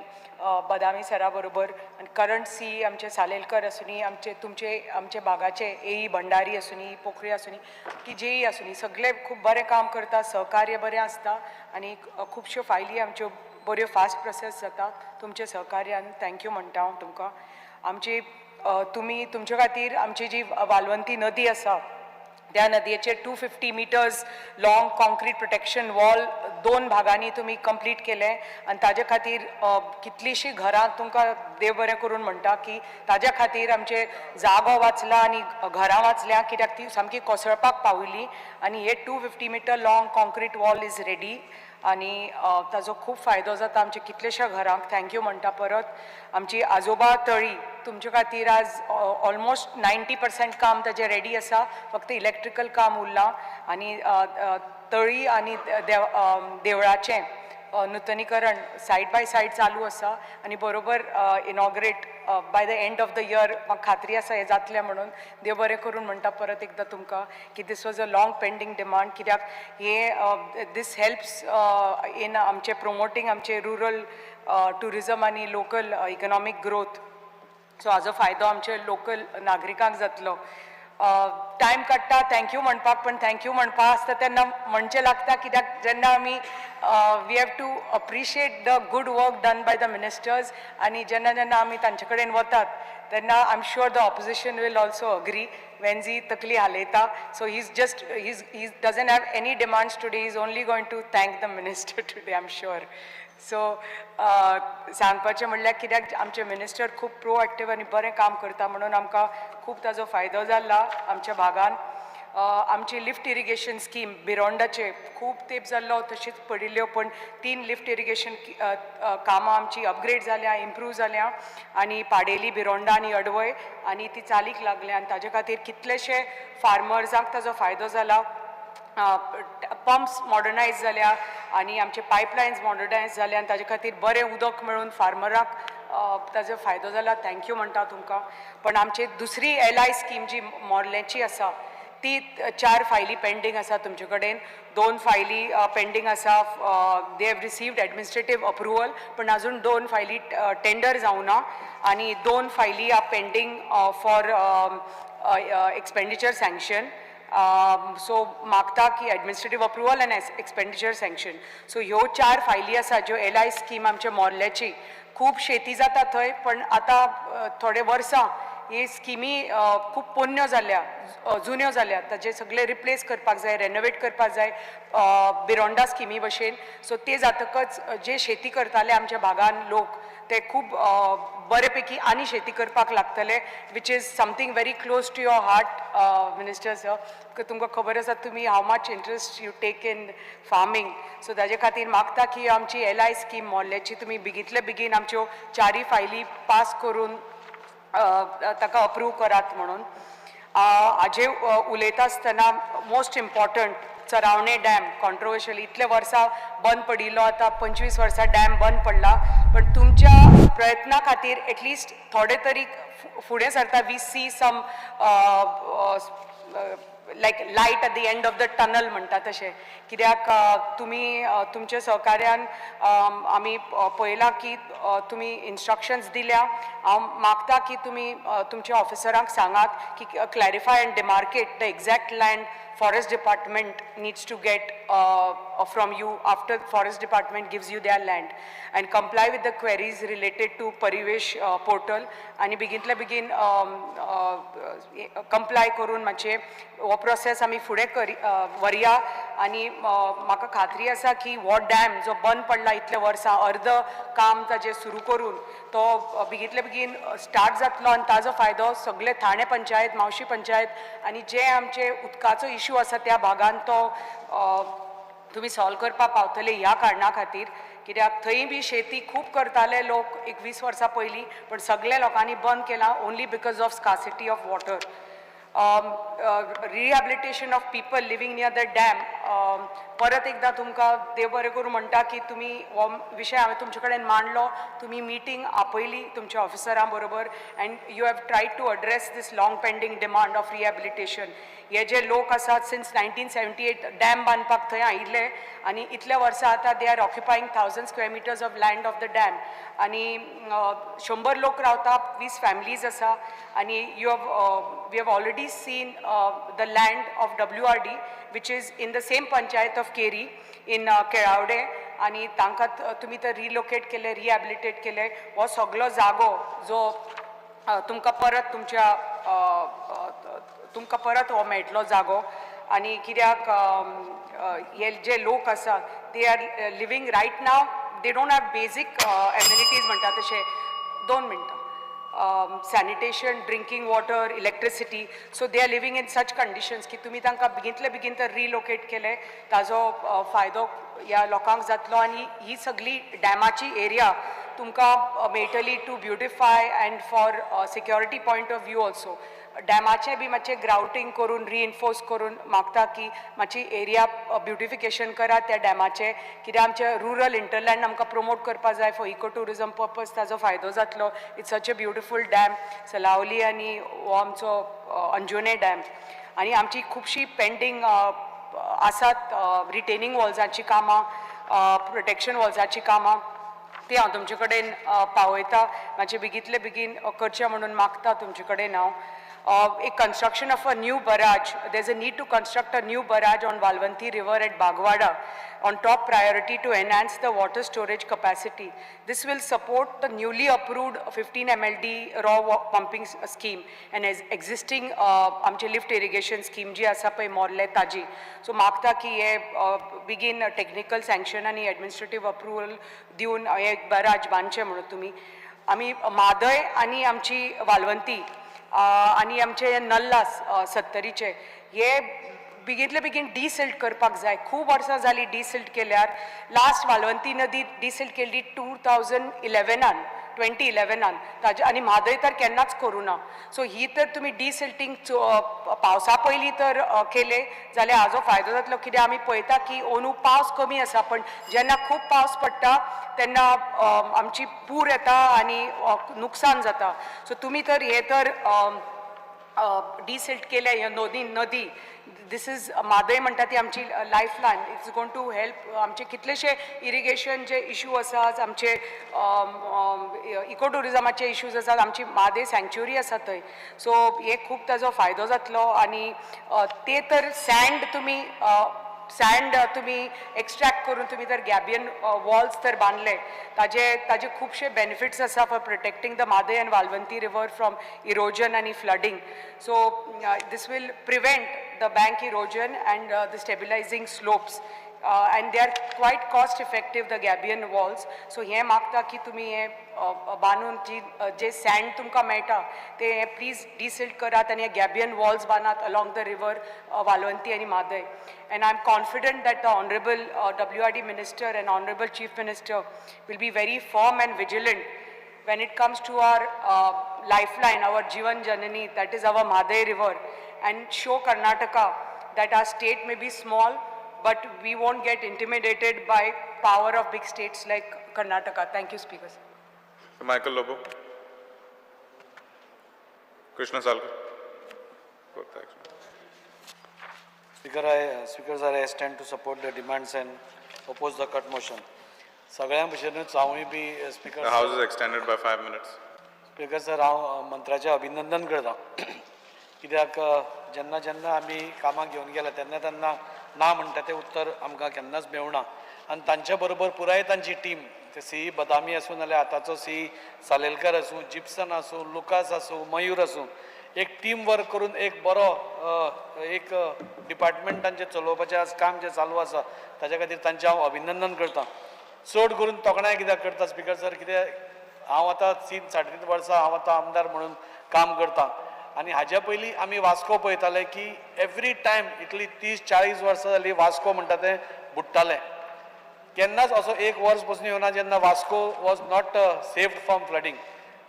बदामी सरा बरोबर आनी करंट सीई आमचे सालेलकर आसुनी, आमचे तुमचे आमचे भागाचे एई भंडारी आसुनी, पोखरी आसुनी की जेई आसुनी, सगळे खूब बरें काम करता, सहकार्य बरें आसता आनी खुबश्यो फायली आमच्यो बऱ्यो फास्ट प्रोसेस जाता तुमच्या सहकार्यान. Thank you म्हणटा हांव तुमकां. आमची तुमी तुमच्या खातीर आमची जी वालवंती नदी आसा, त्या नदयेचेर 250 meters long concrete protection wall दोन भागांनी तुमी कंप्लीट केलें आनी ताजे खातीर कितलींशीं घरां, तुमकां देव बरें करून म्हणटा की ताज्या खातीर आमचे जागो वाचला आनी घरां वाचल्या, कित्याक ती सामकी कोसळपाक पाविल्ली. आनी हे 250 meter long concrete wall is ready आनी ताजो खूब फायदो जाता आमच्या कितल्याश्या घरांक. Thank you म्हणटा परत. आमची आजोबा तळी, तुमचे खातीर आज ऑलमोस्ट 90% काम ताजें रेडी आसा, फक्त इलेक्ट्रिकल काम उरलां. आनी अ, अ, तळी आनी देवळाचें नुतनीकरण सायड बाय सायड चालू आसा आनी बरोबर inaugurate by the end of the year, म्हाका खात्री आसा हें जातलें म्हणून. देव बरें करून म्हणटा परत एकदां तुमकां की this was a long pending demand, कित्याक हे दीस हेल्प्स इन आमचे प्रोमोटींग आमचे रुरल ट्युरिजम आनी लोकल इकनॉमीक ग्रोथ. सो हाजो फायदो आमचे लोकल नागरिकांक जातलो. टायम काडटा thank you म्हणपाक, पण thank you म्हणपा आसता तेन्ना म्हणचें लागता, कित्याक जेन्ना आमी we have to appreciate the good work done by the ministers. आनी जेन्ना जेन्ना आमी तांचे कडेन वतात तेन्ना I am sure the opposition will also agree. Venzy तकली हालयता, so he is just he doesn't have any demands today, is only going to thank the minister today, I am sure. So सांगपाचें म्हणल्यार, कित्याक आमचे मिनिस्टर खूब प्रोएक्टीव आनी बरें काम करता म्हणून आमकां खूब ताजो फायदो जाला आमच्या भागान. आमची लिफ्ट इरिगेशन स्कीम भिरोंडाचे खूब तेंप जाल्लो तशीच पडिल्ल्यो, पण तीन लिफ्ट इरिगेशन कामां आमची अपग्रेड जाल्या, इम्प्रूव जाल्या आनी पाडेली, भिरोंडा आनी अडवय आनी ती चालीक लागल्या आनी ताजे खातीर कितलेशे फार्मर्सांक ताजो फायदो जाला. पंप्स मॉडर्नायज जाल्या आनी आमचे पायपलायन्स मॉडर्नायज जाल्या आनी ताजे खातीर बरें उदक मेळून फार्मराक ताजो फायदो जाला. Thank you म्हणटा तुमकां. पण आमची दुसरी एल I scheme जी मोर्लेची आसा, ती चार फायली पेंडींग आसा. तुमचे कडेन दोन फायली पेंडींग आसा. They have received administrative approval, पण अजून दोन फायली टेंडर जावना आनी दोन फायली are pending for expenditure sanction. So मागता की administrative approval and expenditure sanction. So ह्यो चार फायली आसा ज्यो एल I scheme आमच्या मोर्ल्याची. खूब शेती जाता थंय, पण आतां थोडे वर्सां ही स्किमी खूब पोन्न्यो जाल्या, जुन्यो जाल्या. ताजे सगळे रिप्लेस करपाक जाय, रेनोवेट करपाक जाय बिरोंडा स्किमी भशेन. सो ते जातकच जे शेती करताले आमच्या भागान लोक, ते खूब बरे पैकी आनी शेती करपाक लागतले, which is something very close to your heart, minister sir. तुमकां खबर आसा तुमी how much interest you take in farming. So ताजे खातीर मागता की आमची एल I scheme मोर्ल्याची तुमी बेगींतले बेगीन आमच्यो चारय फायली पास करून ताका अप्रूव करात म्हणून. हाजे उलयता आसतना most important Charavane dam controversial, इतले वर्सां बंद पडिल्लो. आतां 25 वर्सां डॅम बंद पडला, पण तुमच्या प्रयत्ना खातीर एटलिस्ट थोडे तरी फुडें सरता. We see some like light at the end of the tunnel म्हणटा तशें, कित्याक तुमी तुमच्या सहकार्यान आमी पळयलां की तुमी इन्स्ट्रक्शन्स दिल्या. हांव मागता की तुमी तुमच्या ऑफिसरांक सांगात की clarify and demarcate the exact land. forest department needs to get from you after forest department gives you their land, and comply with the queries related to Parivesh portal आनी बेगीनतल्या बेगीन कंप्लाय करून मातशें हो प्रोसेस आमी फुडें करी व्हरया. आनी म्हाका खात्री आसा की हो डॅम जो बंद पडला इतले वर्सां, अर्द काम ताजें सुरू करून, तो बेगींतले बेगीन स्टार्ट जातलो आनी ताजो फायदो सगळे ठाणे पंचायत, मावशी पंचायत आनी जे आमचे उदकाचो इशू आसा त्या भागान तो तुमी सॉल्व करपाक पावतले. ह्या कारणा खातीर, कित्याक थंय बी शेती खूब करताले लोक एक 20 वर्सां पयलीं, पण सगळे लोकांनी बंद केलां only because of scarcity of water. Rehabilitation of people living near the dam, परत एकदां तुमकां देव बरें करूं म्हणटा की तुमी हो विशय हांवें तुमचे कडेन मांडलो, तुमी मिटींग आपयली तुमच्या ऑफिसरां बरोबर and you have tried to address this long pending demand of rehabilitation. हे जे लोक आसात, सिन्स 1978 डॅम बांदपाक थंय आयिल्ले आनी इतल्या वर्सां आतां they are occupying 1,000 square meters of land of the dam आनी 100 लोक रावता, 20 फॅमिलीज आसा. आनी you have we have already seen the land of WRD, which is in the same panchayat of Keri in Kelavde, आनी तांकां तुमी तर रिलोकेट केले, रिहॅबिलिटेट केले. हो सगलो जागो जो तुमकां परत तुमच्या तुमकां परत हो मेळटलो जागो. आनी कित्याक हे जे लोक आसा, they are living right now, they don't have basic amenities म्हणटा तशें, 2 मिनटां, sanitation, drinking water, electricity. So they are living in such conditions की तुमी तांकां बेगींतले बेगीन तर रिलोकेट केले, ताजो फायदो ह्या लोकांक जातलो आनी ही सगळी डॅमाची एरिया तुमकां मेळटली to beautify and for security point of view also. डॅमाचें बी मातशें ग्रावटींग करून, रिइन्फोर्स करून मागता की मातशी एरिया ब्युटिफिकेशन करा त्या डॅमाचें, कित्याक आमचें रुरल हिंटरलँड आमकां प्रमोट करपा जाय फॉर इको ट्युरिजम पर्पज. ताजो फायदो जातलो. It's such a beautiful dam, Salaulim आनी हो आमचो अंजुने डॅम. आनी आमची खुबशी पेंडींग आसात रिटेनींग वॉल्साची कामां, प्रोटेक्शन वॉल्साची कामां, ती हांव तुमचे कडेन पावयता. मातशें बेगींतले बेगीन करचें म्हणून मागता तुमचे कडेन हांव. एक construction of a new barrage. There is a need to construct a new barrage on Valvanti river at Bagwada on top priority to enhance the water storage capacity. This will support the newly approved 15 MLD raw pumping scheme and as existing आमची lift irrigation scheme जी आसा पळय मोर्ले ताजी. सो मागता की हे बेगीन टेक्निकल सँक्शन आनी एडमिनिस्ट्रेटीव अप्रुवल दिवन हे बराज बांदचें म्हणून तुमी. आमी म्हादय आनी आमची वालवंती आनी आमचे नल्ला सत्तरीचे हे बेगींतले बेगीन डिसिल्ट करपाक जाय. खूब वर्सां जालीं डिसिल्ट केल्यार. लास्ट वालवंती नदी डिसिल्ट केल्ली 2011नान, 2011नान ताजे, आनी म्हादय तर केन्नाच करूं ना. सो ही तर तुमी डिसिल्टींग पावसा पयलीं तर केले जाल्यार हाजो फायदो जातलो, कित्याक आमी पळयता की अंदू पावस कमी आसा, पण जेन्ना खूब पावस पडटा तेन्ना आमची पूर येता आनी नुकसान जाता. सो तुमी तर हे तर डिसिल्ट केले ह्या नदी नदी, this is Mhadei म्हणटा ती आमची life line. It's going to help आमचे कितलेशे इरिगेशन जे इशू आसात, आमचे इको ट्युरिजमाचे इश्यूज आसात, आमची म्हादय सँक्च्युरी आसा थंय. सो हे खूब ताजो फायदो जातलो. आनी ते तर सँड तुमी एक्स्ट्रॅक्ट करून तुमी जर गॅबियन वॉल्स तर बांदले, ताजे खुबशे बेनिफिट्स आसा for protecting the Mhadei and Valvanti river from erosion आनी flooding. So this will prevent the bank erosion and the stabilizing slopes, and they are quite cost effective, the gabion walls. So हें मागता की तुमी हें बांदून जी जे सँड तुमकां मेळटा ते हे प्लीज डिसिल्ट करात आनी हे गॅबियन वॉल्स बांदात along the river Valvanti आनी Mhadei. And I am confident that the honourable WRD Minister and honourable Chief Minister will be very firm and vigilant when it comes to our lifeline, our Jivan Janani, that is our Mhadei River, and show Karnataka that our state may be small, but we won't get intimidated by power of big states like Karnataka. Thank you, Speaker. Michael Lobo. Krishna Salkar. Good, thanks. Speaker sir, I stand to support the demands and oppose the cut motion. सगळ्यां भशेनूच हांवूय बी speaker The House is extended by 5 minutes. Speaker sir, हांव मंत्र्याचें अभिनंदन करता. कित्याक जेन्ना जेन्ना आमी कामाक घेवन गेले तेन्ना तेन्ना ना म्हणटा तें उत्तर आमकां केन्नाच मेळना आनी तांच्या बरोबर पुराय तांची टीम, ते सी बदामी आसूं नाल्यार आतांचो सी सालेलकर आसूं, जिप्सन आसूं, लुकास आसूं, मयूर आसूं, एक टीम वर्क करून एक बरो एक डिपार्टमेंट तांचें चलोवपाचें आज काम जें चालू आसा ताच्या खातीर तांचें हांव अभिनंदन करतां. चड करून तोखणाय कित्याक करता स्पिकर सर, कित्याक हांव आतां 3 साडे 3 वर्सां हांव आतां आमदार म्हणून काम करतां आनी हाज्या पयलीं आमी वास्को पळयताले की एवरी टायम इतली 30-40 वर्सां जालीं वास्को म्हणटा तें बुडटालें. केन्नाच असो एक वर्स पसून येवना जेन्ना Vasco was not saved from flooding,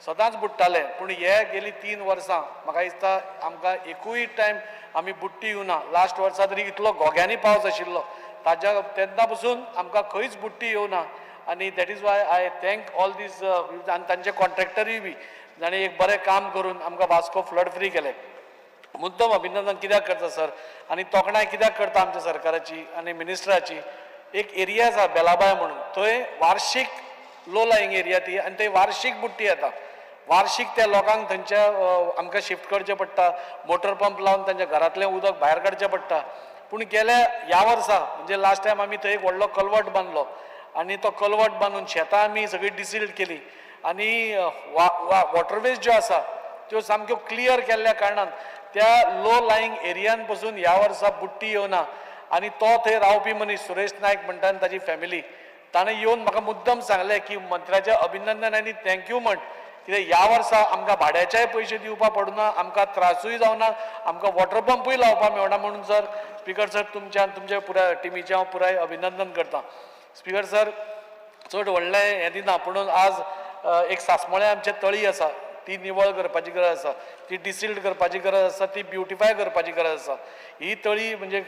सदांच बुडटाले. पूण हे गेली 3 वर्सां म्हाका दिसता आमकां एकूय टायम आमी बुडटी येवना. लास्ट वर्सा तरी इतलो घोग्यांनी पावस आशिल्लो ताज्या तेन्ना पसून आमकां खंयच बुडटी येवना आनी that is why I thank all these आनी तांचे कॉन्ट्रॅक्टरूय बी जाणें एक बरें काम करून आमकां वास्को फ्लड फ्री केलें. मुद्दम अभिनंदन कित्याक करता सर आनी तोखणाय कित्याक करता आमच्या सरकाराची आनी मिनिस्टराची. एक एरिया आसा बेलाबाय म्हणून, थंय वार्शीक लो लायींग एरिया ती आनी थंय वार्शीक बुडटी येता. वार्शीक त्या लोकांक थंयच्या आमकां शिफ्ट करचें पडटा, मोटर पंप लावन तांच्या घरांतलें उदक भायर काडचें पडटा. पूण गेल्या ह्या वर्सा म्हणजे लास्ट टायम आमी थंय एक व्हडलो कलवट बांदलो आनी तो कलवट बांदून शेतां आमी सगळीं डिसिल्ट केली आनी वॉटरवेज ज्यो आसा त्यो सामक्यो क्लियर केल्ल्या कारणान त्या लो लायींग एरियान पसून ह्या वर्सा बुडटी येवना. आनी तो थंय रावपी मनीस सुरेश नायक म्हणटा आनी ताजी फॅमिली, ताणें येवन म्हाका मुद्दम सांगलें की मंत्र्याचें अभिनंदन आनी thank you म्हण, कित्याक ह्या वर्सा आमकां भाड्याचेय पयशे दिवपा पडना, आमकां त्रासूय जावना, आमकां वॉटर पंपूय लावपा मेळना. म्हणून सर स्पिकर सर तुमच्या आनी तुमच्या पुराय टिमीचें हांव पुराय अभिनंदन करतां. स्पिकर सर चड व्हडलें हें दिना, पूण आज एक सासमोळें आमचें तळी आसा ती निवळ करपाची गरज आसा, ती डिसिल्ट करपाची गरज आसा, ती ब्युटिफाय करपाची गरज आसा. ही तळी म्हणजे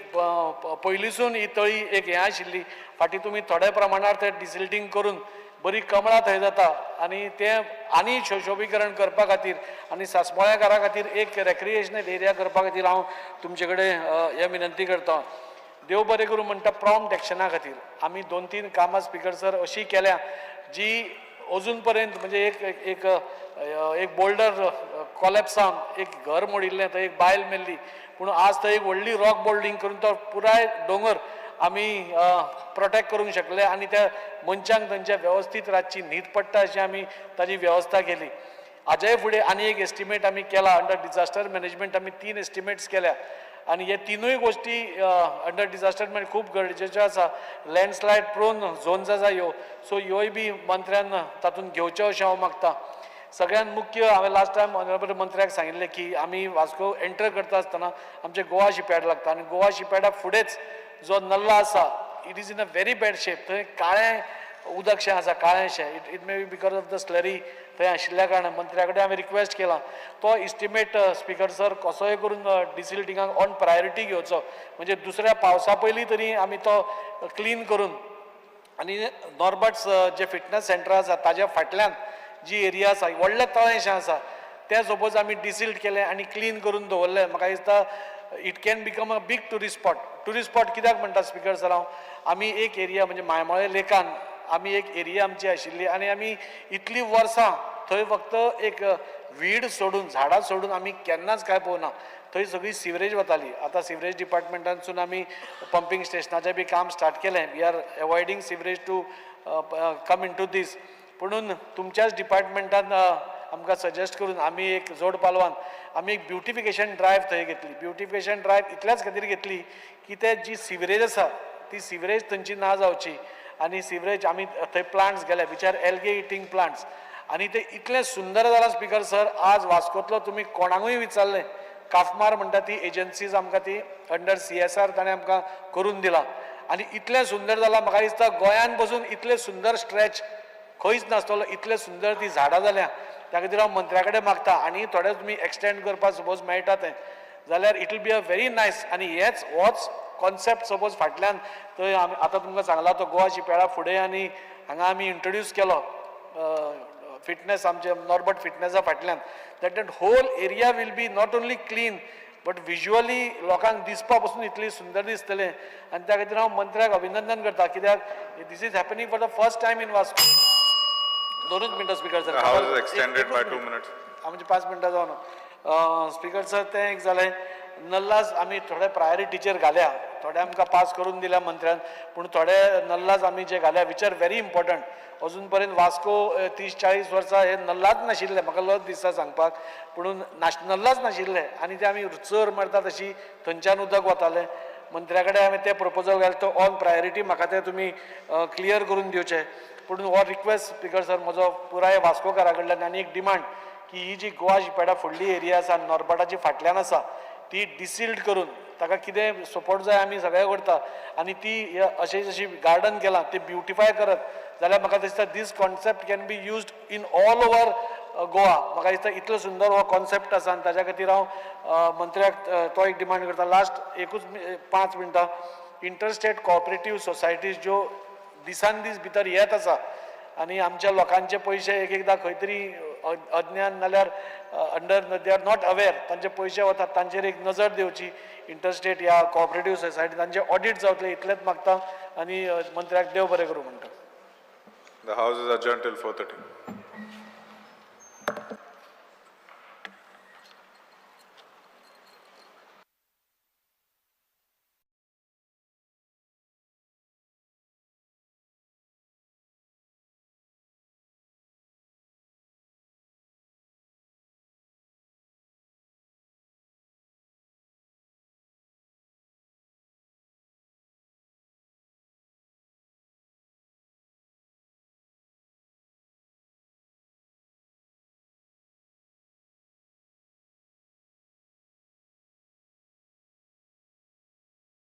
पयलींसून ही तळी एक हें आशिल्ली, फाटीं तुमी थोड्या प्रमाणार तें डिसिल्टींग करून बरी कमळां थंय जाता आनी तें आनी शोशोबीकरण करपा खातीर आनी सासमोळ्याकारा खातीर एक रेक्रिएशनल एरिया करपा खातीर हांव तुमचे कडेन हें विनंती करतां. देव बरें करूं म्हणटा प्रॉम्प्ट एक्शना खातीर आमी 2-3 कामां स्पिकर सर अशीं केल्या जी अजून पर्यंत म्हणजे एक एक एक बोल्डर कॉलेप्स जावन एक घर मोडिल्लें, थंय एक बायल मेल्ली, पूण आज थंय एक व्हडली रॉक बोल्डींग करून तो पुराय दोंगर आमी प्रोटेक्ट करूंक शकले आनी त्या मनशांक थंयच्या वेवस्थीत रातची न्हीद पडटा अशी आमी ताजी वेवस्था केली. हाज्याय फुडें आनी एक एस्टिमेट आमी केला अंडर डिजास्टर मॅनेजमेंट, आमी 3 एस्टिमेट्स केल्या आनी हे 3 गोश्टी अंडर डिजास्टर मॅनेजमेंट खूब गरजेच्यो आसा. लँडस्लायड प्रोन झोन्स आसा ह्यो, सो ह्योय बी मंत्र्यान तातूंत घेवच्यो अशें हांव मागता. सगळ्यांत मुख्य हांवें लास्ट टायम ऑनरेबल मंत्र्याक सांगिल्लें की आमी वास्को एंटर करता आसतना आमचें गोवा शिपयार्ड लागता आनी गोवा शिपयार्डा फुडेंच जो नल्ला आसा it is in a very bad shape. थंय काळें उदकशें आसा, काळेंशें, it may be because of the slurry थंय आशिल्ल्या कारणान मंत्र्या कडेन हांवें रिक्वेस्ट केलां तो इस्टिमेट स्पिकर सर कसोय करून डिसिल्टिंगाक ऑन प्रायोरिटी घेवचो, म्हणजे दुसऱ्या पावसा पयलीं तरी आमी तो क्लीन करून आनी नॉर्बर्ट्स जे फिटनस सेंटर आसा ताज्या फाटल्यान जी एरिया आसा व्हडलें तळेंशें आसा तें सपोज आमी डिसिल्ट केलें आनी क्लीन करून दवरलें, म्हाका दिसता it can become a big tourist spot. Tourist spot कित्याक म्हणटा स्पिकर सर हांव, आमी एक एरिया म्हणजे मायमोळे लेकान आमी एक एरिया आमची आशिल्ली आनी आमी इतलीं वर्सां थंय फक्त एक वीड सोडून झाडां सोडून आमी केन्नाच कांय पळोवना, थंय सगळी सिवरेज वताली. आतां सिवरेज डिपार्टमेंटानसून आमी पंपींग स्टेशनाचें बी काम स्टार्ट केलें, we are avoiding sewerage to come into this. पुणून तुमच्याच डिपार्टमेंटान आमकां सजेस्ट करून आमी एक जोड पालवान आमी एक ब्युटिफिकेशन ड्रायव थंय घेतली. ब्युटिफिकेशन ड्रायव इतल्याच खातीर घेतली की ते जी सिवरेज आसा ती सिवरेज थंयची ना जावची आनी सिवरेज आमी थंय प्लांट्स गेले which are algae eating plants आनी ते इतलें सुंदर जालां स्पिकर सर, आज वास्कोतलो तुमी कोणाकूय विचारलें काफमार म्हणटा ती एजन्सीज आमकां ती अंडर CSR ताणें आमकां करून दिला आनी इतलें सुंदर जालां, म्हाका दिसता गोंयान पसून इतलें सुंदर स्ट्रेच खंयच नासतलो, इतलें सुंदर ती झाडां जाल्या. त्या खातीर हांव मंत्र्या कडेन मागता आनी थोडे तुमी एक्सटेंड करपाक सपोज मेळटा तें जाल्यार it will be a very nice. आनी हेच होच कॉन्सेप्ट सपोज फाटल्यान थंय आमी आतां तुमकां सांगला तो गोवा शिपयार्डा फुडें आनी हांगा आमी इंट्रोड्यूस केलो फिटनेस आमचे नॉर्बर्ट फिटनेसा फाटल्यान, that that whole area will be not only clean but visually लोकांक दिसपा पसून इतली सुंदर दिसतलें. आनी त्या खातीर हांव मंत्र्याक अभिनंदन करता कित्याक this is happening for the first time in Vasco. 2 मिनटां speaker sir. The house is extended by 2 minutes. आमचे 5 मिनटां जावन. स्पीकर सर, तें एक जालें. नल्लाज आमी थोडे प्रायोरिटीचेर घाल्या, थोडे आमकां पास करून दिल्या मंत्र्यान, पूण थोडे नल्लाज आमी जे घाल्या which are very important. अजून पर्यंत वास्को 30-40 वर्सां हे नल्लाच नाशिल्ले. म्हाका लज दिसता सांगपाक, पुणून नल्लाच नाशिल्ले आनी ते आमी चर मारता तशी थंयच्यान उदक वतालें. मंत्र्या कडेन हांवें तें प्रपोजल घालें, तो ऑन प्रायोरिटी म्हाका तें तुमी क्लियर करून दिवचें. पूण हो रिक्वेस्ट स्पीकर सर म्हजो पुराय वास्कोकारा कडल्यान. आनी एक डिमांड की ही जी गोवा शिपयार्डा फुडली एरिया आसा, नॉर्बटाची फाटल्यान आसा, ती डिसिल्ड करून ताका कितें सपोर्ट जाय आमी सगळे करता आनी ती अशें जशी गार्डन केलां ती ब्युटिफाय करत जाल्यार म्हाका दिसता this concept can be used in all over Goa. म्हाका दिसता इतलो सुंदर हो कॉन्सेप्ट आसा आनी ताज्या खातीर हांव मंत्र्याक तो एक डिमांड करता. लास्ट एकूच 5 मिनटां, इंटरस्टेट कॉपरेटीव सोसायटीज ज्यो दिसान दीस भितर येत आसा आनी आमच्या लोकांचे पयशे एक एकदां खंय तरी अज्ञान नाल्यार under they are not aware, तांचे पयशे वतात, तांचेर एक नजर दिवची. इंटरस्टेट ह्या कॉपरेटीव सोसायटी तांचे ऑडीट जावतले इतलेंच मागता आनी मंत्र्याक देव बरें करूं म्हणटा. The House is adjourned till 4:30.